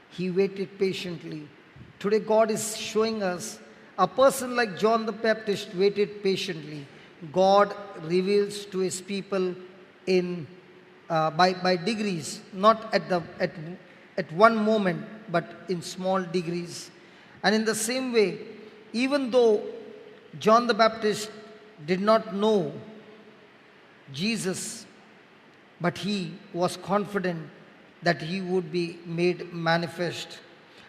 he waited patiently. Today God is showing us a person like John the Baptist waited patiently. God reveals to his people in by degrees, not at one moment, but in small degrees. And in the same way, even though John the Baptist did not know Jesus, but he was confident that he would be made manifest.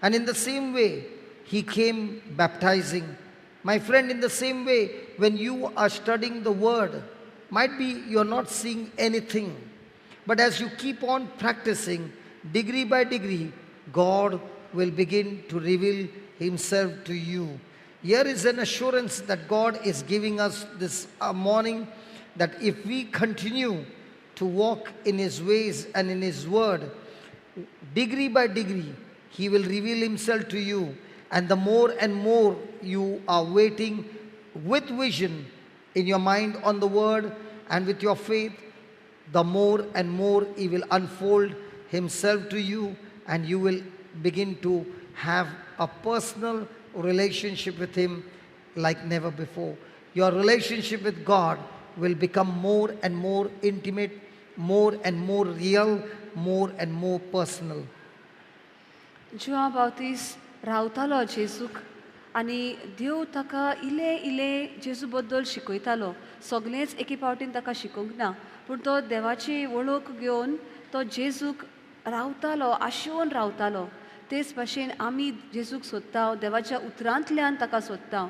And in the same way, he came baptizing. My friend, in the same way, when you are studying the word, might be you're not seeing anything, but as you keep on practicing, degree by degree, God will begin to reveal himself to you. Here is an assurance that God is giving us this morning, that if we continue to walk in his ways and in his word, degree by degree, he will reveal himself to you. And the more and more you are waiting with vision in your mind on the word and with your faith, the more and more he will unfold himself to you, and you will begin to have a personal relationship with him like never before. Your relationship with God will become more and more intimate, more and more real, more and more personal. Joao बाप्तिस्त रावतालो जेजूक आनी देव ताका इल्लें इल्लें जेजू बद्दल शिकयतालो. सगळेंच एके फावटीन ताका शिकोवंक ना, पूण तो देवाची वळख घेवन तो जेजूक रावतालो, आशेवन रावतालो. तेच भाशेन आमी जेजूक सोदता, देवाच्या उतरांतल्यान ताका सोदता.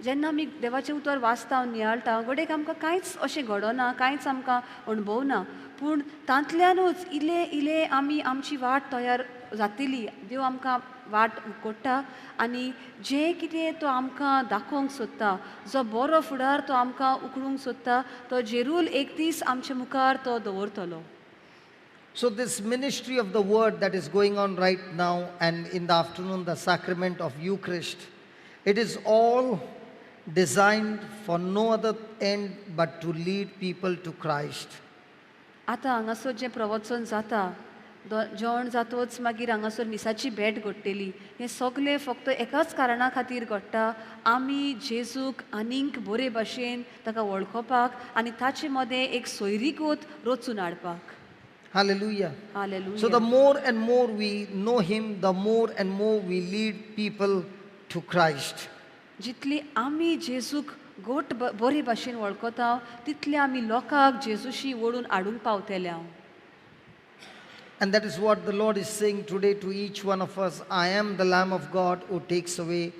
जेन्ना आमी देवाचें उतर वाचता, नियाळटा, घडयेक आमकां कांयच अशें घडना, कांयच आमकां अणभव ना, पूण तांतल्यानूच इल्लें इल्लें आमी आमची वाट तयार जातली. देव आमकां वाट उकोडटा आनी जें कितें तो आमकां दाखोवंक सोदता, जो बरो फुडार तो आमकां उकडूंक सोदता, तो जेरूल एक दीस आमचे मुखार तो दवरतलो. So this ministry of the word that is going on right now, and in the afternoon the sacrament of Eucharist, it is all designed for no other end but to lead people to Christ. आतां हांगासर जें प्रवचन जाता, जेवण जातच मागीर हांगासर मिसाची भेट घडटली. हें सगळें फक्त एकाच कारणा खातीर घडटा, आमी जेजूक आनीक बरे भाशेन ताका वळखोवपाक आनी ताचे मदें एक सोयरीगत रचून हाडपाक. Hallelujah. Hallelujah. So the more and more we know him, the more and more we lead people to Christ. जितली आमी जेजूक गोट बरे भाशेन वळखता, तितले आमी लोकांक जेजूशी ओडून हाडूंक पावतले. And that is what the Lord is saying today to each one of us. I am the Lamb of God who takes away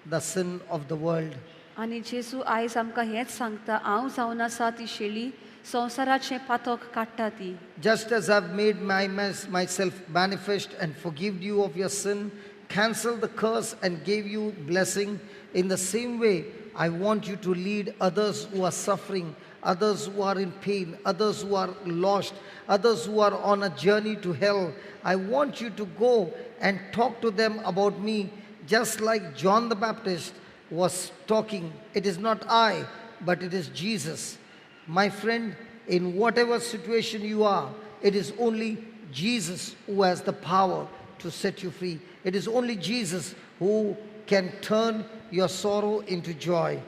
the sin of the world. आनी जेजू आयज आमकां हेंच सांगता, हांव जावन आसा ती शेळी, संवसाराचें पातक काडटा ती. Just as I have made myself manifest and forgive you of your sin, cancelled the curse and gave you blessing, in the same way I want you to lead others who are suffering, others who are in pain, others who are lost, others who are on a journey to hell. I want you to go and talk to them about me, just like John the Baptist was talking. It is not I, but it is Jesus. My friend, in whatever situation you are, it is only Jesus who has the power to set you free. It is only Jesus who can turn your sorrow into joy.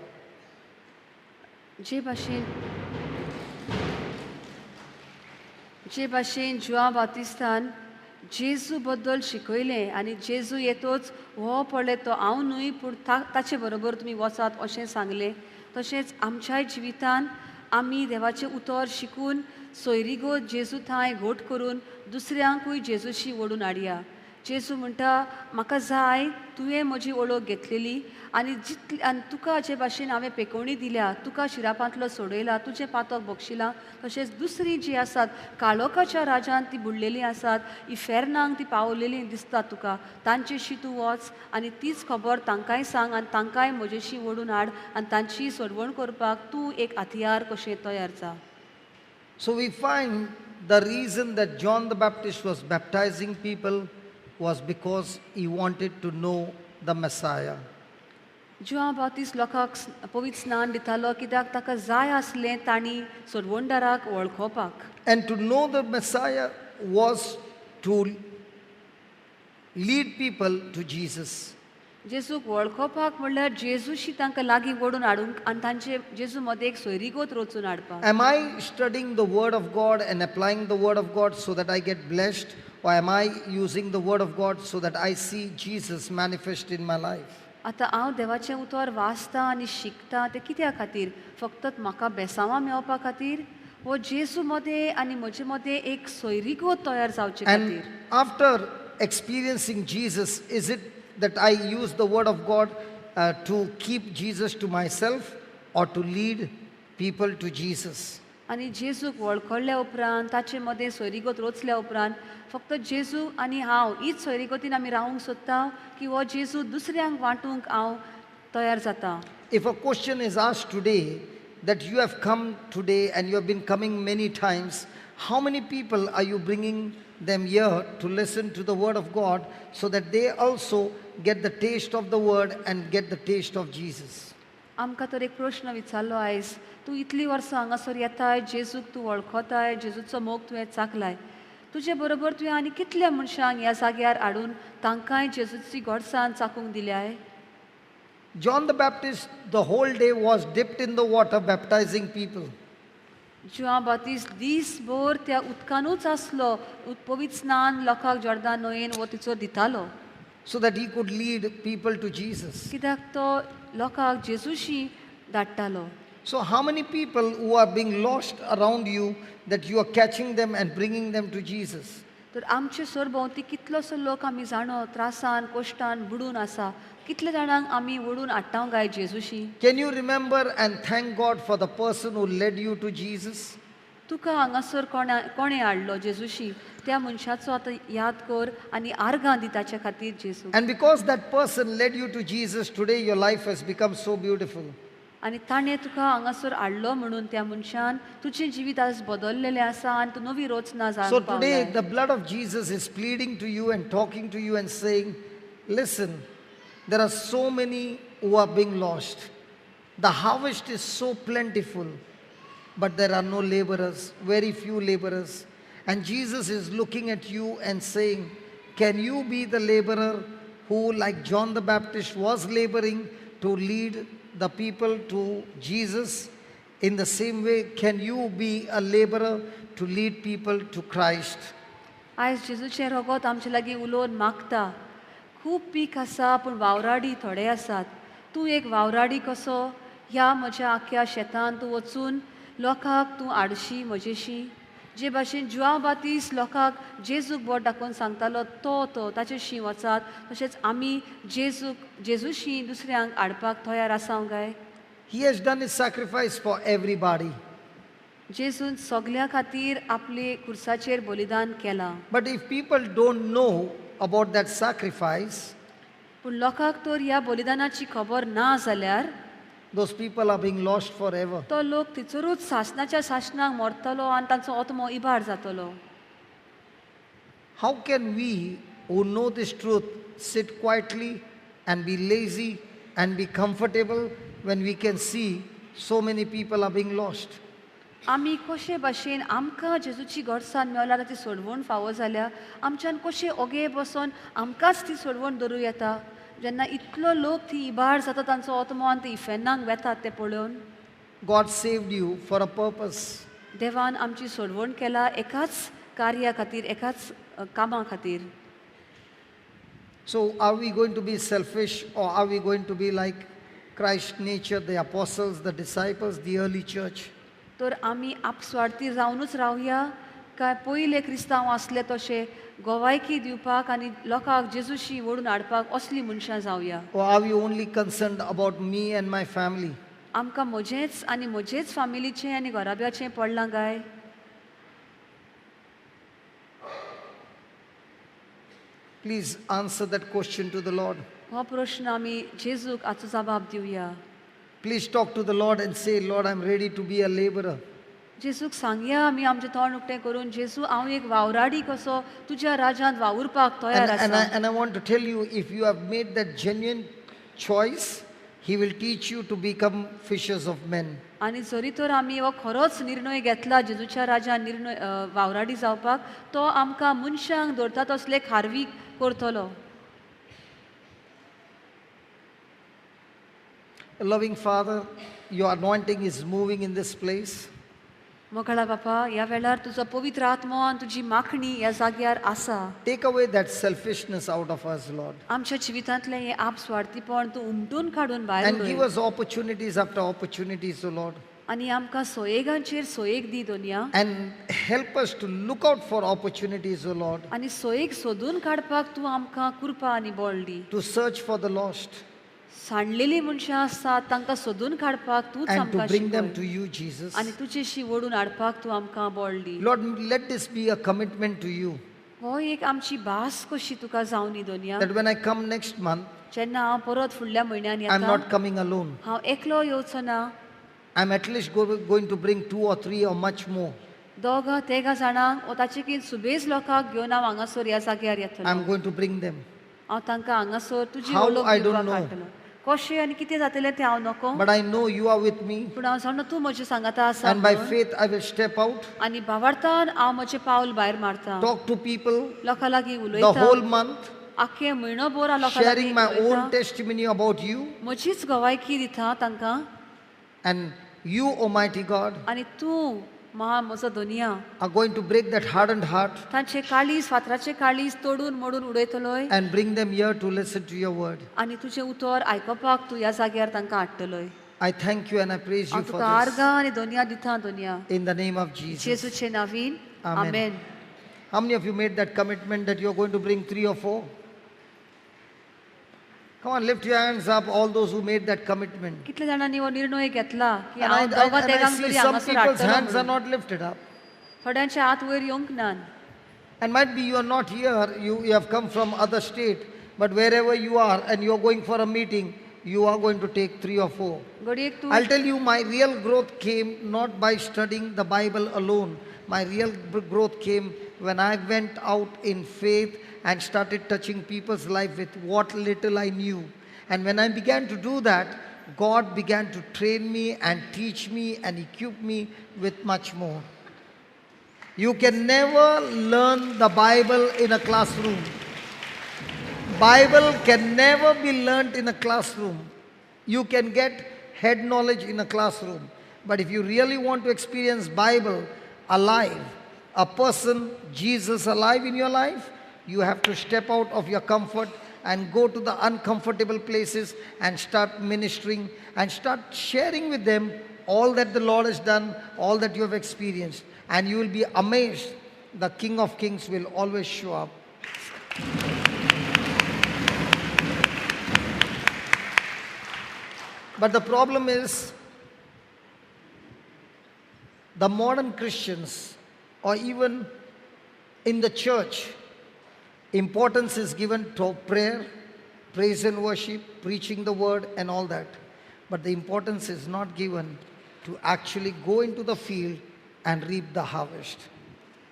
जे भाशेन जुआंव बातिस्तान जेजू बद्दल शिकयलें आनी जेजू येतोच हो पळय तो हांव न्हय पूण ताचे बरोबर तुमी वचात अशें सांगलें, तशेंच आमच्याय जिवितान आमी देवाचें उतर शिकून सोयरीगो जेजू थंय घोट करून दुसऱ्यांकूय जेजूशी ओडून हाडया. जेजू म्हणटा, म्हाका जाय तुवें म्हजी वळख घेतलेली आनी जितली आनी तुका जे भाशेन हांवें पेकोवणी दिल्या, तुका शिरापांतलो सोडयला, तुजें पातक बक्षिलां, तशेंच दुसरी जी आसात काळोखाच्या राजान ती बुडलेलीं आसात, इफेर्नांक ती पावलेलीं दिसता तुका, तांचेशी तूं वच आनी तीच खबर तांकांय सांग आनी तांकांय म्हजेशी ओडून हाड आनी तांची सोडवण करपाक तूं एक हत्यार कशें तयार जा. So we find the reason that John the Baptist was baptizing people was because he wanted to know the Messiah. Joao Baptist लोकांक पवित्र स्नान दितालो कित्याक ताका जाय आसलें तांणी सोडवणदाराक वळखोवपाक. And to know the Messiah was to lead people to Jesus. जेजूक वळखोवपाक म्हणल्यार जेजूशी तांकां लागीं ओडून हाडूंक आनी तांचे जेजू मदें एक सोयरीगत रचून हाडपाक. Am I studying the word of God and applying the word of God so that I get blessed, or am I using the word of God so that I see Jesus manifest in my life? आतां हांव देवाचें उतर वाचतां आनी शिकतां तें कित्या खातीर? फक्त म्हाका बेसांवां मेळपा खातीर वो जेजू मदें आनी म्हजे मदें एक सोयरीगत तयार जावचे खातीर? And after experiencing Jesus, is it that I use the word of God to keep Jesus to myself or to lead people to Jesus? आनी जेजूक वळखल्या उपरांत ताचे मदें सोयरीगत रचल्या उपरांत फक्त जेजू आनी हांव हीच सोयरीगतीन आमी रावूंक सोदता की हो जेजू दुसऱ्यांक वांटूंक हांव तयार जाता? If a question is asked today that you have come today and you have been coming many times, how many people are you bringing them here to listen to the word of God so that they also get the taste of the word and get the taste of Jesus? आमकां तर एक प्रश्न विचारलो आयज, तूं इतलीं वर्सां हांगासर येताय, जेजूक तूं वळखताय, जेजूचो मोग तुवें चाखलाय, तुजे बरोबर तुवें आनी कितल्या मनशांक ह्या जाग्यार हाडून तांकांय जेजूची गोडसाण चाखूंक दिल्याय? John the Baptist the whole day was dipped in the water baptizing people. Joao Baptist दीसभर त्या उदकानूच आसलो, पवित्र स्नान लोकांक जॉर्दान न्हंयेन वो तिचो दितालो. So that he could lead people to Jesus. कित्याक तो लोकांक जेजूशी धाडटालो. So how many people who are being lost around you that you are catching them and bringing them to Jesus? तर आमचे सरभोंवती कितलोसो लोक आमी जाणो त्रासान कोश्टान बुडून आसा, कितले जाणांक आमी ओडून हाडटा काय जेजूशी? Can you remember and thank God for the person who led you to Jesus? तुका हांगासर कोणें हाडलो जेजूशी त्या मनशाचो आतां याद कर आनी आर्गां दी ताच्या खातीर जेजू. And because that person led you to Jesus, today your life has become so beautiful. आनी ताणें तुका हांगासर हाडलो म्हणून त्या मनशान तुजें जिवीत आज बदललेलें आसा आनी तूं नवी रचना So जावन today पावलाय. the blood of Jesus is pleading to you and talking to you and saying, listen, there are so many who are being lost. The harvest is so plentiful, but there are no laborers, very few laborers. And Jesus is looking at you and saying, can you be the laborer who, like John the Baptist, was laboring to lead the people to Jesus? In the same way, can you be a laborer to lead people to Christ? आयज जेजूचें रगत आमचे लागीं उलोवन मागता. खूब पीक आसा पूण वावराडी थोडे आसात. तूं एक वावराडी कसो ह्या म्हज्या आख्या शेतान तूं वचून लोकांक तूं आडशी म्हजेशी. जे भाशेन जुआंव बातीस लोकांक जेजूक बोट दाखोवन सांगतालो तो तो ताचेशी वचात, तशेंच आमी जेजूक जेजूशी दुसऱ्यांक हाडपाक तयार आसा काय? He has done his sacrifice for everybody. जेजून सगळ्या खातीर आपले कुर्साचेर बलिदान केलां. But if people don't know about that sacrifice, पूण लोकांक तर ह्या बलिदानाची खबर ना जाल्यार those people are being lost forever. तो लोक थंयसरूच सासणाच्या सासणाक मरतलो आनी तांचो आत्मो इबाड जातलो. How can we who know this truth sit quietly and be lazy and be comfortable when we can see so many people are being lost? आमी कशे भाशेन आमकां जेजूची गरसान मेवल्यार ती सोडवण फावो जाल्या आमच्यान कशें ओगे बसून आमकांच ती सोडवण धरूं येता जेन्ना इतलो लोक ती इबाड जाता तांचो आत्मो आनी ते इफेर्नाक वेतात ते पळोवन. God saved you for a purpose. देवान आमची सोडवण केला एकाच कार्या खातीर, एकाच कामा खातीर. So are we going to be selfish or are we going to be like Christ's nature, the apostles, the disciples, the early church? तर आमी आपस्वार्थी जावनूच रावया काय पयले क्रिस्तांव आसले तशे गोवायकी दिवपाक आनी लोकांक जेजूशी ओडून हाडपाक असली मनशां जावया? Or are we only concerned about me and my family? आमकां म्हजेंच आनी म्हजेच फामिलीचें आनी घराब्याचें पडलां काय? Please answer that question to the Lord. हो प्रश्न आमी जेजूक आजचो जबाब दिवया. Please talk to the Lord and say, Lord, I'm ready to be a laborer. जेजूक सांगया आमी आमचें तोंड उक्तें करून, जेजू हांव एक वावराडी कसो तुज्या राज्यांत वावुरपाक तयार आसा. And I want to tell you, if you have made that genuine choice, He will teach you to become fishers of men. आनी जरी तर आमी हो खरोच निर्णय घेतला जेजूच्या राज्यांत निर्णय वावराडी जावपाक, तो आमकां मनशांक धरता तसले खारवी करतलो. Loving Father, your anointing is moving in this place. मोगाळा बापा, ह्या वेळार तुजो पवित्र आत्मो आनी तुजी माखणी ह्या जाग्यार आसा. Take away that selfishness out of us, Lord. आमच्या जिवितांतलें हें आपस्वार्थीपण तूं उमटून काडून भायर And give उडय. us opportunities after opportunities, O Lord. आनी आमकां सोयेगांचेर सोयेग दी दोनया. And help us to look out for opportunities, O Lord. आनी सोयेग सोदून काडपाक तूं आमकां कृपा आनी बळ दी. To search for the lost. सांडलेली मनशां आसात तांकां सोदून काडपाक तूंच And to आमकां bring them शिकय. to you, Jesus. आनी तुजेशी ओडून हाडपाक तूं आमकां बळ दी. Lord, let this be a commitment to you. हो एक आमची भास कशी तुका जावनी दोनया. That when I come next month, जेन्ना हांव परत फुडल्या म्हयन्यान I'm येता, not coming alone. हांव एकलो येवचो ना. I'm at least going to bring 2 or 3 or much more. दोगां तेगां जाणांक वो ताचे की सुबेज लोकांक घेवन हांव हांगासर ह्या जाग्यार येतलो. I'm going to bring them. हांव तांकां हांगासर तुजी How वळख I don't दिवपाक know. हाडटलो. कशें आनी कितें जातलें तें हांव नको. But I know you are with me. पूण हांव जाणा तूं म्हजें सांगाता आसा And by म्हणून. faith I will step out. आनी भावार्थान हांव म्हजें पावल भायर मारता. Talk to people लोकां लागीं the उलयता. whole month. आख्खे म्हयनो भर हांव लोकां लागीं Sharing my own उलयता. testimony about you. म्हजीच गवायकी दिता तांकां. And you, Almighty God, आनी तूं मा म्हजो दोनया are going to break that hardened heart तांचे काळीज फातराचे काळीज तोडून मोडून उडयतलोय and bring them here to listen to your word. आनी तुजें उतर आयकपाक तूं ह्या जाग्यार तांकां हाडटलोय. I thank you and I praise you हांव for तुका this. आर्गां आनी दोनया दिता दोनया. In the name of Jesus. जेजूचे नावीन. Amen. Amen. How many of you made that commitment that you are going to bring 3 or 4? Come on, lift your hands up, all those who made that commitment. कितले जाणांनी हो निर्णय घेतला की And हांव दोगां I तेगांक see तरी some हांगासर people's हाडटलो hands are म्हणून. not lifted up. थोड्यांचे हात वयर येवंक नात. And might be you are not here, you have come from other state, but wherever you are and you are going for a meeting, you are going to take 3 or 4. घडयेक तूं I'll tell you, my real growth came not by studying the Bible alone. My real growth came when I went out in faith and started touching people's life with what little I knew. And when I began to do that, God began to train me and teach me and equip me with much more. You can never learn the Bible in a classroom. Bible can never be learnt in a classroom. You can get head knowledge in a classroom. But if you really want to experience Bible alive, a person, Jesus alive in your life, you have to step out of your comfort and go to the uncomfortable places and start ministering and start sharing with them all that the Lord has done, all that you have experienced. And you will be amazed. The King of Kings will always show up. But the problem is, the modern Christians, or even in the church, importance is given to prayer, praise and worship, preaching the word and all that. But the importance is not given to actually go into the field and reap the harvest.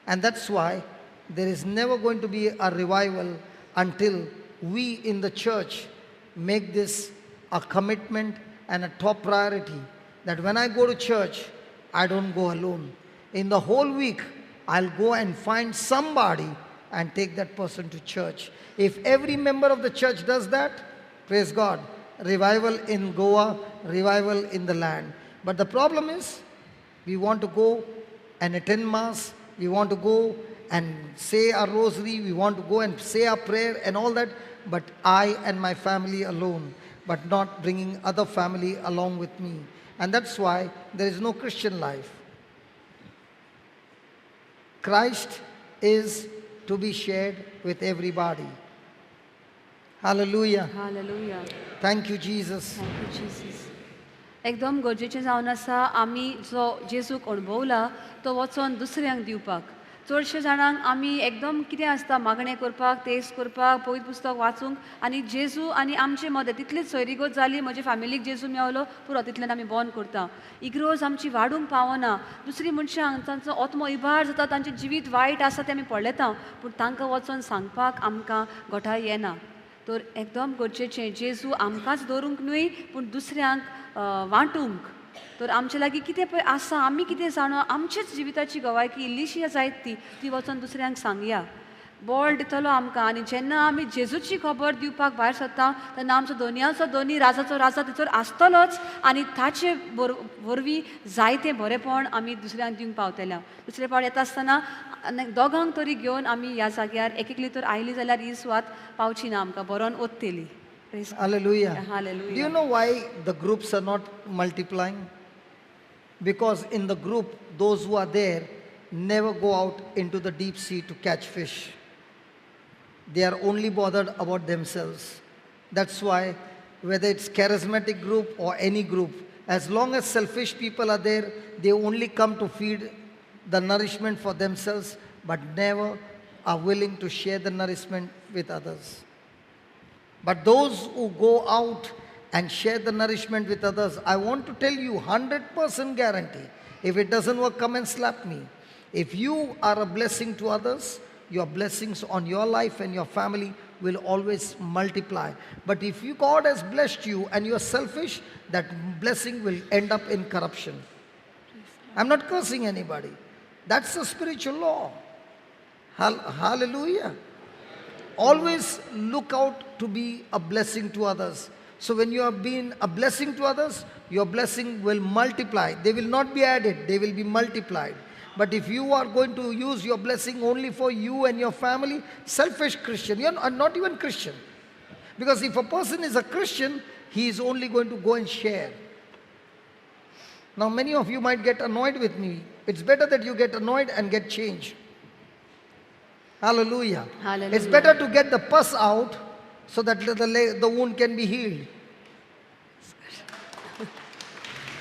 And that's why there is never going to be a revival until we in the church make this a commitment and a top priority, that when I go to church, I don't go alone. In the whole week, I'll go and find somebody and take that person to church. If every member of the church does that, praise God, revival in Goa, revival in the land. But the problem is, we want to go and attend mass, we want to go and say our rosary, we want to go and say our prayer and all that, but I and my family alone, but not bringing other family along with me. And that's why there is no Christian life. Christ is to be shared with everybody. Hallelujah. Hallelujah. Thank you, Jesus. Thank you, Jesus. एकदम गरजेचें जावन आसा आमी जो जेजूक अणभवला तो वचोन दुसऱ्यांक दिवपाक. चडशे जाणांक आमी एकदम कितें आसता मागणें करपाक, तेज करपाक, पवित्र पुस्तक वाचूंक, आनी जेजू आनी आमचे मदें तितलीच सोयरीगत जाली, म्हजे फॅमिलीक जेजू मेवलो पुरो, तितल्यान आमी बंद करता. इग्रोज आमची वाडूंक पावना. दुसरी मनशांक तांचो आत्मो इबाड जाता, तांचें जिवीत वायट आसा तें आमी पळयता, पूण तांकां वचोन सांगपाक आमकां घोटाय येना. तर एकदम गरजेचें जेजू आमकांच दवरूंक न्हय पूण दुसऱ्यांक वांटूंक. तर आमचे लागीं कितें पळय आसा, आमी कितें जाणो, आमचेच जिविताची गवायकी इल्लीशी जायत ती ती वचोन दुसऱ्यांक सांगया. बळ दितलो आमकां. आनी जेन्ना आमी जेजूची खबर दिवपाक भायर सरता तेन्ना आमचो दोनयांचो दोनी, राजाचो राजा थंयसर आसतलोच, आनी ताचे वरवीं जायतें बरेंपण आमी दुसऱ्यांक दिवंक पावतले. दुसरे फावट येता आसतना दोगांक तरी घेवन आमी ह्या जाग्यार एक एकली तर आयली जाल्यार ही सुवात पावची ना आमकां, बरोवन वतली. Hallelujah. Hallelujah. Do you know why the groups are not multiplying? Because in the group, those who are there never go out into the deep sea to catch fish. They are only bothered about themselves. That's why, whether it's charismatic group or any group, as long as selfish people are there, they only come to feed the nourishment for themselves, but never are willing to share the nourishment with others. But those who go out and share the nourishment with others, I want to tell you, 100% guarantee, if it doesn't work, come and slap me. If you are a blessing to others, your blessings on your life and your family will always multiply. But if you, God has blessed you and you are selfish, that blessing will end up in corruption. I'm not cursing anybody. That's the spiritual law. Hallelujah. Always look out to be a blessing to others. So when you have been a blessing to others, your blessing will multiply. They will not be added, they will be multiplied. But if you are going to use your blessing only for you and your family, selfish Christian, you are not even Christian. Because if a person is a Christian, he is only going to go and share. Now many of you might get annoyed with me. It's better that you get annoyed and get changed. Hallelujah. Hallelujah. It's better to get the pus out so that the wound can be healed.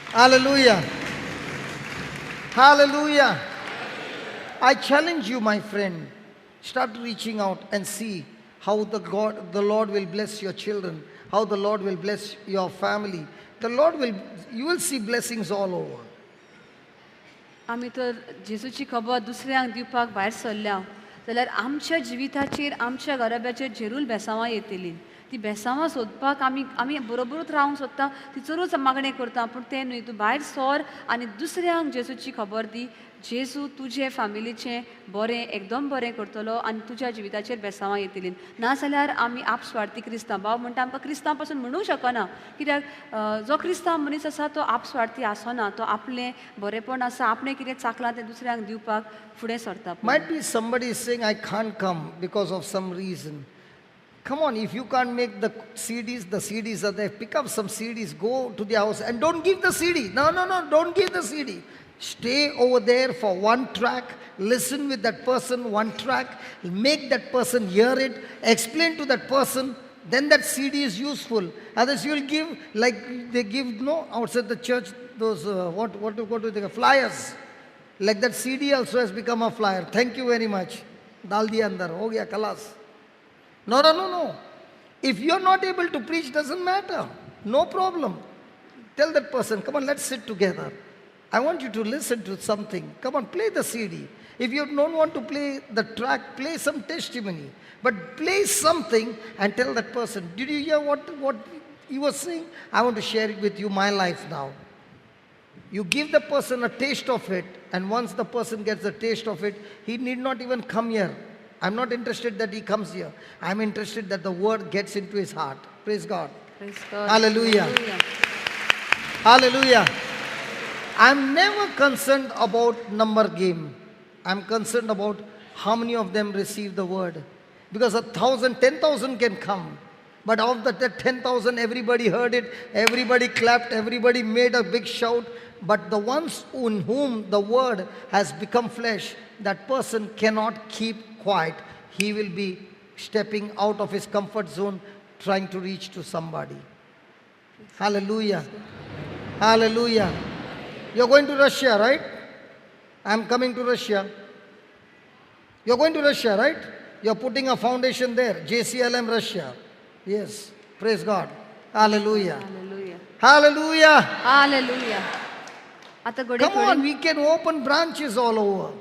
Hallelujah. Hallelujah. I challenge you, my friend, start reaching out and see how the Lord will bless your children, how the Lord will bless your family. You will see blessings all over. आमी तर जेजूची खबर दुसऱ्यांक दिवपाक भायर सरल्या जाल्यार आमच्या जिविताचेर, आमच्या घराब्याचेर जेरूल बेसांवां येतली. ती बेसांवां सोदपाक आमी आमी बरोबरूच रावंक सोदता, तिचोरूच मागणें करता, पूण तें न्हय. तूं भायर सर आनी दुसऱ्यांक जेजूची खबर दी. जेजू तुजे फामिलीचें बरें, एकदम बरें करतलो आनी तुज्या जिविताचेर बेसांवां येतली. नाजाल्यार आमी आपस्वार्थी क्रिस्तांव. भाव म्हणटा आमकां क्रिस्तांव पासून म्हणूंक शकना, कित्याक जो क्रिस्तांव मनीस आसा तो आपस्वार्थी आसना. तो आपलें बरेंपण आसा, आपणें कितें चाकलां तें दुसऱ्यांक दिवपाक फुडें सरता. Might be somebody is saying, I can't come because of some reason. Come on, if you can't make the CDs, the CDs are there. Pick up some CDs, go to the house and don't give the CD. No, no, no, don't give the CD. Stay over there for one track, listen with that person one track, make that person hear it, explain to that person, then that CD is useful. Others you will give, like they give, no, outside the church, those, what do they call, flyers. Like that CD also has become a flyer. Thank you very much. Dal diya andar, ho gaya, khalas. No, no, no, no. If you're not able to preach, doesn't matter. No problem. Tell that person, come on, let's sit together. I want you to listen to something. Come on, play the CD. If you don't want to play the track, play some testimony. But play something and tell that person, did you hear what he was saying? I want to share it with you, my life now. You give the person a taste of it, and once the person gets a taste of it, he need not even come here. I'm not interested that he comes here. I'm interested that the word gets into his heart. Praise God. Praise God. Hallelujah. Hallelujah. Hallelujah. I'm never concerned about number game. I'm concerned about how many of them receive the word. Because 1,000, 10,000 can come. But of the 10,000, everybody heard it, everybody clapped, everybody made a big shout. But the ones in whom the word has become flesh, that person cannot keep quiet. He will be stepping out of his comfort zone, trying to reach to somebody. Hallelujah. Hallelujah. You're going to Russia, right? I'm coming to Russia. You're going to Russia, right? You're putting a foundation there, JCLM Russia. Yes, praise God. Hallelujah. Hallelujah. Hallelujah. Hallelujah. आतां घडये Come on, we can open branches all over.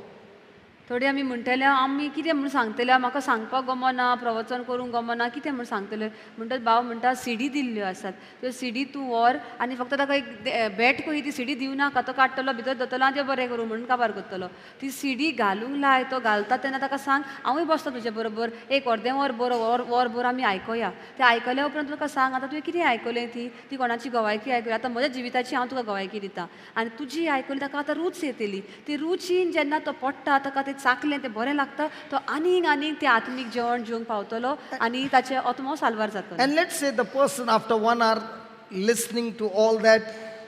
थोडी आमी म्हणटले, आमी कितें म्हूण सांगतले, म्हाका सांगपाक गमना, प्रवचन करूंक गमना, कितें म्हूण सांगतले. म्हणटच भाव म्हणटा सिडी दिल्ल्यो आसात, त्यो सिडी तूं व्हर आनी फक्त ताका एक बॅट कही ती सिडी दिवं नाका, तो काडटलो भितर दवरतलो आनी तें बरें करूं म्हणून काबार करतलो. ती सिडी घालूंक लाय, तो घालता तेन्ना ताका सांग हांवूय बसता तुजे बरोबर, एक अर्दें वर बरो वर वर भर आमी आयकोया. तें आयकल्या उपरांत तुका सांग आतां तुवें कितें आयकलें, ती ती कोणाची गवायकी आयकली, आतां म्हज्या जिविताची हांव तुका गवायकी दिता आनी तुजी आयकली ताका आतां रूच येतली. ती रुचीन जेन्ना तो पडटा ताका तें चाकलें तें बरें लागता, तो आनीक आनीक तें आत्मीक जेवण जेवंक पावतलो आनी ताचें आत्मो साल्वार जातलो. And let's say the person after 1 hour listening to all that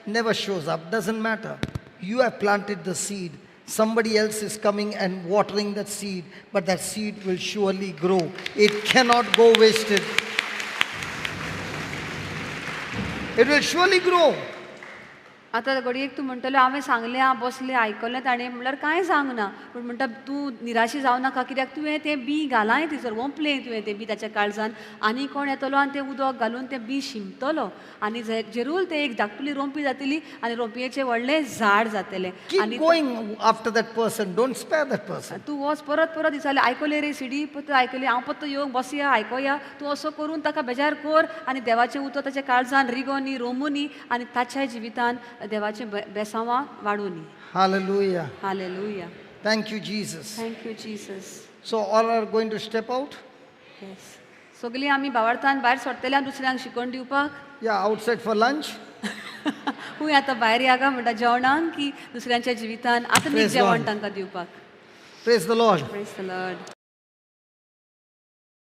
never shows up, doesn't matter. You have planted the seed. Somebody else is coming and watering that seed, but that seed will surely grow. It cannot go wasted. It will surely grow. आतां घडयेक तूं म्हणटलो हांवें सांगलें, हांव बसलें आयकलें ताणें म्हणल्यार कांय जावंक ना, पूण म्हणटा तूं निराशी जावं नाका, कित्याक तुवें तें बी घालांय थंयसर, ओंपलें तुवें तें बी ताच्या काळजान, आनी कोण येतलो आनी तें उदक घालून तें बी शिंपतलो आनी जेरूल तें एक धाकटुली रोंपी जातली आनी रोंपयेचें व्हडलें झाड जातलें. Keep going after that person, don't spare that person. तूं वच परत परत दिसालें आयकलें रे सिडी परत आयकली, हांव परत येवंक बसया आयकोया, तूं असो करून ताका बेजार कर आनी देवाचें उतर ताच्या काळजान रिगोनी रोमुनी आनी ताच्या जिवितान देवाचें बेसांवां वाडोवनी. Hallelujah. Hallelujah. Thank you, Jesus. Thank you, Jesus. So all are going to step out? Yes. सगळीं आमी भावार्थान भायर सरतले आनी दुसऱ्यांक शिकवण दिवपाक? Yeah, outside for lunch. खूंय आतां भायर या काय म्हणटा जेवणाक की दुसऱ्यांच्या जिवितान आत्मीक Praise जेवण God. तांकां दिवपाक. Praise the Lord. Praise the Lord.